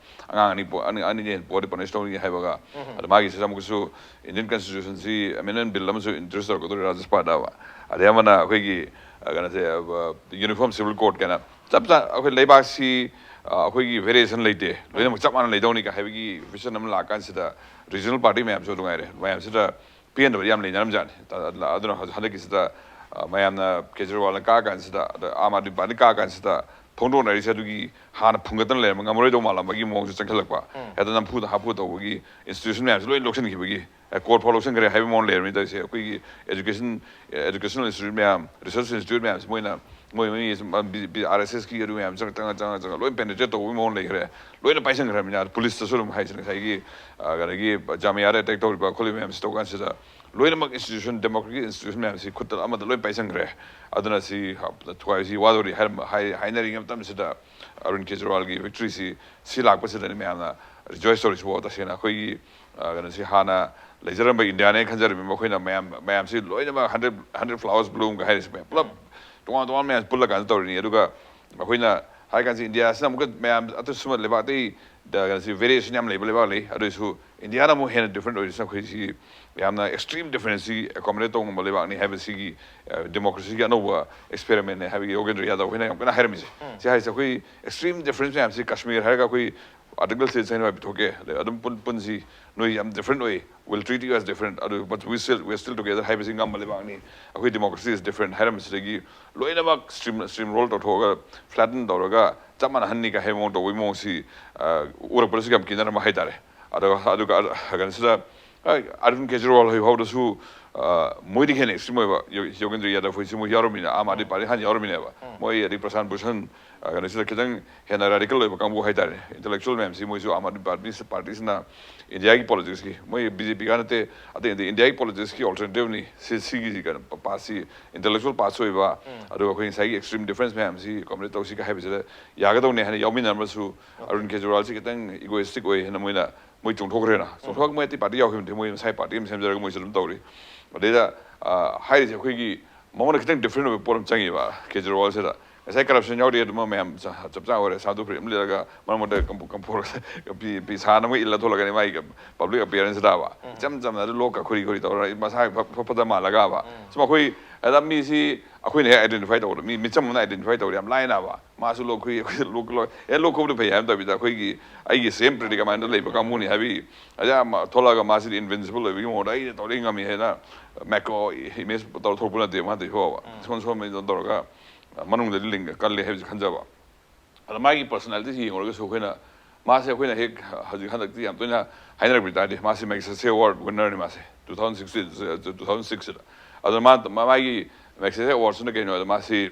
ꯑꯉꯥꯡ ꯑꯅꯤ ꯄꯣ-, ꯑꯅꯤ, ꯑꯅꯤ ꯄꯣꯛꯑꯗꯤ punish ꯇꯧꯅꯤ ꯍꯥꯏꯕꯒ, ꯎꯝ꯫ ꯑꯗ ꯃꯥꯒꯤꯁꯤꯗ ꯑꯃꯨꯛꯀꯁꯨ Indian Constitution ꯁꯤ amendment ꯕꯤꯜ ꯑꯃꯁꯨ introduce ꯇꯧꯔꯛꯀꯗꯧꯔꯤ ꯔꯥꯖ꯭ꯌ ꯁꯚꯥꯗ꯫ ꯑꯗꯩ ꯑꯃꯅ ꯑꯩꯈꯣꯏꯒꯤ, ꯑ, ꯀꯩꯅꯣꯁꯦ, ꯑ, Uniform Civil Code ꯀꯥꯏꯅ ꯆꯞ ꯆꯥ ꯑꯩꯈꯣꯏ ꯂꯩꯕꯥꯛꯁꯤ, ꯑ, ꯑꯩꯈꯣꯏꯒꯤ variation ꯂꯩꯇꯦ, ꯂꯣꯏꯅꯃꯛ ꯆꯞ ꯃꯥꯟꯅ ꯂꯩꯗꯧꯅꯤ ꯀ ꯍꯥꯏꯕꯒꯤ vision ꯑꯃ ꯂꯥꯛꯀꯥꯟꯁꯤꯗ, regional party ꯃꯌꯥꯝꯁꯨ ꯑꯗꯨ ꯉꯥꯏꯔꯦ, ꯃꯌꯥꯝꯁꯤꯗ ꯄꯦꯟꯗꯕꯗꯤ ꯌꯥꯝ ꯂꯩꯅꯔꯝꯖꯥꯠꯅꯤ꯫ ꯑ-, ꯑꯗꯨꯅ ꯍꯧꯖꯤꯛ ꯍꯟꯗꯛꯀꯤꯁꯤꯗ, ꯑ, ꯃꯌꯥꯝꯅ ꯀꯦꯖꯔꯤꯋꯥꯜꯅ ꯀꯥ ꯀꯥꯟꯁꯤꯗ, ꯑꯗ ꯑꯥꯝ ꯑꯥꯗꯃꯤ ꯄꯥꯔꯇꯤ ꯀꯥ ꯀꯥꯟꯁꯤꯗ ꯐꯣꯡꯗꯣꯛꯅꯔꯤꯁꯦ ꯑꯗꯨꯒꯤ ꯍꯥꯟꯅ ꯐꯨꯡꯒꯠꯇꯅ ꯂꯩꯔꯝꯕ ꯉꯝꯃꯔꯣꯏꯗꯧ ꯃꯥꯜꯂꯝꯕꯒꯤ ꯃꯑꯣꯡꯁꯨ ꯆꯪꯁꯤꯜꯂꯛꯄ꯫ ꯎꯝ꯫ ꯍꯦꯛꯇ ꯅꯝꯐꯨꯗ ꯍꯥꯞꯐꯨ ꯇꯧꯕꯒꯤ institution ꯃꯌꯥꯝꯁꯦ ꯂꯣꯏ ꯂꯧꯁꯤꯟꯈꯤꯕꯒꯤ, ꯑꯦ, court ꯐꯥꯎ ꯂꯧꯁꯤꯟꯈ꯭ꯔꯦ ꯍꯥꯏꯕꯒꯤ ꯃꯑꯣꯡ ꯂꯩꯔꯝꯃꯤ ꯇꯧꯔꯤꯁꯦ꯫ ꯑꯩꯈꯣꯏꯒꯤ education, educational institute ꯃꯌꯥꯝ, research institute ꯃꯌꯥꯝꯁꯦ ꯃꯣꯏꯅ ꯃꯣꯏ, ꯃꯣꯏ ꯁꯨꯝ ꯕꯤ-, ꯕꯤ-, ꯑꯥꯔ ꯑꯦꯁ ꯑꯦꯁꯀꯤ ꯑꯗꯨ ꯃꯌꯥꯝ ꯆꯪꯉ, ꯆꯪꯉ, ꯆꯪꯉ, ꯆꯪꯉ ꯂꯣꯏ penetrate ꯇꯧꯕꯒꯤ ꯃꯑꯣꯡ ꯂꯩꯈ꯭ꯔꯦ꯫ ꯂꯣꯏꯅ ꯄꯥꯏꯁꯟꯈ꯭ꯔꯕꯅꯤꯅ, ꯄꯨꯂꯤꯁꯇꯁꯨ ꯑꯗꯨꯝ ꯍꯥꯏꯁꯤꯅꯦ, ꯉꯁꯥꯏꯒꯤ, ꯑ, ꯀꯩꯅꯣꯒꯤ ꯖꯥꯃꯤꯌꯥꯗ attack ꯇꯧꯔꯤꯕ ꯈꯣꯠꯂꯤꯕ ꯃꯌꯥꯝꯁꯤ ꯇꯧ ꯀꯥꯟꯁꯤꯗ ꯂꯣꯏꯅꯃꯛ institution, democratic institution ꯃꯌꯥꯝꯁꯤ ꯈꯨꯠꯇ ꯑꯃꯗ ꯂꯣꯏ ꯄꯥꯏꯁꯟꯈ꯭ꯔꯦ꯫ ꯑꯗꯨꯅ ꯁꯤ ꯍ-, ꯊꯨꯒꯥꯏꯕꯁꯤ ꯋꯥꯗꯧꯔꯤ ꯍꯥꯏꯔꯝꯕ, ꯍꯥꯏ-, ꯍꯥꯏꯅꯔꯤꯉꯩ ꯃꯇꯝꯁꯤꯗ ꯑꯔꯨꯟ ꯀꯦꯖꯔꯤꯋꯥꯜꯒꯤ victory ꯁꯤ, ꯁꯤ ꯂꯥꯛꯄꯁꯤꯗꯅꯤ ꯃꯌꯥꯝꯅ rejoice ꯇꯧꯔꯤꯁꯤꯕꯣ꯫ ꯇꯁꯦꯡꯅ ꯑꯩꯈꯣꯏꯒꯤ, ꯑ, ꯀꯩꯅꯣꯁꯤ ꯍꯥꯟꯅ ꯂꯩꯖꯔꯝꯕ ꯏꯟꯗꯤꯌꯥꯅꯦ ꯈꯟꯖꯔꯝꯃꯤ, ꯃꯈꯣꯏꯅ ꯃꯌꯥꯝ, ꯃꯌꯥꯝꯁꯤ ꯂꯣꯏꯅꯃꯛ hundred, hundred flowers bloom ꯀ ꯍꯥꯏꯔꯤꯁꯤ ꯃꯌꯥꯝ ꯄꯨꯂꯞ ꯇꯣꯉꯥꯟ ꯇꯣꯉꯥꯟꯕ ꯃꯌꯥꯝ ꯄꯨꯜꯂ ꯀꯥꯟꯗ ꯇꯧꯔꯤꯅꯤ꯫ ꯑꯗꯨꯒ ꯑꯩꯈꯣꯏꯅ ꯍꯥꯏ ꯀꯥꯟꯁꯤ ꯏꯟꯗꯤꯌꯥꯁꯤꯅ ꯑꯃꯨꯛꯀ ꯃꯌꯥꯝ ꯑꯇꯩ ꯁꯨꯝꯕ ꯂꯩꯕꯥꯛ ꯑꯇꯩ ꯗ ꯀꯩꯅꯣꯁꯤ variation ꯌꯥꯝ ꯂꯩꯕ ꯂꯩꯕꯥꯛ ꯂꯩ꯫ ꯑꯗꯨ ꯑꯣꯏꯔꯁꯨ ꯏꯟꯗꯤꯌꯥꯅ ꯑꯃꯨꯛ ꯍꯦꯟꯅ different ꯑꯣꯏꯔꯤꯁꯤꯅ ꯑꯩꯈꯣꯏ ꯁꯤ ꯌꯥꯝꯅ extreme difference ꯁꯤ accommodate ꯇꯧꯕ ꯉꯝꯕ ꯂꯩꯕꯥꯛꯅꯤ ꯍꯥꯏꯕꯁꯤꯒꯤ, ꯑ, democracy ꯒꯤ ꯑꯅꯧꯕ experiment ꯅꯦ ꯍꯥꯏꯕꯒꯤ ꯌꯣꯒꯦꯟꯗ꯭ꯔ ꯌꯥꯗꯕ ꯍꯣꯏꯅ ꯌꯥꯝ ꯀꯟꯅ ꯍꯥꯏꯔꯝꯃꯤꯁꯦ꯫ ꯎꯝ꯫ ꯁꯤ ꯍꯥꯏꯁꯦ ꯑꯩꯈꯣꯏ extreme difference ꯃꯌꯥꯝꯁꯤ ꯀꯥꯁꯃꯤꯔ ꯍꯥꯏꯔꯒ ꯑꯩꯈꯣꯏ ꯑꯥꯔꯇꯤꯀꯜ ꯁꯤ ꯁꯦꯡꯅ ꯄꯤꯊꯣꯛꯀꯦ, ꯑꯗꯩ ꯑꯗꯨꯝ ꯄꯨꯟ ꯄꯨꯟꯁꯤ, ꯅꯣꯏ ꯌꯥꯝ ꯗꯤꯐ꯭ꯔꯦꯟ ꯑꯣꯏ, will treat you as different, ꯑꯗꯨ but we still, we are still together ꯍꯥꯏꯕꯁꯤ ꯉꯝꯕ ꯂꯩꯕꯥꯛꯅꯤ꯫ ꯑꯩꯈꯣꯏ ꯗꯦꯃꯣꯀ꯭ꯔꯦꯁꯤ is different ꯍꯥꯏꯔꯝꯕꯁꯤꯗꯒꯤ ꯂꯣꯏꯅꯃꯛ ꯁ꯭ꯇ꯭ꯔꯤꯝ ꯁ꯭ꯇ꯭ꯔꯤꯝ ꯔꯣꯜ ꯇꯧꯊꯣꯛꯑꯒ, ꯐ꯭ꯂꯦꯇꯟ ꯇꯧꯔꯒ ꯆꯞ ꯃꯥꯟꯅꯍꯟꯅꯤ ꯀꯥꯏ ꯍꯥꯏꯕ ꯃꯑꯣꯡ ꯇꯧꯕꯒꯤ ꯃꯑꯣꯡꯁꯤ, ꯑ, ꯎꯔꯛꯄꯗꯁꯨ ꯌꯥꯝ ꯀꯤꯅꯔꯝꯕ ꯍꯥꯏꯇꯥꯔꯦ꯫ ꯑꯗꯨꯒ ꯑꯗꯨꯒ ꯀꯩꯅꯣꯁꯤꯗ, ꯑ, ꯑꯔꯕꯤꯟ ꯀꯦꯖꯔꯤꯋꯥꯜ ꯍꯣꯏ ꯐꯥꯎꯗꯁꯨ, ꯑ, ꯃꯣꯏꯗꯒꯤ ꯍꯦꯟꯅ ꯑꯦꯛꯁꯇ꯭ꯔꯤꯝ ꯑꯣꯏꯕ ꯌꯣ-, ꯌꯣꯒꯦꯟꯗ꯭ꯔ ꯌꯥꯗꯕ ꯍꯣꯏꯁꯤ ꯃꯣꯏ ꯌꯥꯎꯔꯝꯃꯤꯅ, ꯑꯥꯝ ꯑꯥꯗꯃꯤ ꯄꯥꯔꯇꯤ ꯍꯥꯟꯅ ꯌꯥꯎꯔꯝꯃꯤꯅꯦꯕ꯫ ꯃꯣꯏ ꯑꯗꯩ ꯄ꯭ꯔꯁꯥꯟ ꯚꯨꯁꯟ, ꯑ, ꯀꯩꯅꯣꯁꯤꯗ ꯈꯤꯇꯪ ꯍꯦꯟꯅ ꯔꯦꯗꯤꯀꯦꯜ ꯑꯣꯏꯕ ꯀꯥꯡꯕꯨ ꯍꯥꯏꯇꯥꯔꯦ, ꯏꯟꯇꯦꯂꯦꯛꯆꯨꯋꯦꯜ ꯃꯌꯥꯝꯁꯤ ꯃꯣꯏꯁꯨ ꯑꯥꯝ ꯑꯥꯗꯃꯤ ꯄꯥꯔꯇꯤ, ꯄꯥꯔꯇꯤꯁꯤꯅ ꯏꯟꯗꯤꯌꯥꯒꯤ ꯄꯣꯂꯤꯇꯤꯛꯁꯀꯤ, ꯃꯣꯏ ꯕꯤ ꯖꯦ ꯄꯤ ꯈꯛ ꯅꯠꯇꯦ, ꯑꯇꯩ ꯑꯇꯩ ꯏꯟꯗꯤꯌꯥꯒꯤ ꯄꯣꯂꯤꯇꯤꯛꯁꯀꯤ ꯑꯣꯜꯇꯔꯅꯦꯇꯤꯚꯅꯤ꯫ ꯁꯤ, ꯁꯤꯒꯤ ꯀꯩꯅꯣ ꯄꯥꯁꯁꯤ, ꯏꯟꯇꯦꯂꯦꯛꯆꯨꯋꯦꯜ ꯄꯥꯁ ꯑꯣꯏꯕ, ꯑꯗꯨꯒ ꯑꯩꯈꯣꯏ ꯉꯁꯥꯏꯒꯤ ꯑꯦꯛꯁꯇ꯭ꯔꯤꯝ ꯗꯤꯐ꯭ꯔꯦꯟꯁ ꯃꯌꯥꯝꯁꯤ ꯑꯦꯀꯣꯃꯣꯗꯦꯠ ꯇꯧꯁꯤꯒ ꯍꯥꯏꯕꯁꯤꯗ ꯌꯥꯒꯗꯧꯅꯦ ꯍꯥꯏꯅ ꯌꯥꯎꯃꯤꯟꯅꯔꯝꯕꯁꯨ, ꯑꯔꯨꯟ ꯀꯦꯖꯔꯤꯋꯥꯜꯁꯤ ꯈꯤꯇꯪ ꯏꯒꯣꯏꯁꯇꯤꯛ ꯑꯣꯏ ꯍꯥꯏꯅ ꯃꯣꯏꯅ, ꯃꯣꯏ ꯆꯣꯡꯊꯣꯛꯈ꯭ꯔꯦꯅ꯫ ꯆꯣꯡꯊꯣꯛ ꯃꯣꯏ ꯑꯇꯩ ꯄꯥꯔꯇꯤ ꯌꯥꯎꯈꯤꯕ ꯅꯠꯇꯦ, ꯃꯣꯏ ꯃꯁꯥꯒꯤ ꯄꯥꯔꯇꯤ ꯑꯃ ꯁꯦꯝꯖꯔꯒ ꯃꯣꯏꯁꯨ ꯑꯗꯨꯝ ꯇꯧꯔꯤ꯫ ꯑꯗꯩꯗ, ꯑ, ꯍꯥꯏꯔꯤꯁꯦ ꯑꯩꯈꯣꯏꯒꯤ ꯃꯉꯣꯟꯗ ꯈꯤꯇꯪ ꯗꯤꯐ꯭ꯔꯦꯟ ꯑꯣꯏꯕ ꯄꯣꯠ ꯑꯃ ꯆꯪꯉꯦꯕ ꯀꯦꯖꯔꯤꯋꯥꯜꯁꯤꯗ꯫ ꯉꯁꯥꯏ ꯀꯔꯞꯁꯟ ꯌꯥꯎꯔꯤ ꯑꯗꯨꯃ ꯃꯌꯥꯝ ꯆ-, ꯆꯞ ꯆꯥ ꯑꯣꯏꯔꯦ꯫ ꯁꯥꯟꯇꯨ ꯐꯨꯔꯤꯠ ꯑꯃ ꯂꯤꯠꯂꯒ ꯃꯔꯛ ꯃꯔꯛꯇ ꯀꯝꯄꯨ-, ꯀꯝꯄꯨꯔ ꯐꯤ, ꯐꯤ ꯁꯥꯅ ꯑꯃ ꯏꯜꯂ ꯊꯣꯛꯂꯛꯀꯅꯤ ꯃꯥꯒꯤ ꯄꯕ꯭ꯂꯤꯛ ꯑꯦꯄꯤꯌꯔꯦꯟꯁꯇꯕ꯫ ꯏꯆꯝ ꯆꯝꯅ ꯑꯗꯨ ꯂꯣꯛꯀ ꯈꯨꯔꯤ ꯈꯨꯔꯤ ꯇꯧꯔꯒ ꯃꯁꯥ ꯏꯐ-, ꯏꯐ ꯐꯠꯇ ꯃꯥꯜꯂꯒꯕ꯫ ꯁꯨꯝ ꯑꯩꯈꯣꯏ ꯑꯗ ꯃꯤꯁꯤ ꯑꯩꯈꯣꯏꯅ ꯍꯦꯛ ꯑꯥꯏꯗꯦꯟꯇꯤꯐꯥꯏ ꯇꯧꯕꯗ ꯃꯤ ꯃꯤꯆꯝ ꯑꯃꯅ ꯑꯥꯏꯗꯦꯟꯇꯤꯐꯥꯏ ꯇꯧꯕꯗ ꯌꯥꯝ ꯂꯥꯏꯅꯕ꯫ ꯃꯥꯁꯨ ꯂꯣꯛ ꯈꯨꯏ, ꯑꯩꯈꯣꯏꯁꯨ ꯂꯣꯛ ꯈꯨꯏ꯫ ꯑꯦ, ꯂꯣꯛ ꯈꯨꯕꯗ ꯐꯩ ꯍꯥꯏꯕ ꯅꯠꯇꯕꯤꯗ ꯑꯩꯈꯣꯏꯒꯤ, ꯑꯩꯒꯤ ꯁꯦꯝ ꯄ꯭ꯔꯤꯗꯤꯀꯥꯃꯦꯟꯗ ꯂꯩꯕ ꯀꯥꯡꯕꯨꯅꯤ ꯍꯥꯏꯕꯒꯤ, ꯑꯗ ꯌꯥꯝ ꯊꯣꯛꯂꯛꯑꯒ ꯃꯥꯁꯤꯗꯤ ꯏꯟꯚꯤꯟꯁꯤꯕꯜ ꯑꯣꯏꯕꯒꯤ ꯃꯑꯣꯡꯗ ꯑꯩꯅ ꯇꯧꯔꯤ ꯉꯝꯃꯤ ꯍꯥꯏꯅ ꯃꯦꯀ꯭ꯔꯣ ꯏꯃꯦꯖ ꯇꯧꯔ ꯊꯣꯛꯄ ꯅꯠꯇꯦ ꯃꯥ ꯇꯧꯔꯤꯁꯤ ꯐꯥꯎꯕ꯫ ꯁꯣꯟ ꯁꯣꯟꯕ ꯇꯧꯔꯒ ꯃꯅꯨꯡꯗꯗꯤ ꯂꯤꯡ ꯀꯜꯂꯦ ꯍꯥꯏꯕꯁꯤ ꯈꯟꯖꯕ꯫ ꯑꯗ ꯃꯥꯒꯤ ꯄꯔꯁꯣꯅꯦꯂꯤꯇꯤꯁꯤ ꯌꯦꯡꯉꯨꯔꯒꯁꯨ ꯑꯩꯈꯣꯏꯅ ꯃꯥꯁꯦ ꯑꯩꯈꯣꯏꯅ ꯍꯦꯛ ꯍꯧꯖꯤꯛ ꯍꯟꯗꯛꯇꯤ ꯌꯥꯝ ꯇꯣꯏꯅ ꯍꯥꯏꯅꯔꯛꯄ ꯇꯥꯔꯗꯤ ꯃꯥꯁꯦ ꯃꯦꯒꯁꯦꯁꯦ ꯑꯦꯋꯥꯔꯗ ꯋꯤꯟꯅꯔꯅꯤ ꯃꯥꯁꯦ two thousand sixteen, two thousand ꯁꯤꯛꯁꯁꯤꯗ꯫ ꯑꯗꯣ ꯃꯥ, ꯃꯥ-, ꯃꯥꯒꯤ ꯃꯦꯒꯁꯦꯁꯦ ꯑꯦꯋꯥꯔꯗꯁꯤꯅ ꯀꯩꯅꯣ ꯍꯥꯏꯗ ꯃꯥꯁꯤ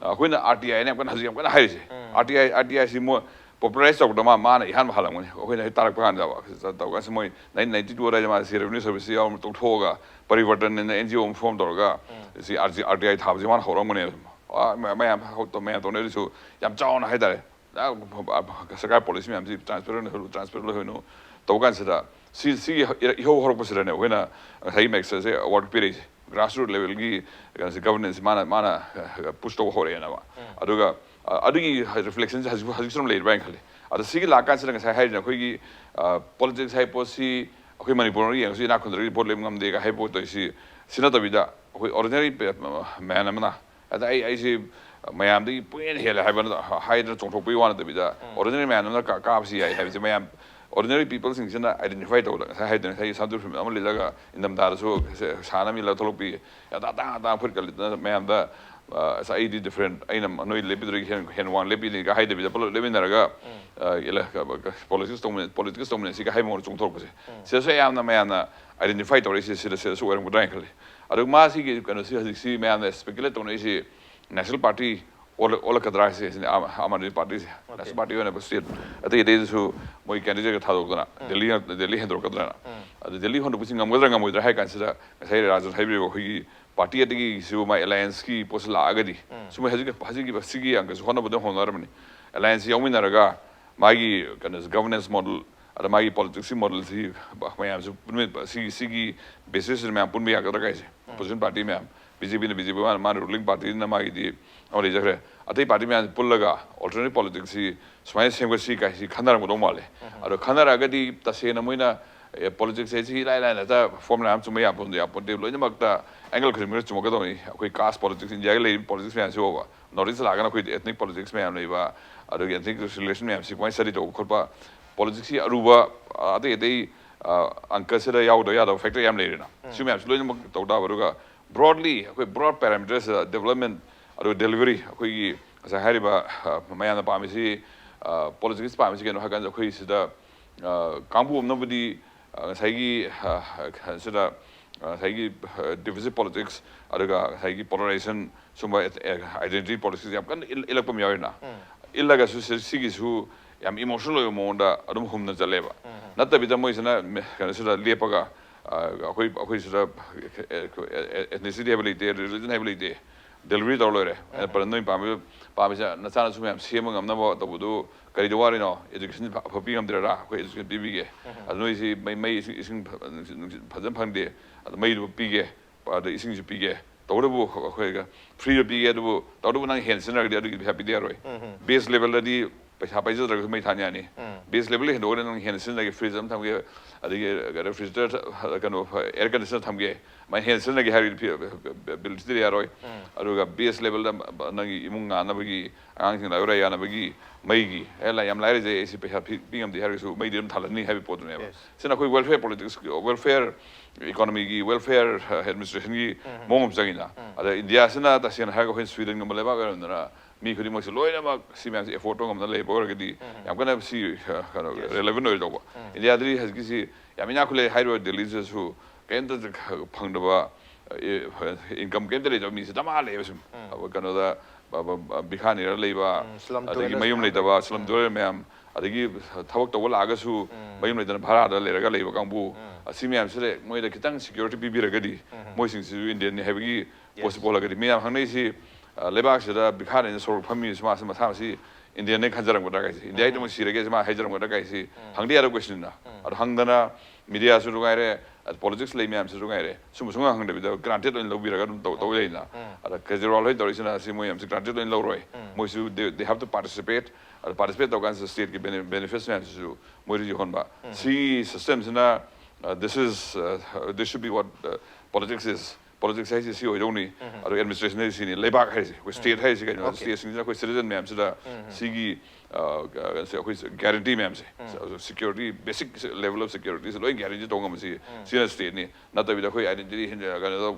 ꯑꯩꯈꯣꯏꯅ ꯑꯥꯔ ꯇꯤ ꯑꯥꯏꯅ ꯌꯥꯝ ꯀꯟꯅ ꯍꯧꯖꯤꯛ ꯌꯥꯝ ꯀꯟꯅ ꯍꯥꯏꯔꯤꯁꯦ꯫ ꯑꯥꯔ ꯇꯤ ꯑꯥꯏ, ꯑꯥꯔ ꯇꯤ ꯑꯥꯏꯁꯤ ꯃꯣꯏ ꯄꯣꯄꯨꯂꯔꯥꯏꯁ ꯇꯧꯕꯗ ꯃꯥ, ꯃꯥꯅ ꯏꯍꯥꯟꯕ ꯍꯥꯜꯂꯝꯒꯅꯤ꯫ ꯑꯩꯈꯣꯏꯅ ꯍꯦꯛ ꯇꯥꯔꯛꯄ ꯀꯥꯟꯗ ꯇꯧꯔꯀꯥꯟꯁꯤ ꯃꯣꯏ ꯅꯥꯏꯟꯇꯤꯟ ꯅꯥꯏꯟꯇꯤ ꯇꯨ ꯑꯗꯥꯏꯗ ꯃꯥꯁꯤ ꯔꯦꯚꯤꯅ꯭ꯌꯨ ꯁꯔꯚꯤꯁꯁꯤ ꯌꯥꯎꯔꯝꯕ ꯇꯣꯛꯊꯣꯛꯑꯒ ꯄꯔꯤꯕꯔꯇꯟ ꯑꯅ ꯑꯦꯟ ꯖꯤ ꯑꯣ ꯑꯃ ꯐꯣꯔꯝ ꯇꯧꯔꯒ ꯁꯤ ꯑꯥꯔ ꯇꯤ ꯑꯥꯏ ꯊꯥꯕꯁꯤ ꯃꯥꯅ ꯍꯧꯔꯛꯑꯝꯒꯅꯦꯕ꯫ ꯑ, ꯃ-, ꯃꯌꯥꯝ ꯍꯧ-, ꯃꯌꯥꯝ ꯇꯧꯅꯔꯤꯁꯨ ꯌꯥꯝ ꯆꯥꯎꯅ ꯍꯥꯏꯇꯥꯔꯦ꯫ ꯑ, ꯁꯔꯀꯥꯔ ꯄꯣꯂꯤꯁꯤ ꯃꯌꯥꯝꯁꯤ ꯇ꯭ꯔꯥꯟꯁꯄꯦꯔꯦꯟ ꯑꯣꯏꯍꯜꯂꯨ, ꯇ꯭ꯔꯥꯟꯁꯄꯦꯔꯦꯟ ꯑꯣꯏꯍꯜꯂꯨ ꯇꯧꯕ ꯀꯥꯟꯁꯤꯗ ꯁꯤ, ꯁꯤꯒꯤ ꯏꯍꯧ ꯍꯧꯔꯛꯄꯁꯤꯗꯅꯦ ꯑꯩꯈꯣꯏꯅ ꯉꯁꯥꯏꯒꯤ ꯃꯦꯒꯁꯦꯁꯦ ꯑꯦꯋꯥꯔꯗ ꯄꯤꯔꯛꯏꯁꯦ꯫ ꯒ꯭ꯔꯥꯁꯔꯨꯠ ꯂꯦꯚꯦꯜꯒꯤ ꯀꯩꯅꯣꯁꯦ, ꯒꯚꯔꯅꯦꯟꯁꯁꯦ ꯃꯥꯅ, ꯃꯥꯅ ꯄꯨꯁ ꯇꯧꯕ ꯍꯧꯔꯛꯑꯦꯅꯕ꯫ ꯑꯗꯨꯒ, ꯑ, ꯑꯗꯨꯒꯤ ꯔꯤꯐ꯭ꯂꯦꯛꯁꯟꯁꯦ ꯍꯧꯖꯤꯛ, ꯍꯧꯖꯤꯛꯁꯨ ꯑꯗꯨꯝ ꯂꯩꯔꯤꯕ꯭ꯔꯥ ꯍꯥꯏꯅ ꯈꯜꯂꯤ꯫ ꯑꯗꯣ ꯁꯤꯒꯤ ꯂꯥꯛꯀꯥꯟꯁꯤꯗ ꯉꯁꯥꯏ ꯍꯥꯏꯔꯤꯅ ꯑꯩꯈꯣꯏꯒꯤ, ꯑ, ꯄꯣꯂꯤꯇꯤꯛꯁ ꯍꯥꯏꯕ ꯄꯣꯠꯁꯤ ꯑꯩꯈꯣꯏ ꯃꯅꯤꯄꯨꯔꯗ ꯌꯦꯡꯉꯁꯨ ꯏꯅꯥꯛ ꯈꯨꯟꯗ꯭ꯔꯒꯗꯤ ꯚꯣꯠ ꯂꯦꯞ ꯉꯝꯗꯦꯒ ꯍꯥꯏꯕ ꯄꯣꯠ ꯇꯧꯔꯤꯁꯤ, ꯁꯤ ꯅꯠꯇꯕꯤꯗ ꯑꯩꯈꯣꯏ ꯑꯣꯔꯗꯤꯅꯔꯤ ꯃꯦꯟ ꯑꯃꯅ, ꯑꯗ ꯑꯩ, ꯑꯩꯁꯤ ꯃꯌꯥꯝꯗꯒꯤ ꯄꯨꯡꯍꯦꯟ ꯍꯦꯜꯂꯦ ꯍꯥꯏꯕ ꯍꯥꯏꯗꯅ ꯆꯣꯡꯊꯣꯛꯄꯒꯤ ꯋꯥ ꯅꯠꯇꯕꯤꯗ, ordinary ꯃꯌꯥꯝ ꯑꯃꯅ ꯀꯥ-, ꯀꯥꯕꯁꯤ ꯌꯥꯏ ꯍꯥꯏꯕꯁꯦ ꯃꯌꯥꯝ, ordinary peopleꯁꯤꯡꯁꯤꯅ identify ꯇꯧꯕꯗ, ꯉꯁꯥꯏ ꯍꯥꯏꯗꯅ, ꯉꯁꯥꯏꯒꯤ summer film ꯑꯃ ꯂꯤꯠꯂꯒ ꯏꯪꯊꯝꯊꯥꯗꯁꯨ ꯁꯥ-, ꯁꯥꯅꯕ ꯏꯜꯂꯒ ꯊꯣꯛꯂꯛꯄꯤ, ꯑꯇꯥꯡ ꯑꯇꯥꯡ ꯐꯨꯔꯤꯠꯀ ꯂꯤꯠꯇꯅ ꯃꯌꯥꯝꯗ, ꯑ, "ꯑꯁ, ꯑꯩꯗꯤ different, ꯑꯩꯅ ꯅꯣꯏ ꯂꯦꯞꯄꯤꯗꯨꯗꯒꯤ ꯍꯦꯟ-, ꯍꯦꯟ ꯋꯥꯡ ꯂꯦꯞꯄꯤꯅꯤꯒ" ꯍꯥꯏꯗꯕꯤꯗ ꯄꯨꯂꯞ ꯂꯦꯞꯃꯤꯟꯅꯔꯒ, ꯑ, ꯏꯂ-, politics ꯇꯧꯃꯤꯟꯅ-, politics ꯇꯧꯃꯤꯟꯅꯁꯤꯒ ꯍꯥꯏꯕ ꯃꯑꯣꯡꯗ ꯆꯣꯡꯊꯣꯔꯛꯄꯁꯦ, ꯁꯤꯗꯁꯨ ꯑꯌꯥꯝꯅ ꯃꯌꯥꯝꯅ identify ꯇꯧꯔꯛꯏꯁꯦ ꯁꯤꯗ, ꯁꯤꯗꯁꯨ ꯑꯣꯏꯔꯝꯒꯗ꯭ꯔꯥ ꯍꯥꯏꯅ ꯈꯜꯂꯤ꯫ ꯑꯗꯨꯒ ꯃꯥꯁꯤꯒꯤ ꯀꯩꯅꯣꯁꯤ ꯍꯧꯖꯤꯛꯁꯤ ꯃꯌꯥꯝꯅ speculate ꯇꯧꯅꯔꯤꯁꯤ national party ꯑꯣꯜꯂꯛ-, ꯑꯣꯜꯂꯛꯀꯗ꯭ꯔꯥ ꯍꯥꯏꯁꯦ, ꯁꯤꯅꯤ ꯑꯥꯝ, Aam Aadmi ꯄꯥꯔꯇꯤꯁꯦ꯫ Okay. National party ꯑꯣꯏꯅ state ꯑꯇꯩ ꯑꯇꯩꯗꯁꯨ ꯃꯣꯏ candidate ꯊꯥꯗꯣꯛꯇꯅ ꯎꯝ꯫ ꯗꯦꯜꯂꯤ, ꯗꯦꯜꯂꯤ ꯍꯦꯟꯗꯣꯔꯛꯀꯗ꯭ꯔꯥꯅ꯫ ꯎꯝ꯫ ꯑꯗꯨ ꯗꯦꯜꯂꯤ ꯍꯣꯟꯗꯣꯛꯄꯁꯤ ꯉꯝꯒꯗ꯭ꯔꯥ ꯉꯝꯃꯣꯏꯗ꯭ꯔꯥ ꯍꯥꯏ ꯀꯥꯟꯁꯤꯗ, ꯉꯁꯥꯏ ꯔꯥꯖꯨꯅ ꯍꯥꯏꯕꯤꯔꯤꯕ ꯑꯩꯈꯣꯏꯒꯤ party ꯑꯇꯩꯒꯤꯁꯨ ꯃꯥꯏ allianceꯀꯤ ꯄꯣꯠꯁꯤ ꯂꯥꯛꯑꯒꯗꯤ, ꯎꯝ꯫ ꯁꯨꯝ ꯍꯧꯖꯤꯛ, ꯍꯧꯖꯤꯛꯀꯤ, ꯁꯤꯒꯤ ꯑꯪꯀꯁꯨ ꯍꯣꯠꯅꯕꯗ ꯍꯣꯠꯅꯔꯕꯅꯤ꯫ Allianceꯁꯤ ꯌꯥꯎꯃꯤꯟꯅꯔꯒ ꯃꯥꯒꯤ ꯀꯩꯅꯣꯁꯤ, governance model, ꯑꯗ ꯃꯥꯒꯤ politicsꯀꯤ modelꯁꯤ ꯃꯌꯥꯝꯁꯨ ꯄꯨꯟꯃꯤꯟ-, ꯁꯤꯒꯤ, ꯁꯤꯒꯤ basisꯁꯤꯗ ꯃꯌꯥꯝ ꯄꯨꯟꯕ ꯌꯥꯒꯗ꯭ꯔꯥ ꯀꯥꯏꯁꯦ, ꯎꯝ꯫ Opposition party ꯃꯌꯥꯝ, BJPꯅ BJP, ꯃꯥꯅ, ꯃꯥꯅ ruling partyꯅ ꯃꯥꯒꯤꯗꯤ ꯑꯃ ꯂꯩꯖꯈ꯭ꯔꯦ꯫ ꯑꯇꯩ party ꯃꯌꯥꯝ ꯄꯨꯜꯂꯒ alternative politicsꯁꯤ ꯁꯨꯃꯥꯏꯅ ꯁꯦꯝꯒꯠꯁꯤ ꯀꯥꯏꯁꯤ ꯈꯟꯅꯔꯝꯒꯗꯧ ꯃꯥꯜꯂꯦ꯫ ꯎꯝ꯫ ꯑꯗꯣ ꯈꯟꯅꯔꯒꯗꯤ ꯇꯁꯦꯡꯅ ꯃꯣꯏꯅ, ꯑꯦ, politicsꯁꯦ ꯁꯤ ꯏꯂꯥꯏ ꯂꯥꯏꯅ ꯍꯦꯛꯇ formula ꯑꯃ ꯆꯨꯝꯕ ꯌꯥꯄꯣꯟ-, ꯌꯥꯄꯣꯟꯇꯦ꯫ ꯂꯣꯏꯅꯃꯛꯇ angle ꯈꯨꯗꯤꯡꯃꯛꯇ ꯆꯨꯝꯃꯛꯀꯗꯧꯅꯤ꯫ ꯑꯩꯈꯣꯏ caste politics, Indiaꯒꯤ ꯂꯩꯔꯤꯕ politics ꯃꯌꯥꯝꯁꯤ ꯐꯥꯎꯕ, North East ꯂꯥꯛꯑꯒꯅ ꯑꯩꯈꯣꯏ ethnic politics ꯃꯌꯥꯝ ꯂꯩꯕ, ꯑꯗꯨꯒꯤ ethnic relation ꯃꯌꯥꯝꯁꯤ ꯀꯃꯥꯏꯅ study ꯇꯧꯕ ꯈꯣꯠꯄ, politicsꯀꯤ ꯑꯔꯨꯕ, ꯑ, ꯑꯇꯩ ꯑꯇꯩ, ꯑ, ꯑꯪꯀꯁꯤꯗ ꯌꯥꯎꯗꯕ ꯌꯥꯗꯕ factor ꯌꯥꯝ ꯂꯩꯔꯦꯅ꯫ ꯎꯝ꯫ ꯁꯤ ꯃꯌꯥꯝꯁꯤ ꯂꯣꯏꯅꯃꯛ ꯇꯧ ꯇꯥꯕ꯫ ꯑꯗꯨꯒ broadly ꯑꯩꯈꯣꯏ broad parametersꯇ development ꯑꯗꯨꯒ delivery, ꯑꯩꯈꯣꯏꯒꯤ ꯉꯁꯥꯏ ꯍꯥꯏꯔꯤꯕ, ꯑ, ꯃꯌꯥꯝꯅ ꯄꯥꯝꯃꯤꯁꯤ, ꯑ, politics ꯄꯥꯝꯃꯤꯁꯤ ꯀꯩꯅꯣ ꯍꯥꯏ ꯀꯥꯟꯗ, ꯑꯩꯈꯣꯏ ꯁꯤꯗ, ꯑ, ꯀꯥꯡꯕꯨ ꯑꯃꯅꯕꯨꯗꯤ, ꯑ, ꯉꯁꯥꯏꯒꯤ, ꯑ, ꯁꯤꯗ, ꯑ, ꯉꯁꯥꯏꯒꯤ, ꯑ, divisive politics, ꯑꯗꯨꯒ ꯉꯁꯥꯏꯒꯤ polarization, ꯁꯨꯝꯕ identity politics ꯌꯥꯝ ꯀꯟꯅ ꯏꯜ-, ꯏꯜꯂꯛꯄ ꯑꯃ ꯌꯥꯎꯔꯤꯅ꯫ ꯎꯝ꯫ ꯏꯜꯂꯒꯁꯨ ꯁꯤ-, ꯁꯤꯒꯤꯁꯨ ꯌꯥꯝ emotional ꯑꯣꯏꯕ ꯃꯑꯣꯡꯗ ꯑꯗꯨꯝ ꯍꯨꯝꯅ ꯆꯠꯂꯦꯕ꯫ ꯎꯝ꯫ ꯅꯠꯇꯕꯤꯗ ꯃꯣꯏꯁꯤꯅ ꯃꯦ-, ꯀꯩꯅꯣꯁꯤꯗ ꯂꯦꯞꯄꯒ, ꯑ, ꯑꯩꯈꯣꯏ, ꯑꯩꯈꯣꯏ ꯁꯤꯗ, ꯑ, ethnicity ꯍꯥꯏꯕ ꯂꯩꯇꯦ, religion ꯍꯥꯏꯕ ꯂꯩꯇꯦ, delivery ꯇꯧꯔ ꯂꯣꯏꯔꯦ꯫ ꯑꯩꯅ ꯎꯝ꯫ ꯄꯟ-, ꯅꯣꯏ ꯄꯥꯝꯃꯤ-, ꯄꯥꯝꯃꯤꯁꯦ ꯅꯆꯥꯅꯁꯨ ꯃꯌꯥꯝ ꯁꯦꯝꯕ ꯉꯝꯅꯕ ꯇꯧꯕꯗꯨ ꯀꯔꯤꯗ ꯋꯥꯔꯤꯅꯣ? Education ꯑꯐ-, ꯑꯐꯕ ꯄꯤ ꯉꯝꯗ꯭ꯔꯦꯔꯥ? ꯑꯩꯈꯣꯏ education ꯄꯤꯕꯤꯒꯦ꯫ ꯎꯝ꯫ ꯑꯗꯨ ꯅꯣꯏꯁꯤ ꯃꯩ, ꯃꯩ ꯏꯁꯤꯡ, ꯏꯁꯤꯡ ꯐ-, ꯅꯨꯡꯁꯤꯠ, ꯅꯨꯡꯁꯤꯠ ꯐꯖꯅ ꯐꯪꯗꯦ, ꯑꯗꯨ ꯃꯩꯗꯨ ꯄꯤꯒꯦ꯫ ꯑꯗ ꯏꯁꯤꯡꯁꯨ ꯄꯤꯒꯦ꯫ ꯇꯧꯕꯇꯕꯨ ꯑꯩꯈꯣꯏꯒ freeꯗ ꯄꯤꯒꯦ, ꯑꯗꯨꯕꯨ ꯇꯧꯕꯇꯕꯨ ꯅꯪ ꯍꯦꯟꯅ ꯁꯤꯖꯤꯟꯅꯔꯒꯗꯤ ꯑꯗꯨꯒꯤ ꯄꯩꯁꯥ ꯄꯤꯗ ꯌꯥꯔꯣꯏ꯫ ꯎꯝ ꯍꯝ꯫ Base levelꯗꯗꯤ ꯄꯩꯁꯥ ꯄꯥꯏꯖꯗ꯭ꯔꯒꯁꯨ ꯃꯩ ꯊꯥꯟ ꯌꯥꯅꯤ꯫ ꯎꯝ꯫ Base levelꯗ ꯍꯦꯟꯗꯣꯛꯑꯒꯗꯤ ꯅꯪ ꯍꯦꯟꯅ ꯁꯤꯖꯤꯟꯅꯒꯦ, fridge ꯑꯃ ꯊꯝꯒꯦ, ꯑꯗꯒꯤ refrigerator, ꯀꯩꯅꯣ, air conditioner ꯊꯝꯒꯦ, ꯃꯥꯏ ꯍꯦꯟꯅ ꯁꯤꯖꯤꯟꯅꯒꯦ ꯍꯥꯏꯔꯒꯗꯤ ꯕꯤꯜ ꯊꯤꯗ ꯌꯥꯔꯣꯏ꯫ ꯑꯗꯨꯒ ꯕꯦꯁ ꯂꯦꯚꯦꯜꯗ ꯅꯪꯒꯤ ꯏꯃꯨꯡ ꯉꯥꯅꯕꯒꯤ, ꯑꯉꯥꯡꯁꯤꯡ ꯂꯥꯏꯔꯤꯛ ꯌꯥꯅꯕꯒꯤ, ꯃꯩꯒꯤ, ꯑꯦ, ꯂꯥꯏ ꯌꯥꯝ ꯂꯥꯏꯔꯤꯁꯦ, ꯑꯩ ꯁꯤ ꯄꯩꯁꯥ ꯄꯤ ꯄꯤ ꯉꯝꯗꯦ ꯍꯥꯏꯔꯒꯁꯨ ꯃꯩꯗꯤ ꯑꯗꯨꯝ ꯊꯥꯜꯍꯟꯅꯤ ꯍꯥꯏꯕꯒꯤ ꯄꯣꯠꯇꯨꯅꯦꯕ꯫ Yes. ꯁꯤꯅ ꯑꯩꯈꯣꯏ welfare politics, welfare economy ꯒꯤ, welfare administration ꯒꯤ ꯃꯑꯣꯡ ꯑꯃ ꯆꯪꯉꯤꯅ꯫ ꯑꯗ ꯏꯟꯗꯤꯌꯥꯁꯤꯅ ꯇꯁꯦꯡꯅ ꯍꯥꯏꯔꯒ ꯑꯩꯈꯣꯏ ꯁ꯭ꯋꯤꯗꯟꯒꯨꯝꯕ ꯂꯩꯕꯥꯛ ꯑꯣꯏꯔꯝꯗꯅ ꯃꯤ ꯈꯨꯗꯤꯡꯃꯛꯁꯦ ꯂꯣꯏꯅꯃꯛ ꯁꯤ ꯃꯌꯥꯝꯁꯦ afford ꯇꯧꯕ ꯉꯝꯗꯅ ꯂꯩꯕ ꯑꯣꯏꯔꯒꯗꯤ ꯌꯥꯝ ꯀꯟꯅ ꯁꯤ, ꯑ, ꯀꯩꯅꯣ, relevant ꯑꯣꯏꯔꯣꯏꯗꯧꯕ꯫ ꯏꯟꯗꯤꯌꯥꯗꯗꯤ ꯍꯧꯖꯤꯛꯀꯤꯁꯤ ꯌꯥꯝ ꯏꯅꯥꯛ ꯈꯨꯜꯂꯦ ꯍꯥꯏꯔꯤꯕ ꯗꯦꯜꯂꯤꯁꯤꯗꯁꯨ ꯀꯩꯝꯇ ꯐꯪꯗꯕ, income ꯀꯩꯝꯇ ꯂꯩꯇꯕ ꯃꯤꯁꯦ ꯗꯃꯥ ꯂꯩꯌꯦꯕ ꯁꯨꯝ꯫ ꯑ, ꯀꯩꯅꯣꯗ, ꯑ, ꯑ, ꯕꯤꯈꯥꯅꯤꯔ ꯂꯩꯕ, ꯎꯝ, slum ꯑꯗꯒꯤ dwellers ꯃꯌꯨꯝ ꯃꯌꯥꯝ ꯂꯩꯇꯕ slum dweller ꯃꯌꯥꯝ, ꯑꯗꯒꯤ ꯊꯕꯛ ꯇꯧꯕ ꯂꯥꯛꯑꯒꯁꯨ ꯃꯌꯨꯝ ꯂꯩꯇꯅ ꯚꯔꯥꯗ ꯂꯩꯔꯒ ꯂꯩꯕ ꯀꯥꯡꯕꯨ, ꯑꯁꯤ ꯃꯌꯥꯝꯁꯤꯗ ꯃꯣꯏꯗ ꯈꯤꯇꯪ security ꯄꯤꯕꯤꯔꯒꯗꯤ ꯃꯣꯏꯁꯤꯡꯁꯤꯁꯨ ꯏꯟꯗꯤꯌꯟꯅꯤ ꯍꯥꯏꯕꯒꯤ ꯄꯣꯠꯁꯤ ꯄꯣꯛꯍꯜꯂꯒꯗꯤ, ꯃꯤꯌꯥꯝ ꯍꯪꯅꯩꯁꯤ, ꯑ, ꯂꯩꯕꯥꯛꯁꯤꯗ ꯕꯤꯈꯥꯔꯤꯅ ꯁꯣꯔꯣꯛ ꯐꯝꯃꯤꯕꯁꯤ ꯃꯥꯁꯤ ꯃꯁꯥ ꯃꯁꯤ ꯏꯟꯗꯤꯌꯟꯅꯦ ꯈꯟꯖꯔꯝꯒꯗ꯭ꯔꯥ ꯀꯥꯏꯁꯦ, ꯏꯟꯗꯤꯌꯥꯒꯤꯗꯃꯛ ꯁꯤꯔꯒꯦ ꯁꯤ ꯃꯥ ꯍꯥꯏꯖꯔꯝꯒꯗ꯭ꯔꯥ ꯀꯥꯏꯁꯤ ꯍꯪꯗ ꯌꯥꯗꯕ question ꯅꯤꯅ꯫ ꯑꯗꯣ ꯍꯪꯗꯅ ꯃꯤꯗꯤꯌꯥꯁꯨ ꯉꯥꯏꯔꯦ, ꯑꯗ politics ꯂꯩ ꯃꯌꯥꯝꯁꯤꯁꯨ ꯉꯥꯏꯔꯦ, ꯁꯨꯝꯕ ꯁꯨꯡꯍꯪ ꯍꯪꯗꯕꯤꯗ granted ꯑꯣꯏꯅ ꯂꯧꯕꯤꯔꯒ ꯑꯗꯨꯝ ꯇꯧ ꯇꯧ ꯂꯩꯅ꯫ ꯑꯗ ꯀꯦꯖꯔꯤꯋꯥꯜ ꯍꯣꯏ ꯇꯧꯔꯤꯁꯤꯅ ꯁꯤ ꯃꯣꯏ ꯌꯥꯝꯁꯤ granted ꯑꯣꯏꯅ ꯂꯧꯔꯣꯏ꯫ ꯃꯣꯏꯁꯨ they, they have to participate꯫ ꯑꯗ participate ꯇꯧꯀꯥꯟꯁꯤꯗ stateꯀꯤ bene- benefits ꯃꯌꯥꯝꯁꯤꯁꯨ ꯃꯣꯏꯗ ꯌꯧꯍꯟꯕ꯫ ꯁꯤ systemꯁꯤꯅ, uh, this is, uh, this should be what, uh, politics is꯫ Politics ꯍꯥꯏꯁꯦ ꯁꯤ ꯑꯣꯏꯗꯧꯅꯤ꯫ ꯑꯗꯨꯒ administration ꯍꯥꯏꯁꯦ ꯁꯤꯅꯤ꯫ ꯂꯩꯕꯥꯛ ꯍꯥꯏꯁꯦ, ꯑꯩꯈꯣꯏ state ꯍꯥꯏꯁꯦ ꯀꯩꯅꯣ? Stateꯁꯤꯡꯁꯤꯅ ꯑꯩꯈꯣꯏ citizen ꯃꯌꯥꯝꯁꯤꯗ ꯁꯤꯒꯤ, ꯑ, ꯑ, ꯑꯩꯈꯣꯏ guarantee ꯃꯌꯥꯝꯁꯦ, security, basic level of securityꯁꯦ ꯂꯣꯏ guarantee ꯇꯧꯕ ꯉꯝꯕꯁꯤ ꯁꯤꯅ stateꯅꯤ꯫ ꯅꯠꯇꯕꯤꯗ ꯑꯩꯈꯣꯏ identity ꯍꯤꯟ-, ꯀꯩꯅꯣꯗ,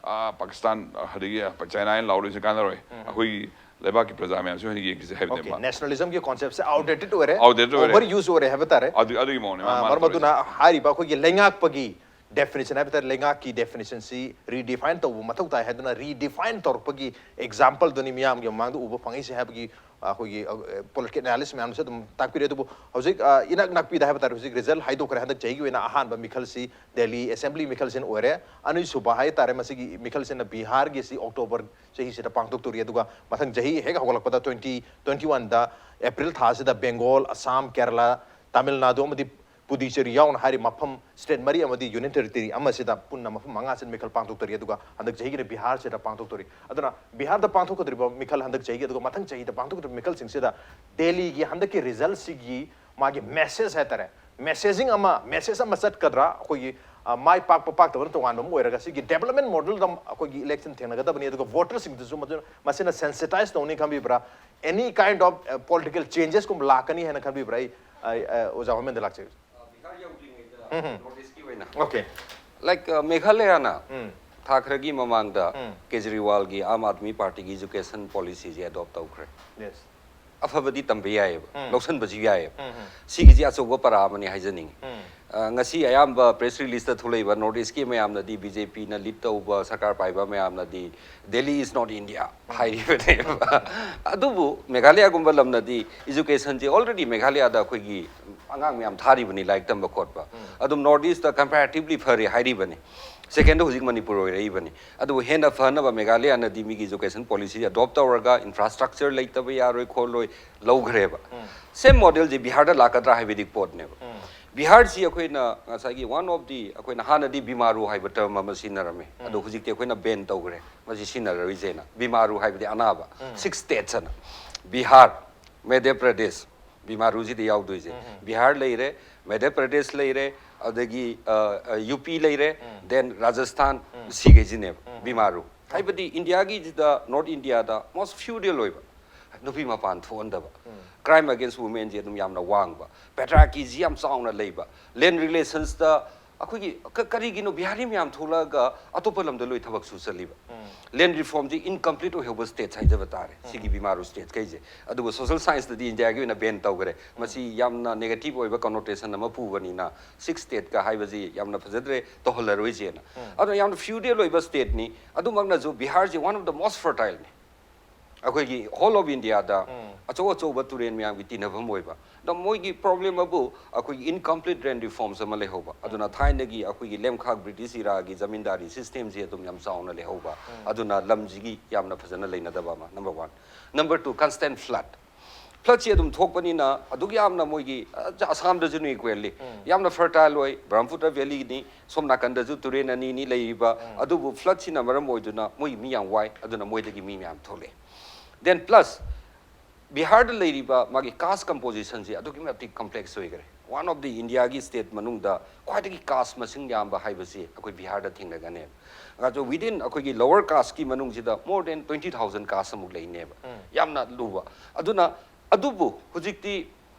ꯑꯥ, ꯄꯥꯀꯤꯁꯇꯥꯟ, ꯑꯗꯒꯤ ꯆꯥꯏꯅꯥ ꯍꯥꯏꯅ ꯂꯥꯎꯔꯤꯁꯦ ꯀꯥꯟꯅꯔꯣꯏ꯫ ꯑꯩꯈꯣꯏꯒꯤ ꯂꯩꯕꯥꯛꯀꯤ ꯄ꯭ꯔꯖꯥ ꯃꯌꯥꯝꯁꯤ ꯑꯣꯏꯅ ꯌꯦꯡꯈꯤꯁꯦ ꯍꯥꯏꯕꯅꯦꯕ꯫ Nationalismꯒꯤ conceptꯁꯦ outdated ꯑꯣꯏꯔꯦ꯫ Outdated ꯑꯣꯏꯔꯦ꯫ Overuse ꯑꯣꯏꯔꯦ ꯍꯥꯏꯕ ꯇꯥꯔꯦ꯫ ꯑꯗꯨ, ꯑꯗꯨꯒꯤ ꯃꯑꯣꯡꯅꯦ ꯃꯥ, ꯑ, ꯃꯥꯅ ꯃꯔꯝ ꯇꯧꯔꯤꯁꯦ꯫ ꯑꯗꯨꯅ ꯍꯥꯏꯔꯤꯕ ꯑꯩꯈꯣꯏꯒꯤ ꯂꯩꯉꯥꯛꯄꯒꯤ definition ꯍꯥꯏꯕ ꯇꯥꯔꯦ, ꯂꯩꯉꯥꯛꯀꯤ definitionꯁꯤ redefine ꯇꯧꯕ ꯃꯊꯧ ꯇꯥꯏ ꯍꯥꯏꯗꯨꯅ redefine ꯇꯧꯔꯛꯄꯒꯤ exampleꯗꯨꯅꯤ ꯃꯤꯌꯥꯝꯒꯤ ꯃꯃꯥꯡꯗ ꯎꯕ ꯐꯪꯉꯛꯏꯁꯦ ꯍꯥꯏꯕꯒꯤ, ꯑ, ꯑꯩꯈꯣꯏꯒꯤ, ꯑ, political analyst ꯃꯌꯥꯝꯅꯁꯨ ꯑꯗꯨꯝ ꯇꯥꯛꯄꯤꯔꯦ꯫ ꯑꯗꯨꯕꯨ ꯍꯧꯖꯤꯛ, ꯑ, ꯏꯅꯛ ꯅꯛꯄꯤꯗ ꯍꯥꯏꯕ ꯇꯥꯔꯦ, ꯍꯧꯖꯤꯛ result ꯍꯥꯏꯗꯣꯛꯈ꯭ꯔꯦ꯫ ꯍꯟꯗꯛ ꯆꯍꯤꯒꯤ ꯑꯣꯏꯅ ꯑꯍꯥꯟꯕ ꯃꯤꯈꯜꯁꯤ Delhi Assembly ꯃꯤꯈꯜꯁꯤꯅ ꯑꯣꯏꯔꯦ꯫ ꯑꯅꯤꯁꯨꯕ ꯍꯥꯏ ꯇꯥꯔꯦ, ꯃꯁꯤꯒꯤ ꯃꯤꯈꯜꯁꯤꯅ ꯕꯤꯍꯥꯔꯒꯤꯁꯤ October ꯆꯍꯤꯁꯤꯗ ꯄꯥꯡꯊꯣꯛꯇꯣꯔꯤ꯫ ꯑꯗꯨꯒ ꯃꯊꯪ ꯆꯍꯤ ꯍꯦꯛ ꯍꯧꯒꯠꯂꯛꯄꯗ twenty twenty oneꯗ April ꯊꯥꯁꯤꯗ Bengal, Assam, Kerala, Tamil Nadu ꯑꯃꯗꯤ ꯄꯨꯗꯨꯆꯦꯔꯤ ꯌꯥꯎꯅ ꯍꯥꯏꯔꯤꯕ ꯃꯐꯝ state ꯃꯔꯤ ꯑꯃꯗꯤ Union Territory ꯑꯃꯁꯤꯗ ꯄꯨꯟꯅ ꯃꯐꯝ ꯃꯉꯥꯁꯤꯗ ꯃꯤꯈꯜ ꯄꯥꯡꯊꯣꯛꯇꯣꯔꯤ꯫ ꯑꯗꯨꯒ ꯍꯟꯗꯛ ꯆꯍꯤꯒꯤꯅ ꯕꯤꯍꯥꯔꯁꯤꯗ ꯄꯥꯡꯊꯣꯛꯇꯣꯔꯤ꯫ ꯑꯗꯨꯅ ꯕꯤꯍꯥꯔꯗ ꯄꯥꯡꯊꯣꯛꯀꯗꯧꯔꯤꯕ ꯃꯤꯈꯜ ꯍꯟꯗꯛ ꯆꯍꯤꯒꯤ, ꯑꯗꯨꯒ ꯃꯊꯪ ꯆꯍꯤꯗ ꯄꯥꯡꯊꯣꯛꯀꯗꯧꯔꯤꯕ ꯃꯤꯈꯜꯁꯤꯡꯁꯤꯗ ꯗꯦꯜꯂꯤꯒꯤ ꯍꯟꯗꯛꯀꯤ resultꯁꯤꯒꯤ ꯃꯥꯒꯤ message ꯍꯥꯏ ꯇꯥꯔꯦ, messaging ꯑꯃ, message ꯑꯃ ꯆꯠꯀꯗ꯭ꯔꯥ? ꯑꯩꯈꯣꯏꯒꯤ ꯑ, ꯃꯥꯏ ꯄꯥꯛꯄ ꯄꯥꯛꯇꯕꯅ ꯇꯣꯉꯥꯟꯕ ꯑꯃ ꯑꯣꯏꯔꯒ, ꯁꯤꯒꯤ development model ꯗ ꯑꯩꯈꯣꯏꯒꯤ election ꯊꯦꯡꯅꯒꯗꯕꯅꯤ, ꯑꯗꯨꯒ voter ꯁꯤꯡꯗꯨꯁꯨ ꯃꯗꯨ, ꯃꯁꯤꯅ sensitize ꯇꯧꯅꯤ ꯈꯟꯕꯤꯕ꯭ꯔꯥ? Any kind of, ꯑ, political changes ꯀꯨꯝꯕ ꯂꯥꯛꯀꯅꯤ ꯍꯥꯏꯅ ꯈꯟꯕꯤꯕ꯭ꯔꯥ? ꯑꯩ, ꯑꯩ, ꯑ, ꯑꯣꯖꯥ ꯍꯣꯃꯦꯟꯗ ꯂꯥꯛꯆꯒꯦ꯫ ꯕꯤꯍꯥꯔ ꯌꯧꯗ꯭ꯔꯤꯉꯩꯗ ꯎꯝ, ꯎꯝ꯫ North East ꯀꯤ ꯑꯣꯏꯅ Okay. Like, ꯑ, ꯃꯦꯘꯥꯂꯌꯅ ꯎꯝ, ꯊꯥ ꯈꯔꯒꯤ ꯃꯃꯥꯡꯗ ꯎꯝ꯫ ꯀꯦꯖꯔꯤꯋꯥꯜꯒꯤ ꯑꯥꯝ ꯑꯥꯗꯃꯤ ꯄꯥꯔꯇꯤꯒꯤ education policy ꯁꯦ adopt ꯇꯧꯈ꯭ꯔꯦ꯫ Yes. ꯑꯐꯕꯗꯤ ꯇꯝꯕ ꯌꯥꯏꯑꯕ, ꯎꯝ꯫ ꯂꯧꯁꯟꯕꯁꯨ ꯌꯥꯏꯑꯕ꯫ ꯎꯝ, ꯎꯝ꯫ ꯁꯤꯒꯤꯁꯤ ꯑꯆꯧꯕ ꯄꯔꯥ ꯑꯃꯅꯤ ꯍꯥꯏꯖꯅꯤꯡꯉꯤ꯫ ꯎꯝ꯫ ꯑ, ꯉꯁꯤ ꯑꯌꯥꯝꯕ press release ꯇ ꯊꯣꯛꯂꯛꯏꯕ North East ꯀꯤ ꯃꯌꯥꯝꯅꯗꯤ, BJP ꯅ lead ꯇꯧꯕ ꯁꯔꯀꯥꯔ ꯄꯥꯏꯕ ꯃꯌꯥꯝꯅꯗꯤ Delhi is not India ꯍꯥꯏꯔꯤꯕꯅꯦꯕ꯫ ꯑꯗꯨꯕꯨ ꯃꯦꯘꯥꯂꯌꯒꯨꯝꯕ ꯂꯝꯅꯗꯤ education ꯁꯦ already ꯃꯦꯘꯥꯂꯌꯗ ꯑꯩꯈꯣꯏꯒꯤ ꯑꯉꯥꯡ ꯃꯌꯥꯝ ꯊꯥꯔꯤꯕꯅꯤ ꯂꯥꯏꯔꯤꯛ ꯇꯝꯕ ꯈꯣꯠꯄ꯫ ꯑꯗꯨꯝ North East ꯇ comparatively ꯐꯔꯦ ꯍꯥꯏꯔꯤꯕꯅꯤ꯫ Second ꯗ ꯍꯧꯖꯤꯛ ꯃꯅꯤꯄꯨꯔ ꯑꯣꯏꯔꯛꯏꯕꯅꯤ꯫ ꯑꯗꯨꯕꯨ ꯍꯦꯟꯅ ꯐꯅꯕ ꯃꯦꯘꯥꯂꯌꯅꯗꯤ ꯃꯤꯒꯤ education policy adopt ꯇꯧꯔꯒ infrastructure ꯂꯩꯇꯕ ꯌꯥꯔꯣꯏ ꯈꯣꯠꯂꯣꯏ ꯂꯧꯈ꯭ꯔꯦꯕ꯫ Same model ꯁꯦ ꯕꯤꯍꯥꯔꯗ ꯂꯥꯛꯀꯗ꯭ꯔꯥ ꯍꯥꯏꯕꯗꯤ ꯄꯣꯠꯅꯦꯕ꯫ ꯕꯤꯍꯥꯔꯁꯤ ꯑꯩꯈꯣꯏꯅ ꯉꯁꯥꯏꯒꯤ one of the, ꯑꯩꯈꯣꯏꯅ ꯍꯥꯟꯅꯗꯤ ꯕꯤꯃꯥꯔꯨ ꯍꯥꯏꯕ term ꯑꯃ ꯁꯤꯖꯤꯟꯅꯔꯝꯃꯤ, ꯑꯗꯣ ꯍꯧꯖꯤꯛꯇꯤ ꯑꯩꯈꯣꯏꯅ ban ꯇꯧꯈ꯭ꯔꯦ, ꯃꯁꯤ ꯁꯤꯖꯤꯟꯅꯔꯔꯣꯏꯁꯦꯅ꯫ ꯕꯤꯃꯥꯔꯨ ꯍꯥꯏꯕꯗꯤ ꯑꯅꯥꯕ꯫ Six states ꯑꯅ: ꯕꯤꯍꯥꯔ, ꯃꯙ꯭ꯌ ꯄ꯭ꯔꯗꯦꯁ, ꯕꯤꯃꯥꯔꯨꯁꯤꯗ ꯌꯥꯎꯗꯣꯏꯁꯦ꯫ ꯕꯤꯍꯥꯔ ꯂꯩꯔꯦ, ꯃꯙ꯭ꯌ ꯄ꯭ꯔꯗꯦꯁ ꯂꯩꯔꯦ, ꯑꯗꯒꯤ, ꯑ, ꯑ, UP ꯂꯩꯔꯦ, then ꯔꯥꯖꯁꯊꯥꯟ, ꯁꯤꯈꯩꯁꯤꯅꯦꯕ ꯕꯤꯃꯥꯔꯨ꯫ ꯍꯥꯏꯕꯗꯤ ꯏꯟꯗꯤꯌꯥꯒꯤꯁꯤꯗ, North India ꯗ most feudal ꯑꯣꯏꯕ, ꯅꯨꯄꯤ ꯃꯄꯥꯟ ꯊꯣꯛꯍꯟꯗꯕ, crime against women ꯁꯦ ꯑꯗꯨꯝ ꯌꯥꯝꯅ ꯋꯥꯡꯕ, patriarchy ꯁꯤ ꯌꯥꯝ ꯆꯥꯎꯅ ꯂꯩꯕ, land relationsꯇ ꯑꯩꯈꯣꯏꯒꯤ ꯀ-, ꯀꯔꯤꯒꯤꯅꯣ ꯕꯤꯍꯥꯔꯤ ꯃꯌꯥꯝ ꯊꯣꯛꯂꯛꯑꯒ ꯑꯇꯣꯞꯄ ꯂꯝꯗ ꯂꯣꯏ ꯊꯕꯛ ꯁꯨ ꯆꯠꯂꯤꯕ? Land reform ꯁꯤ incomplete ꯑꯣꯏꯍꯧꯕ states ꯍꯥꯏꯖꯕ ꯇꯥꯔꯦ, ꯁꯤꯒꯤ ꯕꯤꯃꯥꯔꯨ states ꯈꯩꯁꯦ꯫ ꯑꯗꯨꯕꯨ social science ꯇꯗꯤ ꯏꯟꯗꯤꯌꯥꯒꯤ ꯑꯣꯏꯅ ban ꯇꯧꯈ꯭ꯔꯦ꯫ ꯃꯁꯤ ꯌꯥꯝꯅ negative ꯑꯣꯏꯕ connotation ꯑꯃ ꯄꯨꯕꯅꯤꯅ, six state ꯀ ꯍꯥꯏꯕꯁꯤ ꯌꯥꯝꯅ ꯐꯖꯗ꯭ꯔꯦ, ꯇꯧꯍꯜꯂꯔꯣꯏꯁꯦꯅ꯫ ꯑꯗꯨꯅ ꯌꯥꯝꯅ feudal ꯑꯣꯏꯕ stateꯅꯤ꯫ ꯑꯗꯨꯃꯛꯅꯁꯨ ꯕꯤꯍꯥꯔꯁꯤ one of the most fertileꯅꯤ꯫ ꯑꯩꯈꯣꯏꯒꯤ whole of Indiaꯗ ꯑꯆꯧ ꯑꯆꯧꯕ ꯇꯨꯔꯦꯟ ꯃꯌꯥꯝꯒꯤ ꯇꯤꯟꯅꯐꯝ ꯑꯣꯏꯕ꯫ ꯑꯗꯣ ꯃꯣꯏꯒꯤ problem ꯑꯕꯨ ꯑꯩꯈꯣꯏꯒꯤ incomplete land reforms ꯑꯃ ꯂꯩꯍꯧꯕ꯫ ꯑꯗꯨꯅ ꯊꯥꯏꯅꯒꯤ ꯑꯩꯈꯣꯏꯒꯤ ꯂꯦꯝꯈꯥꯛ British eraꯒꯤ ꯖꯃꯤꯟꯗꯥꯔꯤ systemꯁꯤ ꯑꯗꯨꯝ ꯌꯥꯝ ꯆꯥꯎꯅ ꯂꯩꯍꯧꯕ꯫ ꯑꯗꯨꯅ ꯂꯝꯁꯤꯒꯤ ꯌꯥꯝꯅ ꯐꯖꯅ ꯂꯩꯅꯗꯕ ꯑꯃ, number one꯫ Number two, constant flood꯫ Floodꯁꯤ ꯑꯗꯨꯝ ꯊꯣꯛꯄꯅꯤꯅ ꯑꯗꯨꯛ ꯌꯥꯝꯅ ꯃꯣꯏꯒꯤ, ꯑ, ꯑꯁꯥꯝꯗꯁꯨ equally ꯌꯥꯝꯅ fertile ꯑꯣꯏ, ꯕ꯭ꯔꯍ꯭ꯃꯄꯨꯇ꯭ꯔ valleyꯅꯤ, ꯁꯣꯝ ꯅꯥꯀꯟꯗꯁꯨ ꯇꯨꯔꯦꯟ ꯑꯅꯤꯅꯤ ꯂꯩꯔꯤꯕ꯫ ꯑꯗꯨꯕꯨ floodꯁꯤꯅ ꯃꯔꯝ ꯑꯣꯏꯗꯨꯅ ꯃꯣꯏ ꯃꯤ ꯌꯥꯝ ꯋꯥꯏ, ꯑꯗꯨꯅ ꯃꯣꯏꯗꯒꯤ ꯃꯤ ꯃꯌꯥꯝ ꯊꯣꯛꯂꯛꯑꯦ꯫ Then plus, ꯕꯤꯍꯥꯔꯗ ꯂꯩꯔꯤꯕ ꯃꯥꯒꯤ caste compositionꯁꯦ ꯑꯗꯨꯛꯀꯤ ꯃꯇꯤꯛ complex ꯑꯣꯏꯈ꯭ꯔꯦ꯫ One of the Indiaꯒꯤ state ꯃꯅꯨꯡꯗ ꯈ꯭ꯋꯥꯏꯗꯒꯤ caste ꯃꯁꯤꯡ ꯌꯥꯝꯕ ꯍꯥꯏꯕꯁꯤ ꯑꯩꯈꯣꯏ ꯕꯤꯍꯥꯔꯗ ꯊꯦꯡꯅꯒꯅꯦꯕ꯫ ꯑꯗꯣ within ꯑꯩꯈꯣꯏꯒꯤ lower casteꯀꯤ ꯃꯅꯨꯡꯁꯤꯗ more than twenty thousand caste ꯑꯃꯨꯛ ꯂꯩꯅꯦꯕ꯫ ꯌꯥꯝꯅ ꯂꯨꯕ꯫ ꯑꯗꯨꯅ ꯑꯗꯨꯕꯨ ꯍꯧꯖꯤꯛꯇꯤ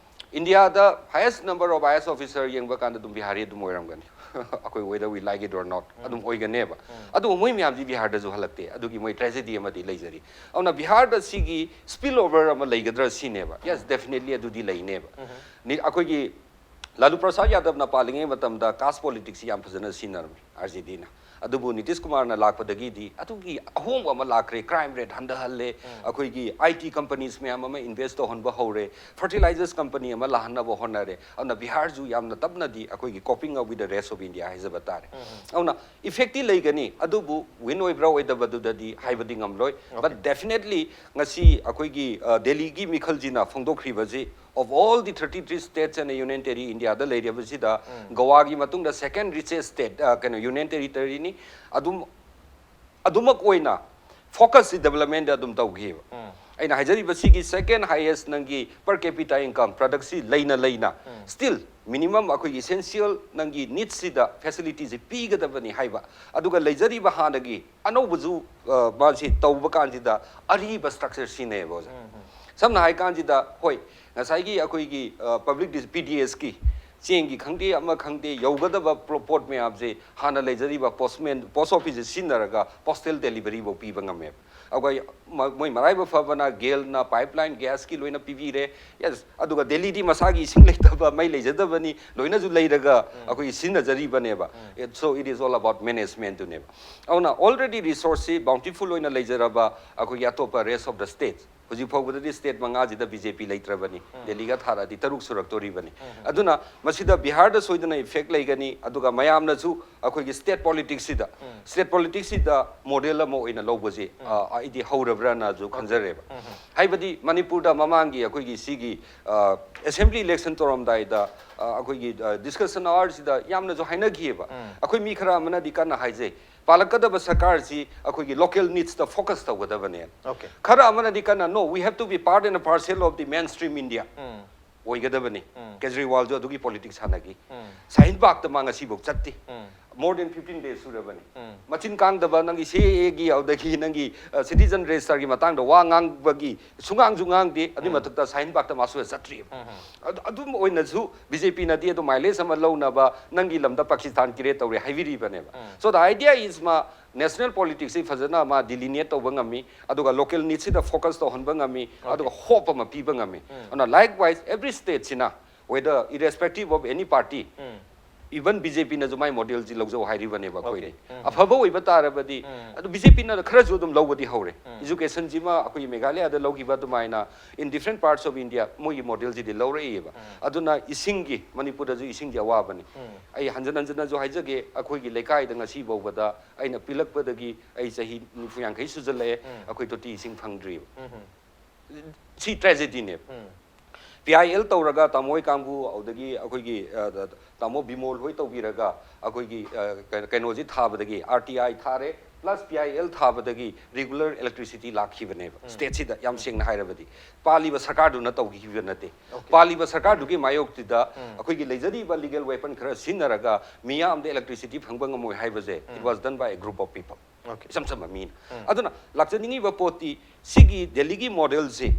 Indiaꯗ highest number of IAS officer ꯌꯦꯡꯕ ꯀꯥꯟꯗ ꯑꯗꯨꯝ ꯕꯤꯍꯥꯔꯤ ꯑꯗꯨꯝ ꯑꯣꯏꯔꯝꯒꯅꯤ꯫ ꯑꯩꯈꯣꯏ whether we like it or not ꯑꯗꯨꯝ ꯑꯣꯏꯒꯅꯦꯕ꯫ ꯑꯗꯨꯕꯨ ꯃꯣꯏ ꯃꯌꯥꯝꯁꯤ ꯕꯤꯍꯥꯔꯗꯁꯨ ꯍꯜꯂꯛꯇꯦ꯫ ꯑꯗꯨꯒꯤ ꯃꯣꯏ tragedy ꯑꯃꯗꯤ ꯂꯩꯖꯔꯤ꯫ ꯑꯗꯨꯅ ꯕꯤꯍꯥꯔꯗ ꯁꯤꯒꯤ spill over ꯑꯃ ꯂꯩꯒꯗ꯭ꯔꯥ ꯁꯤꯅꯦꯕ꯫ Yes, definitely ꯑꯗꯨꯗꯤ ꯂꯩꯅꯦꯕ꯫ ꯅꯤ-, ꯑꯩꯈꯣꯏꯒꯤ ꯂꯥꯂꯨ ꯄ꯭ꯔꯁꯥꯗ ꯌꯥꯗꯕꯅ ꯄꯥꯜꯂꯤꯉꯩ ꯃꯇꯝꯗ caste politicsꯁꯤ ꯌꯥꯝ ꯐꯖꯅ ꯁꯤꯖꯤꯟꯅꯔꯝꯃꯤ ꯑꯥꯔꯖꯦꯗꯤꯅ꯫ ꯑꯗꯨꯕꯨ ꯅꯤꯇꯤꯁ ꯀꯨꯃꯥꯔꯅ ꯂꯥꯛꯄꯗꯒꯤꯗꯤ ꯑꯗꯨꯒꯤ ꯑꯍꯣꯡꯕ ꯑꯃ ꯂꯥꯛꯈ꯭ꯔꯦ꯫ Crime rate ꯍꯟꯊꯍꯜꯂꯦ꯫ ꯑꯩꯈꯣꯏꯒꯤ IT companies ꯃꯌꯥꯝ ꯑꯃ invest ꯇꯧꯍꯟꯕ ꯍꯧꯔꯦ꯫ Fertilizers company ꯑꯃ ꯂꯥꯛꯍꯟꯅꯕ ꯍꯣꯠꯅꯔꯦ꯫ ꯑꯗꯨꯅ ꯕꯤꯍꯥꯔꯁꯨ ꯌꯥꯝꯅ ꯇꯞꯅꯗꯤ ꯑꯩꯈꯣꯏꯒꯤ coping up with the rest of India ꯍꯥꯏꯖꯕ ꯇꯥꯔꯦ꯫ ꯑꯗꯨꯅ effectꯇꯤ ꯂꯩꯒꯅꯤ, ꯑꯗꯨꯕꯨ win ꯑꯣꯏꯕ꯭ꯔꯥ ꯑꯣꯏꯗꯕꯗꯨꯗꯗꯤ ꯍꯥꯏꯕꯗꯤ ꯉꯝꯂꯣꯏ꯫ But definitely ꯉꯁꯤ ꯑꯩꯈꯣꯏꯒꯤ, ꯑ, ꯗꯦꯜꯂꯤꯒꯤ ꯃꯤꯈꯜꯁꯤꯅ ꯐꯣꯡꯗꯣꯛꯈ꯭ꯔꯤꯕꯁꯤ, of all the thirty-three states and a union territory Indiaꯗ ꯂꯩꯔꯤꯕꯁꯤꯗ ꯒꯣꯋꯥꯒꯤ ꯃꯇꯨꯡꯗ second richest state, ꯑ, ꯀꯩꯅꯣ, union territoryꯅꯤ꯫ ꯑꯗꯨꯝ, ꯑꯗꯨꯃꯛ ꯑꯣꯏꯅ focusꯁꯤ developmentꯗ ꯑꯗꯨꯝ ꯇꯧꯈꯤꯕ꯫ ꯑꯩꯅ ꯍꯥꯏꯖꯔꯤꯕ ꯁꯤꯒꯤ second highest ꯅꯪꯒꯤ per capita income productꯁꯤ ꯂꯩꯅ ꯂꯩꯅ still minimum ꯑꯩꯈꯣꯏꯒꯤ essential ꯅꯪꯒꯤ needsꯁꯤꯗ facilityꯁꯤ ꯄꯤꯒꯗꯕꯅꯤ ꯍꯥꯏꯕ꯫ ꯑꯗꯨꯒ ꯂꯩꯖꯔꯤꯕ ꯍꯥꯟꯅꯒꯤ ꯑꯅꯧꯕꯁꯨ, ꯑ, ꯃꯥꯁꯤ ꯇꯧꯕ ꯀꯥꯟꯁꯤꯗ ꯑꯔꯤꯕ structure ꯁꯤꯖꯤꯟꯅꯩꯌꯦꯕ ꯑꯣꯖꯥ꯫ ꯁꯝꯅ ꯍꯥꯏ ꯀꯥꯟꯁꯤꯗ, ꯍꯣꯏ, ꯉꯁꯥꯏꯒꯤ ꯑꯩꯈꯣꯏꯒꯤ, ꯑ, public dis-, PDSꯀꯤ ꯆꯦꯡꯒꯤ ꯈꯪꯗꯦ ꯑꯃ ꯈꯪꯗꯦ ꯌꯧꯒꯗꯕ ꯄ꯭ꯂꯣ-, ꯄꯣꯠ ꯃꯌꯥꯝꯁꯦ ꯍꯥꯟꯅ ꯂꯩꯖꯔꯤꯕ postman, post officeꯁꯦ ꯁꯤꯖꯤꯟꯅꯔꯒ postal deliveryꯐꯥꯎ ꯄꯤꯕ ꯉꯝꯃꯦꯕ꯫ ꯑꯩꯈꯣꯏ ꯃ-, ꯃꯣꯏ ꯃꯔꯥꯏꯕꯛ ꯐꯕꯅ ꯒꯦꯜꯅ pipeline gasꯀꯤ ꯂꯣꯏꯅ ꯄꯤꯕꯤꯔꯦ꯫ Yes, ꯑꯗꯨꯒ ꯗꯦꯜꯂꯤꯗꯤ ꯃꯁꯥꯒꯤ ꯏꯁꯤꯡ ꯂꯩꯇꯕ, ꯃꯩ ꯂꯩꯖꯗꯕꯅꯤ, ꯂꯣꯏꯅꯁꯨ ꯂꯩꯔꯒ ꯑꯩꯈꯣꯏꯒꯤ ꯁꯤꯖꯤꯟꯅꯖꯔꯤꯕꯅꯦꯕ꯫ It, so it is all about managementꯇꯨꯅꯦꯕ꯫ ꯑꯗꯨꯅ already resourceꯁꯤ bountiful ꯑꯣꯏꯅ ꯂꯩꯖꯔꯕ ꯑꯩꯈꯣꯏꯒꯤ ꯑꯇꯣꯞꯄ rest of the states, ꯍꯧꯖꯤꯛ ꯐꯥꯎꯕꯗꯗꯤ state ꯃꯉꯥꯁꯤꯗ BJP ꯂꯩꯇ꯭ꯔꯕꯅꯤ꯫ ꯗꯦꯜꯂꯤꯒ ꯊꯥꯔꯛꯑꯗꯤ ꯇꯔꯨꯛ ꯁꯨꯔꯛꯇꯣꯔꯤꯕꯅꯤ꯫ ꯑꯗꯨꯅ ꯃꯁꯤꯗ ꯕꯤꯍꯥꯔꯗ ꯁꯣꯏꯗꯅ effect ꯂꯩꯒꯅꯤ꯫ ꯑꯗꯨꯒ ꯃꯌꯥꯝꯅꯁꯨ ꯑꯩꯈꯣꯏꯒꯤ state politicsꯁꯤꯗ, state politicsꯁꯤꯗ model ꯑꯃ ꯑꯣꯏꯅ ꯂꯧꯕꯁꯤ, ꯑ, ꯑꯩꯗꯤ ꯍꯧꯔꯕ꯭ꯔꯅꯁꯨ ꯈꯟꯖꯔꯦꯕ꯫ ꯍꯥꯏꯕꯗꯤ ꯃꯅꯤꯄꯨꯔꯗ ꯃꯃꯥꯡꯒꯤ ꯑꯩꯈꯣꯏꯒꯤ ꯁꯤꯒꯤ, ꯑ, assembly election ꯇꯧꯔꯝꯗꯥꯏꯗ, ꯑ, ꯑꯩꯈꯣꯏꯒꯤ, ꯑ, discussion hourꯁꯤꯗ ꯌꯥꯝꯅꯁꯨ ꯍꯥꯏꯅꯈꯤꯑꯕ꯫ ꯑꯩꯈꯣꯏ ꯃꯤ ꯈꯔ ꯑꯃꯅꯗꯤ ꯀꯟꯅ ꯍꯥꯏꯖꯩ, ꯄꯥꯜꯂꯛꯀꯗꯕ ꯁꯔꯀꯥꯔꯁꯤ ꯑꯩꯈꯣꯏꯒꯤ local needsꯇ focus ꯇꯧꯒꯗꯕꯅꯦ꯫ Okay. ꯈꯔ ꯑꯃꯅꯗꯤ ꯀꯟꯅ, "No, we have to be part and parcel of the mainstream India." ꯑꯣꯏꯒꯗꯕꯅꯤ꯫ ꯀꯦꯖꯔꯤꯋꯥꯜꯁꯨ ꯑꯗꯨꯒꯤ ꯄꯣꯂꯤꯇꯤꯛꯁ ꯁꯥꯟꯅꯈꯤ꯫ ꯁꯥꯍꯤꯟ ꯕꯥꯒꯇ ꯃꯥ ꯉꯁꯤꯐꯥꯎ ꯆꯠꯇꯦ꯫ More than fifteen days ꯁꯨꯔꯕꯅꯤ꯫ ꯃꯆꯤꯟ ꯀꯥꯡꯗꯕ ꯅꯪꯒꯤ ꯁꯤ ꯑꯦ ꯑꯦꯒꯤ, ꯑꯗꯨꯗꯒꯤ ꯅꯪꯒꯤ ꯁꯤꯇꯤꯖꯟ ꯔꯦꯖꯤꯁꯇꯔꯒꯤ ꯃꯇꯥꯡꯗ ꯋꯥ ꯉꯥꯡꯕꯒꯤ ꯁꯨꯉꯥꯡꯁꯨ ꯉꯥꯡꯗꯦ꯫ ꯑꯗꯨꯒꯤ ꯃꯊꯛꯇ ꯁꯥꯍꯤꯟ ꯕꯥꯒꯇ ꯃꯥꯁꯨ ꯆꯠꯇ꯭ꯔꯤꯕ꯫ ꯑꯗꯨ ꯑꯗꯨꯝ ꯑꯣꯏꯅꯁꯨ ꯕꯤ ꯖꯦ ꯄꯤꯅꯗꯤ ꯑꯗꯨ ꯃꯥꯏꯂꯦꯖ ꯑꯃ ꯂꯧꯅꯕ ꯅꯪꯒꯤ ꯂꯝꯗ ꯄꯥꯀꯤꯁꯇꯥꯟ ꯀ꯭ꯔꯤꯌꯦꯠ ꯇꯧꯔꯦ ꯍꯥꯏꯕꯤꯔꯤꯕꯅꯦꯕ꯫ So the idea is ꯃꯥ ꯅꯦꯁꯅꯦꯜ ꯄꯣꯂꯤꯇꯤꯛꯁꯁꯤ ꯐꯖꯅ ꯃꯥ ꯗꯤꯂꯤꯅꯦꯠ ꯇꯧꯕ ꯉꯝꯃꯤ, ꯑꯗꯨꯒ ꯂꯣꯀꯦꯜ ꯅꯤꯗꯁꯤꯗ ꯐꯣꯀꯁ ꯇꯧꯍꯟꯕ ꯉꯝꯃꯤ, ꯑꯗꯨꯒ ꯍꯣꯞ ꯑꯃ ꯄꯤꯕ ꯉꯝꯃꯤ꯫ ꯑꯗꯨꯅ likewise every stateꯁꯤꯅ whether irrespective of any party, even B J ꯄꯤꯅꯁꯨ ꯃꯥꯏ ꯃꯣꯗꯦꯜꯁꯤ ꯂꯧꯖꯧ ꯍꯥꯏꯔꯤꯕꯅꯦꯕ ꯑꯩꯈꯣꯏꯗꯤ꯫ ꯑꯐꯕ ꯑꯣꯏꯕ ꯇꯥꯔꯕꯗꯤ ꯑꯗꯨ ꯕꯤ ꯖꯦ ꯄꯤꯅ ꯈꯔꯁꯨ ꯑꯗꯨꯝ ꯂꯧꯕꯗꯤ ꯍꯧꯔꯦ꯫ ꯏꯖꯨꯀꯦꯁꯟꯁꯤꯃ ꯑꯩꯈꯣꯏꯒꯤ ꯃꯦꯘꯥꯂꯌꯥꯗ ꯂꯧꯈꯤꯕ ꯑꯗꯨꯃꯥꯏꯅ in different parts of India ꯃꯣꯏꯒꯤ ꯃꯣꯗꯦꯜꯁꯤꯗꯤ ꯂꯧꯔꯛꯏꯕ꯫ ꯑꯗꯨꯅ ꯏꯁꯤꯡꯒꯤ, ꯃꯅꯤꯄꯨꯔꯗꯁꯨ ꯏꯁꯤꯡꯒꯤ ꯑꯋꯥꯕꯅꯤ꯫ ꯑꯩ ꯍꯟꯖꯤꯟ ꯍꯟꯖꯤꯟꯅꯁꯨ ꯍꯥꯏꯖꯒꯦ, ꯑꯩꯈꯣꯏꯒꯤ ꯂꯩꯀꯥꯏꯗ ꯉꯁꯤ ꯐꯥꯎꯕꯗ ꯑꯩꯅ ꯄꯤꯛꯂꯛꯄꯗꯒꯤ ꯑꯩ ꯆꯍꯤ ꯅꯤꯐꯨ ꯌꯥꯡꯈꯩ ꯁꯨꯖꯜꯂꯛꯑꯦ, ꯑꯩꯈꯣꯏ ꯇꯣꯇꯤ ꯏꯁꯤꯡ ꯐꯪꯗ꯭ꯔꯤꯕ꯫ ꯁꯤ ꯇ꯭ꯔꯦꯖꯦꯗꯤꯅꯦꯕ꯫ ꯄꯤ ꯑꯥꯏ ꯑꯦꯜ ꯇꯧꯔꯒ ꯇꯥꯃꯣ ꯍꯣꯏ ꯀꯥꯡꯕꯨ, ꯑꯗꯨꯗꯒꯤ ꯑꯩꯈꯣꯏꯒꯤ, ꯑ, ꯇꯥꯃꯣ ꯕꯤꯃꯣꯜ ꯍꯣꯏ ꯇꯧꯕꯤꯔꯒ ꯑꯩꯈꯣꯏꯒꯤ, ꯑ, ꯀꯩꯅꯣ, ꯀꯩꯅꯣꯁꯤ ꯊꯥꯕꯗꯒꯤ, ꯑꯥꯔ ꯇꯤ ꯑꯥꯏ ꯊꯥꯔꯦ, ꯄ꯭ꯂꯁ ꯄꯤ ꯑꯥꯏ ꯑꯦꯜ ꯊꯥꯕꯗꯒꯤ ꯔꯤꯒꯨꯂꯔ ꯏꯂꯦꯛꯇ꯭ꯔꯤꯁꯤꯇꯤ ꯂꯥꯛꯈꯤꯕꯅꯦꯕ꯫ ꯁ꯭ꯇꯦꯠꯁꯤꯗ ꯌꯥꯝ ꯁꯦꯡꯅ ꯍꯥꯏꯔꯕꯗꯤ ꯄꯥꯜꯂꯤꯕ ꯁꯔꯀꯥꯔꯗꯨꯅ ꯇꯧꯈꯤꯕ ꯅꯠꯇꯦ꯫ ꯄꯥꯜꯂꯤꯕ ꯁꯔꯀꯥꯔꯗꯨꯒꯤ ꯃꯥꯌꯣꯛꯇꯨꯗ ꯑꯩꯈꯣꯏꯒꯤ ꯂꯩꯖꯔꯤꯕ ꯂꯤꯒꯦꯜ ꯋꯦꯄꯟ ꯈꯔ ꯁꯤꯖꯤꯟꯅꯔꯒ ꯃꯤꯌꯥꯝꯗ ꯏꯂꯦꯛꯇ꯭ꯔꯤꯁꯤꯇꯤ ꯐꯪꯕ ꯉꯝꯃꯣꯏ ꯍꯥꯏꯕꯁꯦ, it was done by a group of people꯫ ꯏꯆꯝ ꯆꯝꯕ ꯃꯤꯅ꯫ ꯑꯗꯨꯅ ꯂꯥꯛꯆꯅꯤꯡꯉꯤꯕ ꯄꯣꯠꯇꯤ ꯁꯤꯒꯤ ꯗꯦꯜꯂꯤꯒꯤ ꯃꯣꯗꯦꯜꯁꯤ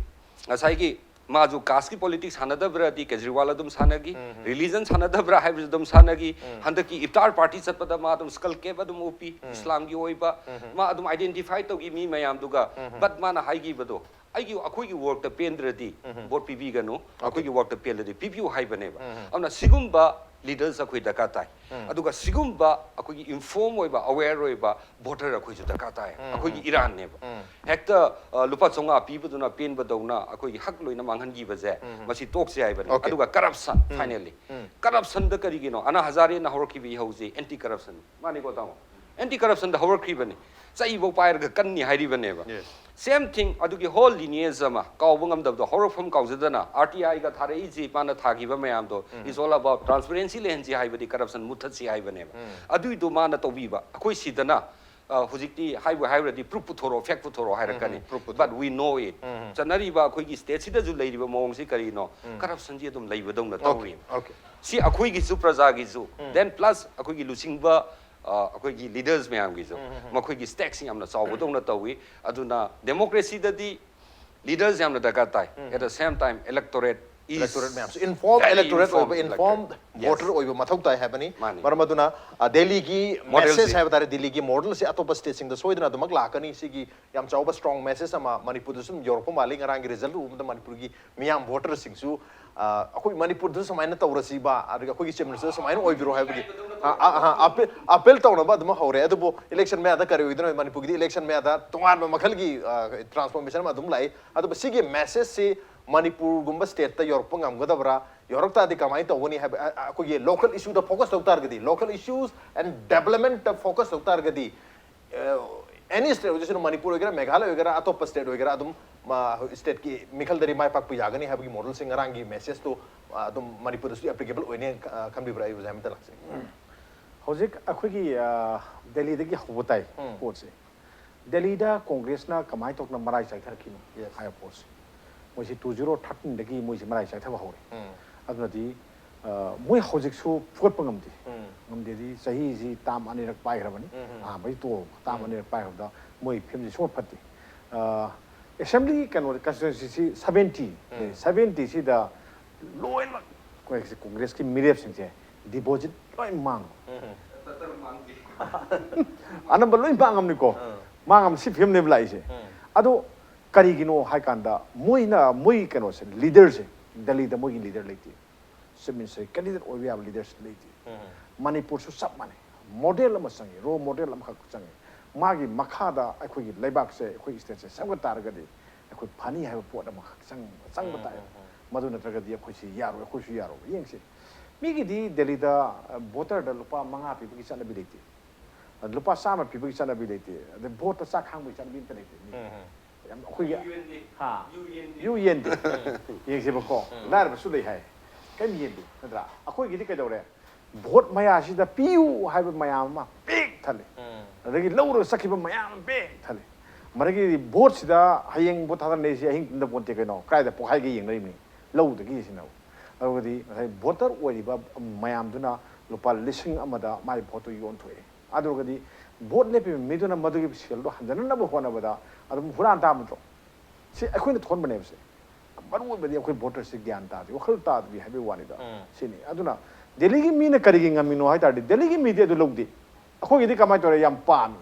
ꯉꯁꯥꯏꯒꯤ ꯃꯥꯁꯨ ꯀꯥꯁꯀꯤ ꯄꯣꯂꯤꯇꯤꯛꯁ ꯁꯥꯟꯅꯗꯕ꯭ꯔꯗꯤ ꯀꯦꯖꯔꯤꯋꯥꯜ ꯑꯗꯨꯝ ꯁꯥꯟꯅꯈꯤ, ꯔꯤꯂꯤꯖꯟ ꯁꯥꯟꯅꯗꯕ꯭ꯔꯥ ꯍꯥꯏꯕꯁꯨ ꯑꯗꯨꯝ ꯁꯥꯟꯅꯈꯤ꯫ ꯍꯟꯗꯛꯀꯤ ꯏꯐꯇꯥꯔ ꯄꯥꯔꯇꯤ ꯆꯠꯄꯗ ꯃꯥ ꯑꯗꯨꯝ ꯁ꯭ꯀꯜ ꯀꯦꯞ ꯑꯗꯨꯝ ꯎꯞꯄꯤ, ꯏꯁꯂꯥꯝꯒꯤ ꯑꯣꯏꯕ ꯃꯥ ꯑꯗꯨꯝ ꯑꯥꯏꯗꯦꯟꯇꯤꯐꯥꯏ ꯇꯧꯈꯤ ꯃꯤ ꯃꯌꯥꯝꯗꯨꯒ꯫ ꯕꯠ ꯃꯥꯅ ꯍꯥꯏꯈꯤꯕꯗꯣ, ꯑꯩꯒꯤ, ꯑꯩꯈꯣꯏꯒꯤ ꯋꯥꯔꯛꯇ ꯄꯦꯟꯗ꯭ꯔꯗꯤ ꯚꯣꯠ ꯄꯤꯕꯤꯒꯅꯨ, ꯑꯩꯈꯣꯏꯒꯤ ꯋꯥꯔꯛꯇ ꯄꯦꯜꯂꯗꯤ ꯄꯤꯕꯤꯌꯨ ꯍꯥꯏꯕꯅꯦꯕ꯫ ꯑꯗꯨꯅ ꯁꯤꯒꯨꯝꯕ ꯂꯤꯗꯔꯁ ꯑꯩꯈꯣꯏ ꯗꯔꯀꯥꯔ ꯇꯥꯏ꯫ ꯑꯗꯨꯒ ꯁꯤꯒꯨꯝꯕ ꯑꯩꯈꯣꯏꯒꯤ ꯏꯟꯐꯣꯔꯝ ꯑꯣꯏꯕ, ꯑꯋꯦꯌꯔ ꯑꯣꯏꯕ ꯚꯣꯇꯔ ꯑꯩꯈꯣꯏꯁꯨ ꯗꯔꯀꯥꯔ ꯇꯥꯏ꯫ ꯑꯩꯈꯣꯏꯒꯤ ꯏꯔꯥꯟꯅꯦꯕ꯫ ꯍꯦꯛꯇ, ꯑ, ꯂꯨꯄꯥ ꯆꯥꯝꯃꯉꯥ ꯄꯤꯕꯗꯨꯅ ꯄꯦꯟꯕꯗꯧꯅ ꯑꯩꯈꯣꯏꯒꯤ ꯍꯛ ꯂꯣꯏꯅ ꯃꯥꯡꯍꯟꯈꯤꯕꯁꯦ, ꯃꯁꯤ ꯇꯣꯛꯁꯦ ꯍꯥꯏꯕꯅꯤ꯫ ꯑꯗꯨꯒ ꯀꯔꯞꯁꯟ, ꯐꯥꯏꯅꯦꯜꯂꯤ꯫ ꯀꯔꯞꯁꯟꯗ ꯀꯔꯤꯒꯤꯅꯣ? ꯑꯅꯥ ꯍꯖꯥꯔꯦꯅ ꯍꯧꯔꯛꯈꯤꯕ ꯏꯍꯧꯁꯤ ꯑꯦꯟꯇꯤ ꯀꯔꯞꯁꯟ ꯃꯥꯅꯤꯀꯣ, ꯇꯥꯃꯣ? ꯑꯦꯟꯇꯤ ꯀꯔꯞꯁꯟꯗ ꯍꯧꯔꯛꯈꯤꯕꯅꯤ꯫ ꯆꯩꯐꯧ ꯄꯥꯏꯔꯒ ꯀꯟꯅꯤ ꯍꯥꯏꯔꯤꯕꯅꯦꯕ꯫ Same thing, ꯑꯗꯨꯒꯤ ꯍꯣꯜ ꯂꯤꯅꯤꯌꯦꯖ ꯑꯃ ꯀꯥꯎꯕ ꯉꯝꯗꯕꯗꯣ, ꯍꯧꯔꯛꯐꯝ ꯀꯥꯎꯖꯗꯅ ꯑꯥꯔ ꯇꯤ ꯑꯥꯏꯒ ꯊꯥꯔꯛꯏꯁꯤ ꯃꯥꯅ ꯊꯥꯈꯤꯕ ꯃꯌꯥꯝꯗꯣ, is all about transparency ꯂꯩꯍꯟꯁꯤ ꯍꯥꯏꯕꯗꯤ ꯀꯔꯞꯁꯟ ꯃꯨꯠꯊꯠꯁꯤ ꯍꯥꯏꯕꯅꯦꯕ꯫ ꯑꯗꯨꯏꯗꯣ ꯃꯥꯅ ꯇꯧꯕꯤꯕ꯫ ꯑꯩꯈꯣꯏ ꯁꯤꯗꯅ ꯑ, ꯍꯧꯖꯤꯛꯇꯤ ꯍꯥꯏꯕꯨ ꯍꯥꯏꯔꯨꯔꯗꯤ proof ꯄꯨꯊꯣꯔꯛꯑꯣ, fact ꯄꯨꯊꯣꯔꯛꯑꯣ ꯍꯥꯏꯔꯛꯀꯅꯤ꯫ ꯎꯝ, proof ꯄꯨꯊꯣꯔꯛꯑꯣ꯫ But we know it. ꯆꯠꯅꯔꯤꯕ ꯑꯩꯈꯣꯏꯒꯤ stateꯁꯤꯗꯁꯨ ꯂꯩꯔꯤꯕ ꯃꯑꯣꯡꯁꯤ ꯀꯔꯤꯅꯣ? Corruptionꯁꯤ ꯑꯗꯨꯝ ꯂꯩꯕꯗꯧꯅ ꯇꯧꯔꯤ꯫ Okay. ꯁꯤ ꯑꯩꯈꯣꯏꯒꯤꯁꯨ ꯄ꯭ꯔꯖꯥꯒꯤꯁꯨ, then plus ꯑꯩꯈꯣꯏꯒꯤ ꯂꯨꯆꯤꯡꯕ, ꯑ, ꯑꯩꯈꯣꯏꯒꯤ leaders ꯃꯌꯥꯝꯒꯤꯁꯨ ꯃꯈꯣꯏꯒꯤ stakeꯁꯤ ꯌꯥꯝꯅ ꯆꯥꯎꯕꯗꯧꯅ ꯇꯧꯏ꯫ ꯑꯗꯨꯅ democracyꯗꯗꯤ leaders ꯌꯥꯝꯅ ꯗꯔꯀꯥꯔ ꯇꯥꯏ꯫ At the same time, electorate is Electorate ꯃꯌꯥꯝꯁꯨ informed very electorate ꯑꯣꯏꯕ informed informed electorate. Yes. Voter ꯑꯣꯏꯕ ꯃꯊꯧ ꯇꯥꯏ ꯍꯥꯏꯕꯅꯤ꯫ ꯃꯥꯅꯤ. ꯃꯔꯝ ꯑꯗꯨꯅ ꯑ, ꯗꯦꯜꯂꯤꯒꯤ Modelꯁꯤ. Message ꯍꯥꯏꯕ ꯇꯥꯔꯦ, ꯗꯦꯜꯂꯤꯒꯤ modelꯁꯤ ꯑꯇꯣꯞꯄ stateꯁꯤꯡꯗ ꯁꯣꯏꯗꯅ ꯑꯗꯨꯃꯛ ꯂꯥꯛꯀꯅꯤ꯫ ꯁꯤꯒꯤ ꯌꯥꯝ ꯆꯥꯎꯕ strong message ꯑꯃ ꯃꯅꯤꯄꯨꯔꯗꯁꯨ ꯑꯗꯨꯝ ꯌꯧꯔꯛꯄ ꯃꯥꯜꯂꯤ꯫ ꯉꯔꯥꯡꯒꯤ result ꯎꯕꯗ ꯃꯅꯤꯄꯨꯔꯒꯤ ꯃꯤꯌꯥꯝ voterꯁꯤꯡꯁꯨ, ꯑ, ꯑꯩꯈꯣꯏ ꯃꯅꯤꯄꯨꯔꯗꯁꯨ ꯁꯨꯃꯥꯏꯅ ꯇꯧꯔꯁꯤꯕ, ꯑꯗꯨꯒ ꯑꯩꯈꯣꯏꯒꯤ Chief Minister ꯁꯨꯃꯥꯏꯅ ꯑꯣꯏꯕꯤꯔꯣ ꯍꯥꯏꯕꯒꯤ ꯑ, ꯑ, ꯑ, appeal appeal ꯇꯧꯅꯕ ꯑꯗꯨꯝ ꯍꯧꯔꯦ꯫ ꯑꯗꯨꯕꯨ election ꯃꯌꯥꯗ ꯀꯔꯤ ꯑꯣꯏꯗꯣꯏꯅꯣ? ꯃꯅꯤꯄꯨꯔꯒꯤꯗꯤ election ꯃꯌꯥꯗ ꯇꯣꯉꯥꯟꯕ ꯃꯈꯜꯒꯤ, ꯑ, transformation ꯑꯃ ꯑꯗꯨꯝ ꯂꯥꯛꯏ꯫ ꯑꯗꯨꯕꯨ ꯁꯤꯒꯤ messageꯁꯤ ꯃꯅꯤꯄꯨꯔꯒꯨꯝꯕ stateꯇ ꯌꯧꯔꯛꯄ ꯉꯝꯒꯗꯕ꯭ꯔꯥ? ꯌꯧꯔꯛ ꯇꯥꯔꯗꯤ ꯀꯃꯥꯏꯅ ꯇꯧꯒꯅꯤ ꯍꯥꯏꯕ, ꯑ, ꯑ, ꯑꯩꯈꯣꯏꯒꯤ local issueꯗ focus ꯇꯧ ꯇꯥꯔꯒꯗꯤ, local issues and developmentꯇ focus ꯇꯧ ꯇꯥꯔꯒꯗꯤ, ꯑ, any state ꯑꯣꯏꯖꯁꯅꯨ, ꯃꯅꯤꯄꯨꯔ ꯑꯣꯏꯒꯦꯔꯥ, ꯃꯦꯘꯥꯂꯌ ꯑꯣꯏꯒꯦꯔꯥ, ꯑꯇꯣꯞꯄ state ꯑꯣꯏꯒꯦꯔꯥ, ꯑꯗꯨꯝ ꯃ-, stateꯀꯤ ꯃꯤꯈꯜꯗꯗꯤ ꯃꯥꯏ ꯄꯥꯛꯄ ꯌꯥꯒꯅꯤ ꯍꯥꯏꯕꯒꯤ modelꯁꯤ ꯉꯔꯥꯡꯒꯤ messageꯇꯨ, ꯑ, ꯑꯗꯨꯝ ꯃꯅꯤꯄꯨꯔꯗꯁꯨ applicable ꯑꯣꯏꯅꯤ ꯈ-, ꯑ, ꯈꯟꯕꯤꯕ꯭ꯔꯥ? ꯑꯩ ꯑꯣꯖꯥ ꯑꯃꯇ ꯂꯥꯛꯆꯒꯦ꯫ ꯍꯧꯖꯤꯛ ꯑꯩꯈꯣꯏꯒꯤ, ꯑ, ꯗꯦꯜꯂꯤꯗꯒꯤ ꯍꯧꯕ ꯇꯥꯏ ꯄꯣꯠꯁꯦ꯫ ꯗꯦꯜꯂꯤꯗ ꯀꯣꯡꯒ꯭ꯔꯦꯁꯅ ꯀꯃꯥꯏꯅ ꯇꯧꯗꯅ ꯃꯔꯥꯏ ꯆꯥꯏꯊꯔꯛꯈꯤꯅꯣ Yes. ꯍꯥꯏꯕ ꯄꯣꯠꯁꯦ꯫ ꯃꯣꯏꯁꯤ two zero thirteenꯗꯒꯤ ꯃꯣꯏꯁꯤ ꯃꯔꯥꯏ ꯆꯥꯏꯊꯕ ꯍꯧꯔꯦ꯫ ꯑꯗꯨꯅꯗꯤ, ꯑ, ꯃꯣꯏ ꯍꯧꯖꯤꯛꯁꯨ ꯐꯨꯒꯠꯄ ꯉꯝꯗꯦ꯫ ꯉꯝꯗꯦꯗꯤ ꯆꯍꯤꯁꯤ term ꯑꯅꯤꯔꯛ ꯄꯥꯏꯈ꯭ꯔꯕꯅꯤ꯫ ꯑꯍꯥꯟꯕꯒꯤ ꯇꯣꯛꯑꯕ term ꯑꯅꯤꯔꯛ ꯄꯥꯏꯈ꯭ꯔꯕꯗ ꯃꯣꯏ ꯐꯤꯕꯝꯁꯤ ꯁꯨꯡꯐꯠ ꯐꯠꯇꯦ꯫ ꯑ, assembly ꯀꯩꯅꯣ constituency seventy ꯂꯩ꯫ Seventyꯁꯤꯗ ꯂꯣꯏꯅꯃꯛ ꯑꯩꯈꯣꯏ ꯀꯣꯡꯒ꯭ꯔꯦꯁꯀꯤ ꯃꯤꯔꯦꯞꯁꯤꯡꯁꯦ deposit ꯂꯣꯏ ꯃꯥꯡꯕ꯫ ꯑꯅꯝꯕ ꯂꯣꯏ ꯃꯥꯡꯉꯝꯅꯤꯀꯣ꯫ ꯃꯥꯡꯉꯝ ꯁꯤ ꯐꯤꯕꯝꯅꯦꯕ ꯂꯥꯛꯏꯁꯦ꯫ ꯑꯗꯣ ꯀꯔꯤꯒꯤꯅꯣ ꯍꯥꯏ ꯀꯥꯟꯗ ꯃꯣꯏꯅ, ꯃꯣꯏ ꯀꯩꯅꯣꯁꯦ, leaderꯁꯦ, ꯗꯦꯜꯂꯤꯗ ꯃꯣꯏꯒꯤ leader ꯂꯩꯇꯦ꯫ Chief Minister candidate ꯑꯣꯏꯕ ꯌꯥꯕ leadership ꯂꯩꯇꯦ꯫ ꯃꯅꯤꯄꯨꯔꯁꯨ ꯆꯞ ꯃꯥꯟꯅꯩ꯫ Model ꯑꯃ ꯆꯪꯉꯤ, role model ꯑꯃꯈꯛ ꯆꯪꯉꯤ꯫ ꯃꯥꯒꯤ ꯃꯈꯥꯗ ꯑꯩꯈꯣꯏꯒꯤ ꯂꯩꯕꯥꯛꯁꯦ, ꯑꯩꯈꯣꯏ stateꯁꯦ ꯁꯦꯝꯒꯠ ꯇꯥꯔꯒꯗꯤ ꯑꯩꯈꯣꯏ ꯐꯅꯤ ꯍꯥꯏꯕ ꯄꯣꯠ ꯑꯃꯈꯛ ꯆꯪ-, ꯆꯪꯕ ꯇꯥꯏ꯫ ꯃꯗꯨ ꯅꯠꯇ꯭ꯔꯒꯗꯤ ꯑꯩꯈꯣꯏꯁꯤ ꯌꯥꯔꯣꯏ, ꯑꯩꯈꯣꯏꯁꯨ ꯌꯥꯔꯣꯏ꯫ ꯌꯦꯡꯁꯤ, ꯃꯤꯒꯤꯗꯤ ꯗꯦꯜꯂꯤꯗ, ꯑ, voterꯗ ꯂꯨꯄꯥ ꯃꯉꯥ ꯄꯤꯕꯒꯤ ꯆꯠꯅꯕꯤ ꯂꯩꯇꯦ꯫ ꯑ, ꯂꯨꯄꯥ ꯆꯥꯝꯃ ꯄꯤꯕꯒꯤ ꯆꯠꯅꯕꯤ ꯂꯩꯇꯦ꯫ ꯑꯗꯩ voteꯇ ꯆꯥꯛ ꯈꯥꯡꯕꯒꯤ ꯆꯠꯅꯕꯤ ꯑꯝꯇ ꯂꯩꯇꯦ꯫ ꯃꯤ ꯌꯥꯝ ꯑꯩꯈꯣꯏꯒꯤ, ꯍꯥ? ꯌꯨ ꯌꯦꯟꯗꯦ꯫ ꯌꯦꯡꯁꯦꯕꯀꯣ, ꯂꯥꯏꯔꯕꯁꯨ ꯂꯩ ꯍꯥꯏ, ꯀꯔꯤꯝ ꯌꯦꯟꯗꯦ, ꯅꯠꯇ꯭ꯔꯥ? ꯑꯩꯈꯣꯏꯒꯤꯗꯤ ꯀꯩꯗꯧꯔꯦ? Vote ꯃꯌꯥꯁꯤꯗ ꯄꯤꯌꯨ ꯍꯥꯏꯕ ꯃꯌꯥꯝ ꯑꯃ ꯄꯤꯛ ꯊꯜꯂꯦ꯫ ꯑꯗꯒꯤ ꯂꯧꯔꯒ ꯆꯠꯈꯤꯕ ꯃꯌꯥꯝ ꯄꯤꯛ ꯊꯜꯂꯤ꯫ ꯃꯗꯨꯒꯤ ꯚꯣꯠꯁꯤꯗ ꯍꯌꯦꯡ ꯚꯣꯠ ꯊꯥꯗꯅꯩꯁꯦ ꯑꯍꯤꯡ ꯇꯨꯝꯗ ꯄꯣꯟꯇꯦ ꯀꯩꯅꯣ, ꯀꯗꯥꯏꯗ ꯄꯣꯛꯈꯥꯏꯒꯦ ꯌꯦꯡꯅꯔꯤꯕꯅꯤ, ꯂꯧꯗꯒꯤ ꯁꯤꯅꯕꯨ꯫ ꯑꯗꯨꯒꯗꯤ ꯉꯁꯥꯏ ꯚꯣꯇꯔ ꯑꯣꯏꯔꯤꯕ ꯃꯌꯥꯝꯗꯨꯅ ꯂꯨꯄꯥ ꯂꯤꯁꯤꯡ ꯑꯃꯗ ꯃꯥꯏ ꯚꯣꯠꯇꯨ ꯌꯣꯟꯊꯣꯛꯑꯦ꯫ ꯑꯗꯨꯒꯗꯤ ꯚꯣꯠ ꯂꯦꯞꯄꯤꯕ ꯃꯤꯗꯨꯅ ꯃꯗꯨꯒꯤ ꯁꯦꯜꯗꯣ ꯍꯟꯖꯅꯅꯕ ꯍꯣꯠꯅꯕꯗ ꯑꯗꯨꯝ ꯍꯨꯔꯥꯟ ꯇꯥꯕ ꯅꯠꯇ꯭ꯔꯣ? ꯁꯤ ꯑꯩꯈꯣꯏꯅ ꯊꯣꯟꯕꯅꯦꯕ ꯁꯦ꯫ ꯃꯔꯨ ꯑꯣꯏꯕꯗꯤ ꯑꯩꯈꯣꯏ ꯚꯣꯇꯔꯁꯤ ꯒ꯭ꯌꯥꯟ ꯇꯥꯗꯦ, ꯋꯥꯈꯜ ꯇꯥꯗꯕꯤ ꯍꯥꯏꯕꯒꯤ ꯋꯥꯅꯤꯗ꯫ ꯎꯝ꯫ ꯁꯤꯅꯤ꯫ ꯑꯗꯨꯅ ꯗꯦꯜꯂꯤꯒꯤ ꯃꯤꯅ ꯀꯔꯤꯒꯤ ꯉꯝꯃꯤꯅꯣ ꯍꯥꯏ ꯇꯥꯔꯗꯤ, ꯗꯦꯜꯂꯤꯒꯤ ꯃꯤꯗꯤ ꯑꯗꯨ ꯂꯧꯗꯦ꯫ ꯑꯩꯈꯣꯏꯒꯤꯗꯤ ꯀꯃꯥꯏꯅ ꯇꯧꯔꯦ? ꯌꯥꯝ ꯄꯥꯝꯃꯤ꯫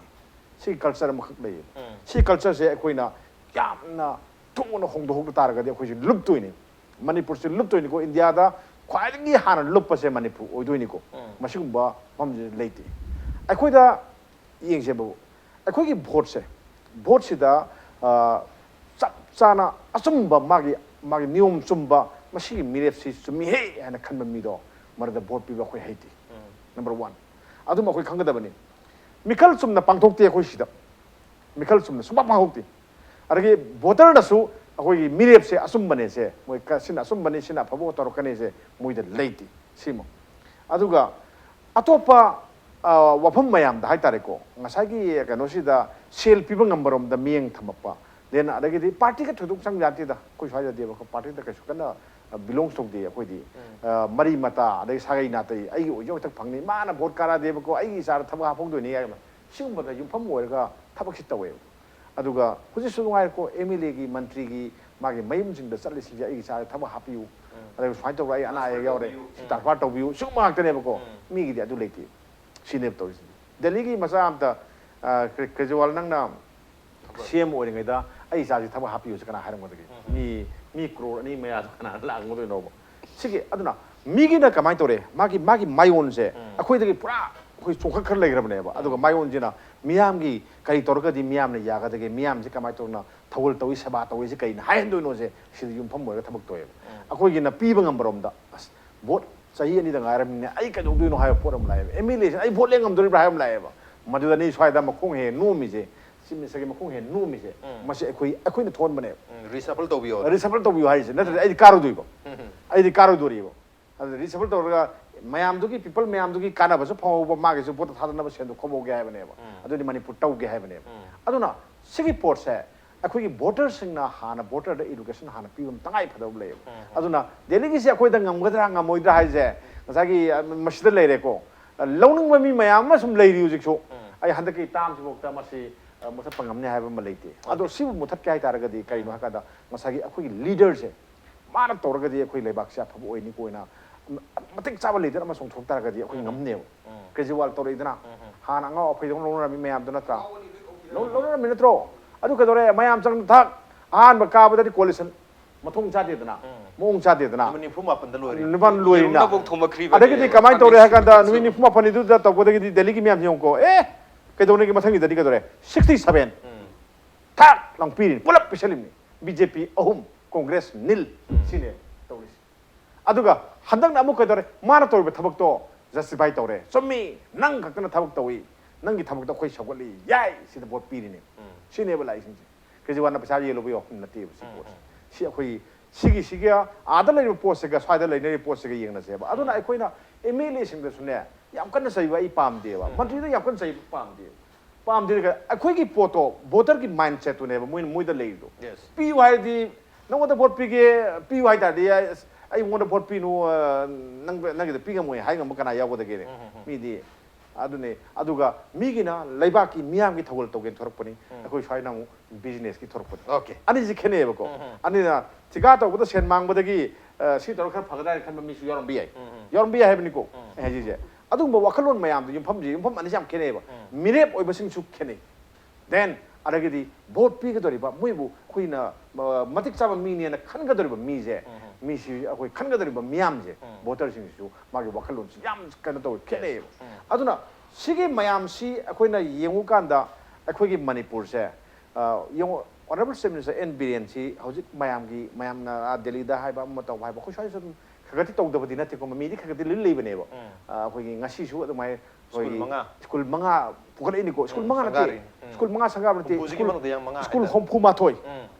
ꯁꯤꯒꯤ ꯀꯜꯆꯔ ꯑꯃꯈꯛ ꯂꯩꯌꯦꯕ꯫ ꯎꯝ꯫ ꯁꯤ ꯀꯜꯆꯔꯁꯦ ꯑꯩꯈꯣꯏꯅ ꯌꯥꯝꯅ ꯊꯨꯅ ꯍꯣꯡꯗꯣꯛꯍꯧꯗ ꯇꯥꯔꯒꯗꯤ ꯑꯩꯈꯣꯏꯁꯦ ꯂꯨꯞꯇꯣꯏꯅꯤ꯫ ꯃꯅꯤꯄꯨꯔꯁꯦ ꯂꯨꯞꯇꯣꯏꯅꯤꯀꯣ꯫ ꯏꯟꯗꯤꯌꯥꯗ ꯈ꯭ꯋꯥꯏꯗꯒꯤ ꯍꯥꯟꯅ ꯂꯨꯞꯄꯁꯦ ꯃꯅꯤꯄꯨꯔ ꯑꯣꯏꯗꯣꯏꯅꯤꯀꯣ꯫ ꯎꯝ꯫ ꯃꯁꯤꯒꯨꯝꯕ ꯃꯐꯝꯁꯦ ꯂꯩꯇꯦ꯫ ꯑꯩꯈꯣꯏꯗ ꯌꯦꯡꯁꯦꯕ, ꯑꯩꯈꯣꯏꯒꯤ ꯚꯣꯠꯁꯦ, ꯚꯣꯠꯁꯤꯗ, ꯑ, ꯆꯞ ꯆꯥꯅ ꯑꯆꯨꯝꯕ, ꯃꯥꯒꯤ, ꯃꯥꯒꯤ ꯅꯤꯌꯣꯝ ꯆꯨꯝꯕ, ꯃꯁꯤꯒꯤ ꯃꯤꯔꯦꯞꯁꯤ ꯆꯨꯝꯃꯤꯍꯦ ꯍꯥꯏꯅ ꯈꯟꯕ ꯃꯤꯗꯣ ꯃꯗꯨꯗ ꯚꯣꯠ ꯄꯤꯕ ꯑꯩꯈꯣꯏ ꯍꯩꯇꯦ꯫ ꯎꯝ꯫ Number one. ꯑꯗꯨꯝ ꯑꯩꯈꯣꯏ ꯈꯪꯒꯗꯕꯅꯤ꯫ ꯃꯤꯈꯜ ꯆꯨꯝꯅ ꯄꯥꯡꯊꯣꯛꯇꯦ ꯑꯩꯈꯣꯏ ꯁꯤꯗ꯫ ꯃꯤꯈꯜ ꯆꯨꯝꯅ ꯁꯨꯡꯄꯥꯡ ꯄꯥꯡꯊꯣꯛꯇꯦ꯫ ꯑꯗꯒꯤ ꯚꯣꯇꯔꯅꯁꯨ ꯑꯩꯈꯣꯏꯒꯤ ꯃꯤꯔꯦꯞꯁꯦ ꯑꯆꯨꯝꯕꯅꯦꯁꯦ, ꯃꯣꯏ ꯀ-, ꯁꯤꯅ ꯑꯆꯨꯝꯕꯅꯤ, ꯁꯤꯅ ꯑꯐꯕ ꯇꯧꯔꯛꯀꯅꯤꯁꯦ ꯃꯣꯏꯗ ꯂꯩꯇꯦ꯫ ꯁꯤꯃ꯫ ꯑꯗꯨꯒ ꯑꯇꯣꯞꯄ, ꯑ, ꯋꯥꯐꯝ ꯃꯌꯥꯝꯗ ꯍꯥꯏꯇꯥꯔꯦꯀꯣ, ꯉꯁꯥꯏꯒꯤ ꯀꯩꯅꯣꯁꯤꯗ ꯁꯦꯜ ꯄꯤꯕ ꯉꯝꯕꯔꯣꯝꯗ ꯃꯤꯠꯌꯦꯡ ꯊꯝꯃꯛꯄ, then ꯑꯗꯒꯤꯗꯤ ꯄꯥꯔꯇꯤꯒ ꯊꯣꯏꯗꯣꯛ ꯆꯪ ꯌꯥꯗꯦꯗ꯫ ꯑꯩꯈꯣꯏ ꯁ꯭ꯋꯥꯏꯗꯗꯤ ꯑꯩꯈꯣꯏ ꯄꯥꯔꯇꯤꯗ ꯀꯩꯁꯨ ꯀꯟꯅ, ꯑ, ꯕꯤꯂꯣꯡꯁ ꯇꯧꯗꯦ ꯑꯩꯈꯣꯏꯗꯤ꯫ ꯎꯝ꯫ ꯑ, ꯃꯔꯤ ꯃꯇꯥ, ꯑꯗꯒꯤ ꯁꯥꯒꯩ ꯅꯥꯇꯩ, ꯑꯩꯒꯤ ꯑꯣꯏꯖꯕ ꯈꯛꯇꯪ ꯐꯪꯅꯤ, ꯃꯥꯅ ꯚꯣꯠ ꯀꯥꯔꯛꯑꯗꯦꯕꯀꯣ, ꯑꯩꯒꯤ ꯏꯆꯥꯗ ꯊꯕꯛ ꯍꯥꯞꯍꯧꯗꯣꯏꯅꯤ ꯍꯥꯏꯕ꯫ ꯁꯤꯒꯨꯝꯕꯗ ꯌꯨꯝꯐꯝ ꯑꯣꯏꯔꯒ ꯊꯕꯛꯁꯤ ꯇꯧꯋꯦꯕ꯫ ꯑꯗꯨꯒ ꯍꯧꯖꯤꯛꯁꯨ ꯅꯨꯡꯉꯥꯏꯔꯦꯀꯣ, ꯑꯦꯝ ꯑꯦꯜ ꯑꯦꯒꯤ, ꯃꯟꯇ꯭ꯔꯤꯒꯤ, ꯃꯥꯒꯤ ꯃꯌꯨꯝꯁꯤꯡꯗ ꯆꯠꯂꯤꯁꯤꯡꯁꯦ, "ꯑꯩꯒꯤ ꯏꯆꯥꯗ ꯊꯕꯛ ꯍꯥꯞꯄꯤꯌꯨ, ꯎꯝ꯫ ꯑꯗꯨꯒ ꯁꯨꯃꯥꯏꯅ ꯇꯧꯔꯒ ꯑꯩ ꯑꯅꯥ ꯑꯌꯦꯛ ꯌꯥꯎꯔꯦ, ꯇꯧꯕꯤꯌꯨ꯫ ꯁꯤ ꯎꯝ꯫ ꯇ꯭ꯔꯥꯟꯁꯐꯔ ꯇꯧꯕꯤꯌꯨ", ꯁꯤꯒꯨꯝꯕ ꯉꯥꯛꯇꯅꯦꯕꯀꯣ꯫ ꯎꯝ꯫ ꯃꯤꯒꯤꯗꯤ ꯑꯗꯨ ꯂꯩꯇꯦ꯫ ꯁꯤꯅꯦꯕ ꯇꯧꯔꯤꯁꯤꯗꯤ꯫ ꯗꯦꯜꯂꯤꯒꯤ ꯃꯆꯥ ꯑꯝꯇ, ꯑ, ꯀ꯭ꯔꯦ-, ꯀ꯭ꯔꯦꯖꯤꯋꯥꯜ, ꯅꯪꯅ ꯊꯕꯛ꯫ ꯁꯤ ꯑꯦꯝ ꯑꯣꯏꯔꯤꯉꯩꯗ ꯑꯩ ꯏꯆꯥꯁꯤ ꯊꯕꯛ ꯍꯥꯞꯄꯤꯌꯨꯁꯦ ꯀꯅꯥ ꯍꯥꯏꯔꯝꯒꯗꯒꯦ? ꯎꯝ꯫ ꯃꯤ, ꯃꯤ ꯀ꯭ꯔꯣꯔ ꯑꯅꯤ ꯃꯌꯥꯗꯣ ꯀꯅꯥꯅ ꯂꯥꯛꯑꯝꯒꯗꯣꯏꯅꯣꯕ? ꯁꯤꯒꯤ, ꯑꯗꯨꯅ ꯃꯤꯒꯤꯅ ꯀꯃꯥꯏꯅ ꯇꯧꯔꯦ? ꯃꯥꯒꯤ, ꯃꯥꯒꯤ ꯃꯥꯏꯑꯣꯟꯁꯦ ꯎꯝ꯫ ꯑꯩꯈꯣꯏꯗꯒꯤ ꯄꯨꯔꯥ ꯑꯩꯈꯣꯏ ꯆꯣꯡꯈꯠꯈ꯭ꯔ ꯂꯩꯈ꯭ꯔꯕꯅꯦꯕ꯫ ꯑꯗꯨꯒ ꯎꯝ꯫ ꯃꯥꯏꯑꯣꯟꯁꯤꯅ ꯃꯤꯌꯥꯝꯒꯤ ꯀꯔꯤ ꯇꯧꯔꯒꯗꯤ ꯃꯤꯌꯥꯝꯅ ꯌꯥꯒꯗꯒꯦ? ꯃꯤꯌꯥꯝꯁꯦ ꯀꯃꯥꯏꯅ ꯇꯧꯗꯅ ꯊꯧꯒꯜ ꯇꯧꯏ, ꯁꯦꯕꯥ ꯇꯧꯏꯁꯦ ꯀꯩꯅ ꯍꯥꯏꯍꯟꯗꯣꯏꯅꯣꯁꯦ ꯁꯤꯗ ꯌꯨꯝꯐꯝ ꯑꯣꯏꯔꯒ ꯊꯕꯛ ꯇꯧꯋꯦꯕ꯫ ꯎꯝ꯫ ꯑꯩꯈꯣꯏꯒꯤꯅ ꯄꯤꯕ ꯉꯝꯕꯔꯣꯝꯗ, ꯑꯁ, ꯚꯣꯠ ꯆꯍꯤ ꯑꯅꯤꯗ ꯉꯥꯏꯔꯕꯅꯤꯅ ꯑꯩ ꯀꯩꯗꯧꯗꯣꯏꯅꯣ ꯍꯥꯏꯕ ꯄꯣꯠ ꯑꯃ ꯂꯥꯛꯑꯦꯕ꯫ ꯑꯦꯝ ꯑꯦꯜ ꯑꯦꯁꯤꯅ ꯑꯩ ꯚꯣꯠ ꯂꯦꯡ ꯉꯝꯗꯣꯔꯤꯕ꯭ꯔꯥ ꯍꯥꯏꯕ ꯑꯃ ꯂꯥꯛꯑꯦꯕ꯫ ꯃꯗꯨꯗꯅꯤ ꯁ꯭ꯋꯥꯏꯗ ꯃꯈꯣꯡ ꯍꯦꯟꯅ ꯅꯣꯝꯃꯤꯁꯦ, ꯆꯤꯞ ꯃꯤꯅꯤꯁꯇꯔꯒꯤ ꯃꯈꯣꯡ ꯍꯦꯟꯅ ꯅꯣꯝꯃꯤꯁꯦ꯫ ꯎꯝ꯫ ꯃꯁꯤ ꯑꯩꯈꯣꯏ, ꯑꯩꯈꯣꯏꯅ ꯊꯣꯟꯕꯅꯦꯕ꯫ ꯎꯝ, ꯔꯤꯁꯐꯜ ꯇꯧꯕꯤꯌꯣ꯫ ꯔꯤꯁꯐꯜ ꯇꯧꯕꯤꯌꯣ ꯍꯥꯏꯔꯤꯁꯦ, ꯅꯠꯇ꯭ꯔꯗꯤ ꯑꯩꯗꯤ ꯀꯥꯔꯨꯗꯣꯏꯕ꯫ ꯎꯝ꯫ ꯑꯩꯗꯤ ꯀꯥꯔꯨꯗꯣꯔꯤꯕ꯫ ꯑꯗꯨ ꯔꯤꯁꯐꯜ ꯇꯧꯔꯒ ꯃꯌꯥꯝꯗꯨꯒꯤ, ꯄꯤꯄꯜ ꯃꯌꯥꯝꯗꯨꯒꯤ ꯀꯥꯟꯅꯕꯁꯨ ꯐꯪꯍꯧꯕ, ꯃꯥꯒꯤꯁꯨ ꯚꯣꯠꯇ ꯊꯥꯗꯅꯕ ꯁꯦꯟꯗꯣ ꯈꯣꯝꯍꯧꯒꯦ ꯍꯥꯏꯕꯅꯦꯕ꯫ ꯑꯗꯨꯗꯤ ꯃꯅꯤꯄꯨꯔ ꯇꯧꯒꯦ ꯍꯥꯏꯕꯅꯦꯕ꯫ ꯑꯗꯨꯅ ꯁꯤꯒꯤ ꯄꯣꯠꯁꯦ ꯑꯩꯈꯣꯏꯒꯤ ꯚꯣꯇꯔꯁꯤꯡꯅ ꯍꯥꯟꯅ ꯚꯣꯇꯔꯗ ꯏꯗꯨꯀꯦꯁꯟ ꯍꯥꯟꯅ ꯄꯤꯕ ꯑꯃ ꯇꯉꯥꯏ ꯐꯗꯕ ꯂꯩꯌꯦꯕ꯫ ꯑꯗꯨꯅ ꯗꯦꯜꯂꯤꯒꯤꯁꯦ ꯑꯩꯈꯣꯏꯗ ꯉꯝꯒꯗ꯭ꯔꯥ ꯉꯝꯃꯣꯏꯗ꯭ꯔꯥ ꯍꯥꯏꯁꯦ ꯉꯁꯥꯏꯒꯤ, ꯑ, ꯃꯁꯤꯗ ꯂꯩꯔꯦꯀꯣ꯫ ꯑ, ꯂꯧꯅꯤꯡꯕ ꯃꯤ ꯃꯌꯥꯝ ꯑꯃ ꯁꯨꯝ ꯂꯩꯔꯤ ꯍꯧꯖꯤꯛꯁꯨ꯫ ꯑꯩ ꯍꯟꯗꯛꯀꯤ ꯇꯥꯝꯁꯤꯐꯥꯎꯗ ꯃꯁꯤ, ꯑ, ꯃꯨꯊꯠꯄ ꯉꯝꯅꯤ ꯍꯥꯏꯕ ꯑꯃ ꯂꯩꯇꯦ꯫ ꯑꯗꯣ ꯁꯤꯕꯨ ꯃꯨꯊꯠꯀꯦ ꯍꯥꯏ ꯇꯥꯔꯒꯗꯤ ꯀꯔꯤꯅꯣ ꯍꯥꯏ ꯀꯥꯟꯗ ꯉꯁꯥꯏꯒꯤ ꯑꯩꯈꯣꯏꯒꯤ ꯂꯤꯗꯔꯁꯦ ꯃꯥꯅ ꯇꯧꯔꯒꯗꯤ ꯑꯩꯈꯣꯏ ꯂꯩꯕꯥꯛꯁꯦ ꯑꯐꯕ ꯑꯣꯏꯅꯤ ꯀꯣꯏꯅ ꯃꯇꯤꯛ ꯆꯥꯕ ꯂꯤꯗꯔ ꯑꯃ ꯆꯣꯡꯊꯣꯛ ꯇꯥꯔꯒꯗꯤ ꯑꯩꯈꯣꯏ ꯉꯝꯅꯦꯕ꯫ ꯀꯦꯖ꯭ꯔꯤꯋꯥꯜ ꯇꯧꯔꯛꯏꯗꯅ ꯍꯥꯟꯅ ꯑꯉꯥꯎ ꯑꯐꯩꯗꯧꯅ ꯂꯧꯅꯔꯝꯃꯤ ꯃꯌꯥꯝꯗꯨ ꯅꯠꯇ꯭ꯔꯥ? ꯂꯧ-, ꯂꯧꯅꯔꯝꯃꯤ ꯅꯠꯇ꯭ꯔꯣ? ꯑꯗꯨ ꯀꯩꯗꯧꯔꯦ? ꯃꯌꯥꯝ ꯆꯪ ꯊꯥꯛ ꯑꯍꯥꯟꯕ ꯀꯥꯕꯗꯗꯤ ꯀꯣꯂꯤꯁꯟ ꯃꯊꯣꯡ ꯆꯥꯗꯦꯗꯅ, ꯃꯑꯣꯡ ꯆꯥꯗꯦꯗꯅ꯫ ꯅꯨꯃꯤꯠ ꯅꯤꯐꯨ ꯃꯥꯄꯟꯗ ꯂꯣꯏꯔꯦ꯫ ꯅꯨꯄꯥ ꯂꯣꯏꯔꯤꯅ꯫ ꯌꯦꯔꯨꯝꯅꯐꯧ ꯊꯨꯝꯃꯛꯈ꯭ꯔꯤꯕꯅꯦ꯫ ꯑꯗꯒꯤꯗꯤ ꯀꯃꯥꯏꯅ ꯇꯧꯔꯦ ꯍꯥꯏ ꯀꯥꯟꯗ ꯅꯨꯃꯤꯠ ꯅꯤꯐꯨ ꯃꯥꯄꯟꯅꯤꯗꯨꯗ ꯇꯧꯕꯗꯒꯤꯗꯤ ꯗꯦꯜꯂꯤꯒꯤ ꯃꯌꯥꯝꯁꯤ ꯌꯦꯡꯉꯨꯀꯣ꯫ ꯑꯦ, ꯀꯩꯗꯧꯅꯒꯦ ꯃꯊꯪꯒꯤꯗꯗꯤ ꯀꯩꯗꯧꯔꯦ? Sixty seven꯫ ꯊꯥꯛ ꯂꯥꯎ ꯄꯤꯔꯤꯅꯤ꯫ ꯄꯨꯂꯞ ꯄꯤꯁꯜꯂꯤꯕꯅꯤ꯫ ꯕꯤ ꯖꯦ ꯄꯤ ꯑꯍꯨꯝ, ꯀꯣꯡꯒ꯭ꯔꯦꯁ ꯅꯤꯜ꯫ ꯁꯤꯅꯦ ꯇꯧꯔꯤꯁꯦ꯫ ꯑꯗꯨꯒ ꯍꯟꯗꯛꯅ ꯑꯃꯨꯛ ꯀꯩꯗꯧꯔꯦ? ꯃꯥꯅ ꯇꯧꯔꯤꯕ ꯊꯕꯛꯇꯣ justify ꯇꯧꯔꯦ꯫ ꯆꯨꯝꯃꯤ, ꯅꯪ ꯈꯛꯇꯅ ꯊꯕꯛ ꯇꯧꯏ, ꯅꯪꯒꯤ ꯊꯕꯛꯇꯣ ꯑꯩꯈꯣꯏ ꯁꯧꯒꯠꯂꯤ, ꯌꯥꯏ, ꯁꯤꯗ ꯚꯣꯠ ꯄꯤꯔꯤꯅꯦ꯫ ꯁꯤꯅꯦꯕ ꯂꯥꯛꯏꯁꯤꯡꯁꯦ꯫ ꯀꯦꯖ꯭ꯔꯤꯋꯥꯜꯅ ꯄꯩꯁꯥ ꯌꯦꯜꯂꯨꯕꯒꯤ ꯋꯥꯐꯝ ꯅꯠꯇꯦꯕ ꯁꯤ ꯄꯣꯠꯁꯦ꯫ ꯁꯤ ꯑꯩꯈꯣꯏꯒꯤ, ꯁꯤꯒꯤ, ꯁꯤꯒ ꯑꯥꯗ ꯂꯩꯔꯤꯕ ꯄꯣꯠꯁꯤꯒ ꯁ꯭ꯋꯥꯏꯗ ꯂꯩꯅꯔꯤꯕ ꯄꯣꯠꯁꯤꯒ ꯌꯦꯡꯅꯁꯦꯕ꯫ ꯑꯗꯨꯅ ꯑꯩꯈꯣꯏꯅ ꯑꯦꯝ ꯑꯦꯜ ꯑꯦꯁꯤꯡꯗꯁꯨꯅꯦ ꯌꯥꯝ ꯀꯟꯅ ꯆꯩꯕ ꯑꯩ ꯄꯥꯝꯗꯦꯕ꯫ ꯃꯟꯇ꯭ꯔꯤꯗ ꯌꯥꯝ ꯀꯟꯅ ꯆꯩꯕ ꯄꯥꯝꯗꯦꯕ꯫ ꯄꯥꯝꯗꯦ꯫ ꯑꯩꯈꯣꯏꯒꯤ ꯄꯣꯠꯇꯣ, ꯚꯣꯇꯔꯒꯤ mindset ꯇꯨꯅꯦꯕ ꯃꯣꯏꯅ, ꯃꯣꯏꯗ ꯂꯩꯔꯤꯗꯣ꯫ Yes꯫ ꯄꯤꯌꯨ ꯍꯥꯏꯔꯗꯤ, ꯅꯪꯉꯣꯟꯗ ꯚꯣꯠ ꯄꯤꯒꯦ, ꯄꯤꯌꯨ ꯍꯥꯏ ꯇꯥꯔꯗꯤ, "ꯑꯁ, ꯑꯩꯉꯣꯟꯗ ꯚꯣꯠ ꯄꯤꯅꯨ, ꯑ, ꯅꯪ, ꯅꯪꯒꯤꯗ ꯄꯤ ꯉꯝꯃꯣꯏ" ꯍꯥꯏ ꯉꯝꯕ ꯀꯅꯥ ꯌꯥꯎꯒꯗꯒꯦꯅꯦ? ꯃꯤꯗꯤ ꯑꯗꯨꯅꯦ꯫ ꯑꯗꯨꯒ ꯃꯤꯒꯤꯅ ꯂꯩꯕꯥꯛꯀꯤ ꯃꯤꯌꯥꯝꯒꯤ ꯊꯧꯒꯜ ꯇꯧꯒꯦꯅ ꯊꯣꯔꯛꯄꯅꯤ, ꯑꯩꯈꯣꯏ ꯁ꯭ꯋꯥꯏꯅ ꯑꯃꯨꯛ business ꯀꯤ ꯊꯣꯔꯛꯄꯅꯤ꯫ Okay꯫ ꯑꯅꯤꯁꯤ ꯈꯦꯠꯅꯩꯌꯦꯕꯀꯣ꯫ ꯑꯅꯤꯅ ꯊꯤꯀꯥ ꯇꯧꯕꯗ ꯁꯦꯟ ꯃꯥꯡꯕꯗꯒꯤ, ꯑ, ꯁꯤ ꯇꯧꯔ ꯈꯔ ꯐꯒꯗ꯭ꯔꯥ ꯍꯥꯏꯅ ꯈꯟꯕ ꯃꯤꯁꯨ ꯌꯥꯎꯔꯝꯕ ꯌꯥꯏ꯫ ꯌꯥꯎꯔꯝꯕ ꯌꯥꯏ ꯍꯥꯏꯕꯅꯤꯀꯣ ꯑꯩ ꯍꯥꯏꯁꯤꯁꯦ꯫ ꯑꯗꯨꯒꯨꯝꯕ ꯋꯥꯈꯜꯂꯣꯟ ꯃꯌꯥꯝꯗꯣ ꯌꯨꯝꯐꯝꯁꯦ, ꯌꯨꯝꯐꯝ ꯑꯅꯤꯁꯦ ꯌꯥꯝ ꯈꯦꯠꯅꯩꯌꯦꯕ꯫ ꯃꯤꯔꯦꯞ ꯑꯣꯏꯕꯁꯤꯡꯁꯨ ꯈꯦꯠꯅꯩ꯫ Then ꯑꯗꯒꯤꯗꯤ ꯚꯣꯠ ꯄꯤꯒꯗꯧꯔꯤꯕ ꯃꯣꯏꯕꯨ ꯑꯩꯈꯣꯏꯅ, ꯑ, ꯃꯇꯤꯛ ꯆꯥꯕ ꯃꯤꯅꯦꯅ ꯈꯟꯒꯗꯧꯔꯤꯕ ꯃꯤꯁꯦ, ꯃꯤꯁꯤ ꯑꯩꯈꯣꯏ ꯈꯟꯒꯗꯧꯔꯤꯕ ꯃꯤꯌꯥꯝꯁꯦ, ꯚꯣꯇꯔꯁꯤꯡꯁꯤꯁꯨ ꯃꯥꯒꯤ ꯋꯥꯈꯜꯂꯣꯟꯁꯤ ꯌꯥꯝ ꯀꯩꯅꯣ ꯇꯧꯋꯦ, ꯈꯦꯠꯅꯩꯌꯦꯕ꯫ ꯑꯗꯨꯅ ꯁꯤꯒꯤ ꯃꯌꯥꯝꯁꯤ ꯑꯩꯈꯣꯏꯅ ꯌꯦꯡꯉꯨꯀꯥꯟꯗ ꯑꯩꯈꯣꯏꯒꯤ ꯃꯅꯤꯄꯨꯔꯁꯦ, ꯑ, ꯌꯦꯡꯉꯨ, Honourable Chief Minister ꯑꯦꯟ ꯕꯤꯔꯦꯟꯁꯤ ꯍꯧꯖꯤꯛ ꯃꯌꯥꯝꯒꯤ, ꯃꯌꯥꯝꯅ, ꯑꯥ, ꯗꯦꯜꯂꯤꯗ ꯍꯥꯏꯕ ꯑꯃ ꯇꯧꯕ ꯍꯥꯏꯕ, ꯑꯩꯈꯣꯏ ꯁ꯭ꯋꯥꯏꯗꯁꯨ ꯑꯗꯨꯝ ꯈꯔ ꯈꯔꯗꯤ ꯇꯧꯗꯕꯗꯤ ꯅꯠꯇꯦꯀꯣ, ꯃꯃꯤꯗꯤ ꯈꯔ ꯈꯔꯗꯤ ꯂꯣꯏ ꯂꯩꯕꯅꯦꯕ꯫ ꯑ, ꯑꯩꯈꯣꯏꯒꯤ ꯉꯁꯤꯁꯨ ꯑꯗꯨꯃꯥꯏꯅ ꯁ꯭ꯀꯨꯜ ꯑꯩꯈꯣꯏꯒꯤ ꯃꯉꯥ꯫ ꯁ꯭ꯀꯨꯜ ꯃꯉꯥ ꯄꯨꯈꯠꯂꯛꯏꯅꯤꯀꯣ, ꯁ꯭ꯀꯨꯜ ꯃꯉꯥ ꯅꯠꯇꯦ, ꯁꯪꯒꯥꯔꯤ꯫ ꯁ꯭ꯀꯨꯜ ꯃꯉꯥ ꯁꯪꯒꯥꯕ ꯅꯠꯇꯦ, ꯍꯨꯝꯐꯨꯁꯤꯒꯤ ꯁ꯭ꯀꯨꯜ, ꯃꯅꯨꯡꯗ ꯌꯥꯝ ꯃꯉꯥ ꯁ꯭ꯀꯨꯜ ꯍꯥꯏꯇꯥꯔꯦ꯫ ꯍꯨꯝꯐꯨ ꯃꯥꯊꯣꯏ꯫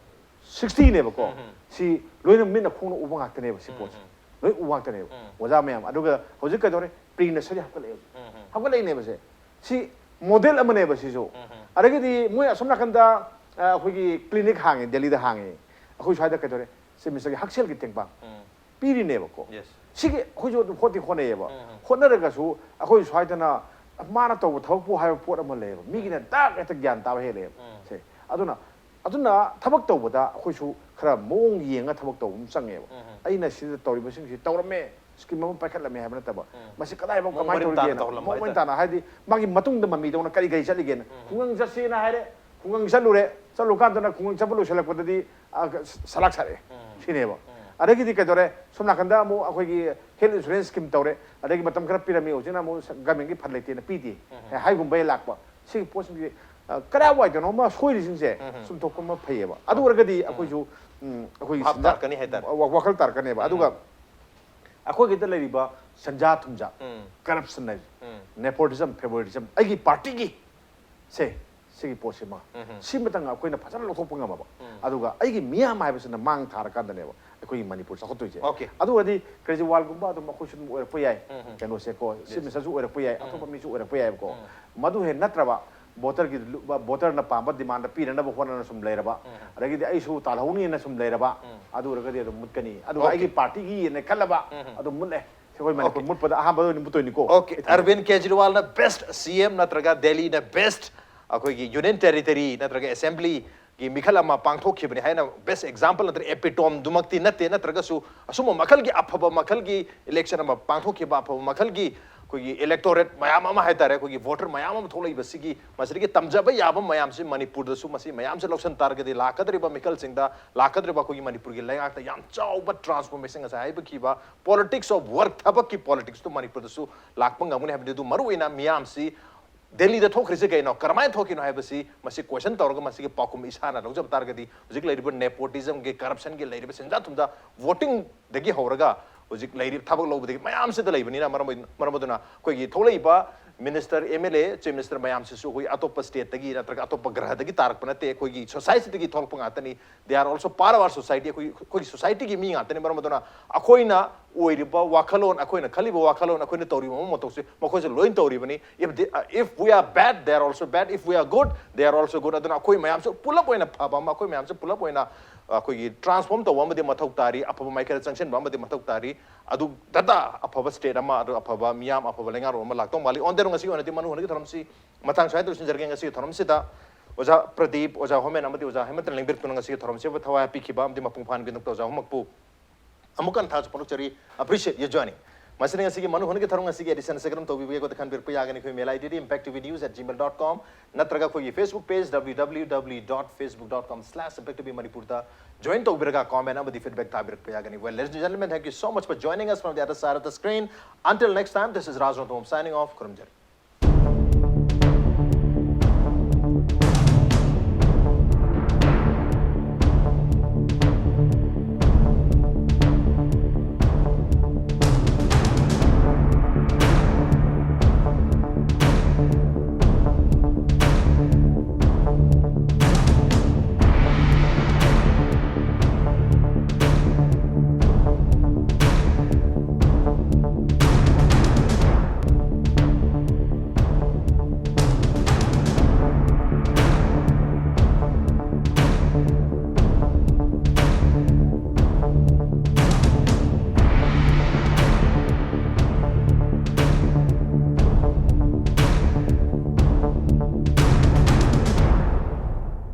ꯁꯤꯛꯁꯇꯤꯅꯦꯕꯀꯣ꯫ ꯁꯤ ꯂꯣꯏꯅ ꯃꯤꯠꯅ ꯈꯣꯡꯅ ꯎꯕ ꯉꯥꯛꯇꯅꯦꯕ ꯁꯤ ꯄꯣꯠꯁꯦ꯫ ꯂꯣꯏ ꯎ ꯉꯥꯛꯇꯅꯦꯕ ꯑꯣꯖꯥ ꯃꯌꯥꯝ꯫ ꯑꯗꯨꯒ ꯍꯧꯖꯤꯛ ꯀꯩꯗꯧꯔꯦ, ꯄ꯭ꯔꯤ ꯅꯁꯔꯤ ꯍꯥꯞꯀꯠꯂꯛꯑꯦꯕ, ꯍꯥꯞꯀꯠꯂꯛꯏꯅꯦꯕ ꯁꯦ꯫ ꯁꯤ ꯃꯣꯗꯦꯜ ꯑꯃꯅꯦꯕ ꯁꯤꯁꯨ꯫ ꯑꯗꯒꯤꯗꯤ ꯃꯣꯏ ꯑꯁꯣꯝ ꯅꯥꯀꯟꯗ ꯑ, ꯑꯩꯈꯣꯏꯒꯤ ꯀ꯭ꯂꯤꯅꯤꯛ ꯍꯥꯡꯉꯦ, ꯗꯦꯜꯂꯤꯗ ꯍꯥꯡꯉꯦ꯫ ꯑꯩꯈꯣꯏ ꯁ꯭ꯋꯥꯏꯗ ꯀꯩꯗꯧꯔꯦ, ꯁꯤ ꯃꯤꯁꯇꯔꯒꯤ ꯍꯛꯁꯦꯜꯒꯤ ꯇꯦꯡꯕꯥꯡ ꯄꯤꯔꯤꯅꯦꯕꯀꯣ꯫ Yes. ꯁꯤꯒꯤ ꯑꯩꯈꯣꯏꯁꯨ ꯑꯗꯨꯝ ꯍꯣꯠꯇꯤ ꯍꯣꯠꯅꯩꯌꯦꯕ꯫ ꯍꯣꯠꯅꯔꯒꯁꯨ ꯑꯩꯈꯣꯏ ꯁ꯭ꯋꯥꯏꯗꯅ ꯃꯥꯅ ꯇꯧꯕ ꯊꯕꯛꯄꯨ ꯍꯥꯏꯕ ꯄꯣꯠ ꯑꯃ ꯂꯩꯌꯦꯕ꯫ ꯃꯤꯒꯤꯅ ꯗꯥꯛ ꯍꯦꯛꯇ ꯒ꯭ꯌꯥꯟ ꯇꯥꯕ ꯍꯦꯜꯂꯦꯕ꯫ ꯁꯦ꯫ ꯑꯗꯨꯅ ꯑꯗꯨꯅ ꯊꯕꯛ ꯇꯧꯕꯗ ꯑꯩꯈꯣꯏꯁꯨ ꯈꯔ ꯃꯑꯣꯡ ꯌꯦꯡꯉ ꯊꯕꯛ ꯇꯧꯕ ꯑꯃ ꯆꯪꯉꯦꯕ꯫ ꯑꯩꯅ ꯁꯤꯗ ꯇꯧꯔꯤꯕꯁꯤꯡꯁꯤ ꯇꯧꯔꯝꯃꯦ, ꯁ꯭ꯀꯤꯝ ꯑꯃ ꯄꯥꯏꯈꯠꯂꯝꯃꯦ ꯍꯥꯏꯕ ꯅꯠꯇꯕ, ꯃꯁꯤ ꯀꯗꯥꯏꯐꯥꯎ ꯃꯑꯣꯡ ꯀꯃꯥꯏꯅ ꯃꯔꯤꯟ ꯇꯥꯅ ꯇꯧꯔꯤꯒꯦꯅ ꯇꯧꯍꯜꯂꯝꯕ ꯃꯑꯣꯡ ꯃꯔꯤꯟ ꯍꯥꯏꯇꯥꯔꯦ꯫ ꯇꯥꯅ, ꯍꯥꯏꯗꯤ ꯃꯥꯒꯤ ꯃꯇꯨꯡꯗ ꯃꯃꯤꯗꯧꯅ ꯀꯔꯤ ꯀꯔꯤ ꯆꯠꯂꯤꯒꯦꯅ꯫ ꯈꯨꯡꯒꯪ ꯆꯠꯁꯦꯅ ꯍꯥꯏꯔꯦ, ꯈꯨꯡꯒꯪ ꯆꯠꯂꯨꯔꯦ꯫ ꯆꯠꯂꯨꯀꯥꯟꯗꯅ ꯈꯨꯡꯒꯪ ꯆꯠꯄ ꯂꯣꯏꯁꯤꯜꯂꯛꯄꯗꯗꯤ, ꯑ, ꯁꯂꯥꯛ ꯁꯥꯔꯛꯑꯦ꯫ ꯁꯤꯅꯦꯕ꯫ ꯑꯗꯒꯤꯗꯤ ꯀꯩꯗꯧꯔꯦ, ꯁꯣꯝ ꯅꯥꯀꯟꯗ ꯑꯃꯨꯛ ꯑꯩꯈꯣꯏꯒꯤ health insurance scheme ꯇꯧꯔꯦ, ꯑꯗꯒꯤ ꯃꯇꯝ ꯈꯔ ꯄꯤꯔꯝꯃꯤ, ꯍꯧꯖꯤꯛꯅ ꯑꯃꯨꯛ ꯁ-, government ꯀꯤ ꯐꯟ ꯂꯩꯇꯦꯅ ꯄꯤꯗꯦ꯫ ꯑꯦ, ꯍꯥꯏꯒꯨꯝꯕ ꯍꯦꯛ ꯂꯥꯛꯄ꯫ ꯁꯤꯒꯤ ꯄꯣꯠꯁꯤꯡꯁꯦ, ꯑ, ꯀꯗꯥꯏꯋꯥꯏꯗꯅꯣ ꯑꯃ ꯁꯣꯏꯔꯤꯁꯤꯡꯁꯦ ꯁꯨꯝꯊꯣꯛꯄ ꯑꯃ ꯐꯩꯌꯦꯕ꯫ ꯑꯗꯨ ꯑꯣꯏꯔꯒꯗꯤ ꯑꯩꯈꯣꯏꯁꯨ, ꯎꯝ, ꯑꯩꯈꯣꯏꯒꯤ ꯚꯥꯞ ꯁꯦꯟꯖꯥ-, ꯇꯥꯔꯛꯀꯅꯤ ꯍꯥꯏꯇꯥꯔꯦ꯫ ꯋꯥ-, ꯋꯥꯈꯜ ꯇꯥꯔꯛꯀꯅꯦꯕ꯫ ꯑꯗꯨꯒ ꯑꯩꯈꯣꯏꯒꯤꯗ ꯂꯩꯔꯤꯕ ꯁꯦꯟꯖꯥ ꯊꯨꯝꯖꯥ, corruption ꯍꯥꯏꯁꯦ, nepotism, favoritism, ꯑꯩꯒꯤ ꯄꯥꯔꯇꯤꯒꯤ ꯁꯦ, ꯁꯤꯒꯤ ꯄꯣꯠꯁꯤꯃ, ꯁꯤꯃꯇꯪ ꯑꯩꯈꯣꯏꯅ ꯐꯖꯅ ꯂꯧꯊꯣꯛꯄ ꯉꯝꯃꯕ, ꯑꯗꯨꯒ ꯑꯩꯒꯤ ꯃꯤꯌꯥꯝ ꯍꯥꯏꯕꯁꯤꯅ ꯃꯥꯡ ꯊꯥꯔꯀꯥꯟꯗꯅꯦꯕ ꯑꯩꯈꯣꯏꯒꯤ ꯃꯅꯤꯄꯨꯔ ꯆꯥꯎꯈꯠꯇꯣꯏꯁꯦ꯫ Okay. ꯑꯗꯨꯒꯗꯤ ꯀ꯭ꯔꯦꯖꯤꯋꯥꯜꯒꯨꯝꯕ ꯑꯗꯨꯝ ꯑꯩꯈꯣꯏꯁꯨ ꯑꯗꯨꯝ ꯑꯣꯏꯔꯛꯄ ꯌꯥꯏ, ꯀꯩꯅꯣꯁꯦꯀꯣ, ꯆꯤꯐ ꯃꯤꯅꯤꯁꯇꯔꯁꯨ ꯑꯣꯏꯔꯛꯄ ꯌꯥꯏ, ꯑꯇꯣꯞꯄ ꯃꯤꯁꯨ ꯑꯣꯏꯔꯛꯄ ꯌꯥꯏꯕꯀꯣ꯫ ꯃꯗꯨ ꯍꯦꯛ ꯅꯠꯇ꯭ꯔꯕ, ꯚꯣꯇꯔꯒꯤ ꯂꯨ-, ꯚꯣꯇꯔꯅ ꯄꯥꯝꯕ ꯗꯤꯃꯥꯟꯗ ꯄꯤꯅꯅꯕ ꯍꯣꯠꯅꯅ ꯁꯨꯝ ꯂꯩꯔꯕ, ꯑꯗꯒꯤꯗꯤ ꯑꯩꯁꯨ ꯇꯥꯜꯍꯧꯅꯤꯅ ꯁꯨꯝ ꯂꯩꯔꯕ, ꯑꯗꯨ ꯑꯣꯏꯔꯒꯗꯤ ꯑꯗꯨꯝ ꯃꯨꯠꯀꯅꯤ꯫ ꯑꯗꯨꯒ Okay. ꯑꯩꯒꯤ ꯄꯥꯔꯇꯤꯒꯤꯅ ꯈꯜꯂꯕ, ꯑꯗꯨꯝ ꯃꯨꯠꯂꯦ꯫ ꯑꯩꯈꯣꯏ ꯃꯅꯤꯄꯨꯔ ꯃꯨꯠꯄꯗ ꯑꯍꯥꯟꯕꯗ ꯑꯣꯏꯅ ꯃꯨꯠꯇꯣꯏꯅꯤꯀꯣ꯫ Okay, ꯑꯔꯕꯤꯟ ꯀꯦꯖꯔꯤꯋꯥꯜꯅ best C M ꯅꯠꯇ꯭ꯔꯒ ꯗꯦꯜꯂꯤꯅ best ꯑꯩꯈꯣꯏꯒꯤ union territory ꯅꯠꯇ꯭ꯔꯒ assembly ꯒꯤ ꯃꯤꯈꯜ ꯑꯃ ꯄꯥꯡꯊꯣꯛꯈꯤꯕꯅꯤ ꯍꯥꯏꯅ best example ꯅꯠꯇ꯭ꯔꯒ epitome ꯗꯨꯃꯛꯇꯤ ꯅꯠꯇꯦ, ꯅꯠꯇ꯭ꯔꯒꯁꯨ ꯑꯁꯨꯝꯕ ꯃꯈꯜꯒꯤ ꯑꯐꯕ ꯃꯈꯜꯒꯤ election ꯑꯃ ꯄꯥꯡꯊꯣꯛꯈꯤꯕ, ꯑꯐꯕ ꯃꯈꯜꯒꯤ ꯑꯩꯈꯣꯏꯒꯤ electorate ꯃꯌꯥꯝ ꯑꯃ ꯍꯥꯏꯇꯥꯔꯦ, ꯑꯩꯈꯣꯏꯒꯤ voter ꯃꯌꯥꯝ ꯑꯃ ꯊꯣꯛꯂꯛꯏꯕꯁꯤꯒꯤ ꯃꯁꯤꯗꯒꯤ ꯇꯝꯖꯕ ꯌꯥꯕ ꯃꯌꯥꯝꯁꯤ ꯃꯅꯤꯄꯨꯔꯗꯁꯨ ꯃꯁꯤ ꯃꯌꯥꯝꯁꯦ ꯂꯧꯁꯤꯟ ꯇꯥꯔꯒꯗꯤ ꯂꯥꯛꯀꯗꯧꯔꯤꯕ ꯃꯤꯈꯜꯁꯤꯡꯗ, ꯂꯥꯛꯀꯗꯧꯔꯤꯕ ꯑꯩꯈꯣꯏꯒꯤ ꯃꯅꯤꯄꯨꯔꯒꯤ ꯂꯩꯉꯥꯛꯇ ꯌꯥꯝ ꯆꯥꯎꯕ transformation ꯉꯁꯥꯏ ꯍꯥꯏꯕꯤꯈꯤꯕ politics of work, ꯊꯕꯛꯀꯤ politics ꯇꯨ ꯃꯅꯤꯄꯨꯔꯗꯁꯨ ꯂꯥꯛꯄ ꯉꯝꯒꯅꯤ ꯍꯥꯏꯕꯗꯨ, ꯃꯔꯨꯑꯣꯏꯅ ꯃꯤꯌꯥꯝꯁꯤ ꯗꯦꯜꯂꯤꯗ ꯊꯣꯛꯈ꯭ꯔꯤꯁꯦ ꯀꯩꯅꯣ, ꯀꯔꯝꯍꯥꯏꯅ ꯊꯣꯛꯈꯤꯅꯣ ꯍꯥꯏꯕꯁꯤ ꯃꯁꯤ question ꯇꯧꯔꯒ ꯃꯁꯤꯒꯤ ꯄꯥꯎꯈꯨꯝ ꯏꯁꯥꯅ ꯂꯧꯖꯕ ꯇꯥꯔꯒꯗꯤ, ꯍꯧꯖꯤꯛ ꯂꯩꯔꯤꯕ nepotism ꯒꯤ, corruption ꯒꯤ ꯂꯩꯔꯤꯕ ꯁꯦꯟꯖꯥ ꯊꯨꯝꯖꯥ, voting ꯗꯒꯤ ꯍꯧꯔꯒ ꯍꯧꯖꯤꯛ ꯂꯩꯔꯤꯕ ꯊꯕꯛ ꯂꯧꯕꯗꯒꯤ ꯃꯌꯥꯝꯁꯤꯗ ꯂꯩꯕꯅꯤꯅ, ꯃꯔꯝ ꯑꯣꯏ-, ꯃꯔꯝ ꯑꯗꯨꯅ ꯑꯩꯈꯣꯏꯒꯤ ꯊꯣꯛꯂꯛꯏꯕ minister, M L A, chief minister ꯃꯌꯥꯝꯁꯤꯁꯨ ꯑꯩꯈꯣꯏ ꯑꯇꯣꯞꯄ ꯁ꯭ꯇꯦꯠꯇꯒꯤ ꯅꯠꯇ꯭ꯔꯒ ꯑꯇꯣꯞꯄ ꯒ꯭ꯔꯍꯗꯒꯤ ꯇꯥꯔꯛꯄ ꯅꯠꯇꯦ, ꯑꯩꯈꯣꯏꯒꯤ ꯁꯣꯁꯥꯏꯇꯤꯗꯒꯤ ꯊꯣꯛꯂꯛꯄ ꯉꯥꯛꯇꯅꯤ꯫ They are also part of our society. ꯑꯩꯈꯣꯏ, ꯑꯩꯈꯣꯏꯒꯤ ꯁꯣꯁꯥꯏꯇꯤꯒꯤ ꯃꯤ ꯉꯥꯛꯇꯅꯤ꯫ ꯃꯔꯝ ꯑꯗꯨꯅ ꯑꯩꯈꯣꯏꯅ ꯑꯣꯏꯔꯤꯕ ꯋꯥꯈꯜꯂꯣꯟ, ꯑꯩꯈꯣꯏꯅ ꯈꯜꯂꯤꯕ ꯋꯥꯈꯜꯂꯣꯟ, ꯑꯩꯈꯣꯏꯅ ꯇꯧꯔꯤꯕ ꯃꯑꯣꯡ ꯃꯇꯧꯁꯦ ꯃꯈꯣꯏꯁꯨ ꯂꯣꯏ ꯇꯧꯔꯤꯕꯅꯤ꯫ If they, uh, if we are bad, they are also bad. If we are good, they are also good. ꯑꯗꯨꯅ ꯑꯩꯈꯣꯏ ꯃꯌꯥꯝꯁꯨ ꯄꯨꯂꯞ ꯑꯣꯏꯅ ꯐꯕ ꯑꯃ, ꯑꯩꯈꯣꯏ ꯃꯌꯥꯝꯁꯨ ꯄꯨꯂꯞ ꯑꯣꯏꯅ ꯑꯩꯈꯣꯏꯒꯤ ꯇ꯭ꯔꯥꯟꯁꯐꯣꯔꯝ ꯇꯧꯕ ꯑꯃꯗꯤ ꯃꯊꯧ ꯇꯥꯔꯤ, ꯑꯐꯕ ꯃꯥꯏꯀꯩꯗ ꯆꯪꯁꯤꯟꯕ ꯑꯃꯗꯤ ꯃꯊꯧ ꯇꯥꯔꯤ꯫ ꯑꯗꯨ ꯗꯇꯥ ꯑꯐꯕ ꯁ꯭ꯇꯦꯠ ꯑꯃ, ꯑꯗꯨ ꯑꯐꯕ ꯃꯤꯌꯥꯝ, ꯑꯐꯕ ꯂꯩꯉꯥꯛꯂꯣꯟ ꯑꯃ ꯂꯥꯛꯇꯧ ꯃꯥꯜꯂꯤ꯫ ꯑꯣꯟꯗꯦꯔꯣ ꯉꯁꯤꯒꯤ ꯑꯣꯏꯅꯗꯤ ꯃꯅꯨ ꯍꯣꯟꯒꯤ ꯊꯧꯔꯝꯁꯤ ꯃꯇꯥꯡ ꯁ꯭ꯋꯥꯏꯗ ꯂꯣꯏꯁꯤꯟꯖꯔꯒꯦ꯫ ꯉꯁꯤꯒꯤ ꯊꯧꯔꯝꯁꯤꯗ ꯑꯣꯖꯥ ꯄ꯭ꯔꯗꯤꯞ, ꯑꯣꯖꯥ ꯍꯣꯃꯦꯟ ꯑꯃꯗꯤ ꯑꯣꯖꯥ ꯍꯦꯃꯟꯇꯅ ꯂꯦꯡꯕꯤꯔꯛꯇꯨꯅ ꯉꯁꯤꯒꯤ ꯊꯧꯔꯝꯁꯤꯕꯨ ꯊꯋꯥꯏ ꯍꯥꯞꯄꯤꯈꯤꯕ ꯑꯃꯗꯤ ꯃꯄꯨꯡ ꯐꯥꯍꯟꯈꯤꯕꯗꯃꯛꯇ ꯑꯣꯖꯥ ꯑꯍꯨꯝꯃꯛꯄꯨ ꯑꯃꯨꯛ ꯍꯟꯅ ꯊꯥꯒꯠꯆ ꯐꯣꯡꯗꯣꯛꯆꯔꯤ꯫ Appreciate your joining. ꯃꯁꯤꯅ ꯉꯁꯤꯒꯤ ꯃꯅꯨ ꯍꯣꯟꯒꯤ ꯊꯧꯔꯝ ꯉꯁꯤꯒꯤ ꯑꯦꯗꯤꯁꯟ ꯑꯁꯤ ꯀꯔꯝ ꯇꯧꯕꯤꯕꯒꯦ? ꯑꯩꯈꯣꯏꯗ ꯈꯟꯕꯤꯔꯛꯄ ꯌꯥꯒꯅꯤ꯫ ꯑꯩꯈꯣꯏ ꯃꯦꯜ ꯑꯥꯏ ꯗꯤꯗꯤ impact T V news at gmail dot com ꯅꯠꯇ꯭ꯔꯒ ꯑꯩꯈꯣꯏꯒꯤ Facebook page W W W dot facebook dot com slash impact T V Manipur ꯗ join ꯇꯧꯕꯤꯔꯒ comment ꯑꯃꯗꯤ feedback ꯊꯥꯕꯤꯔꯛꯄ ꯌꯥꯒꯅꯤ꯫ Well, ladies and gentlemen, thank you so much for joining us from the other side of the screen. Until next time, this is Raj Ranthambam signing off. ꯈꯨꯔꯨꯝꯖꯔꯤ꯫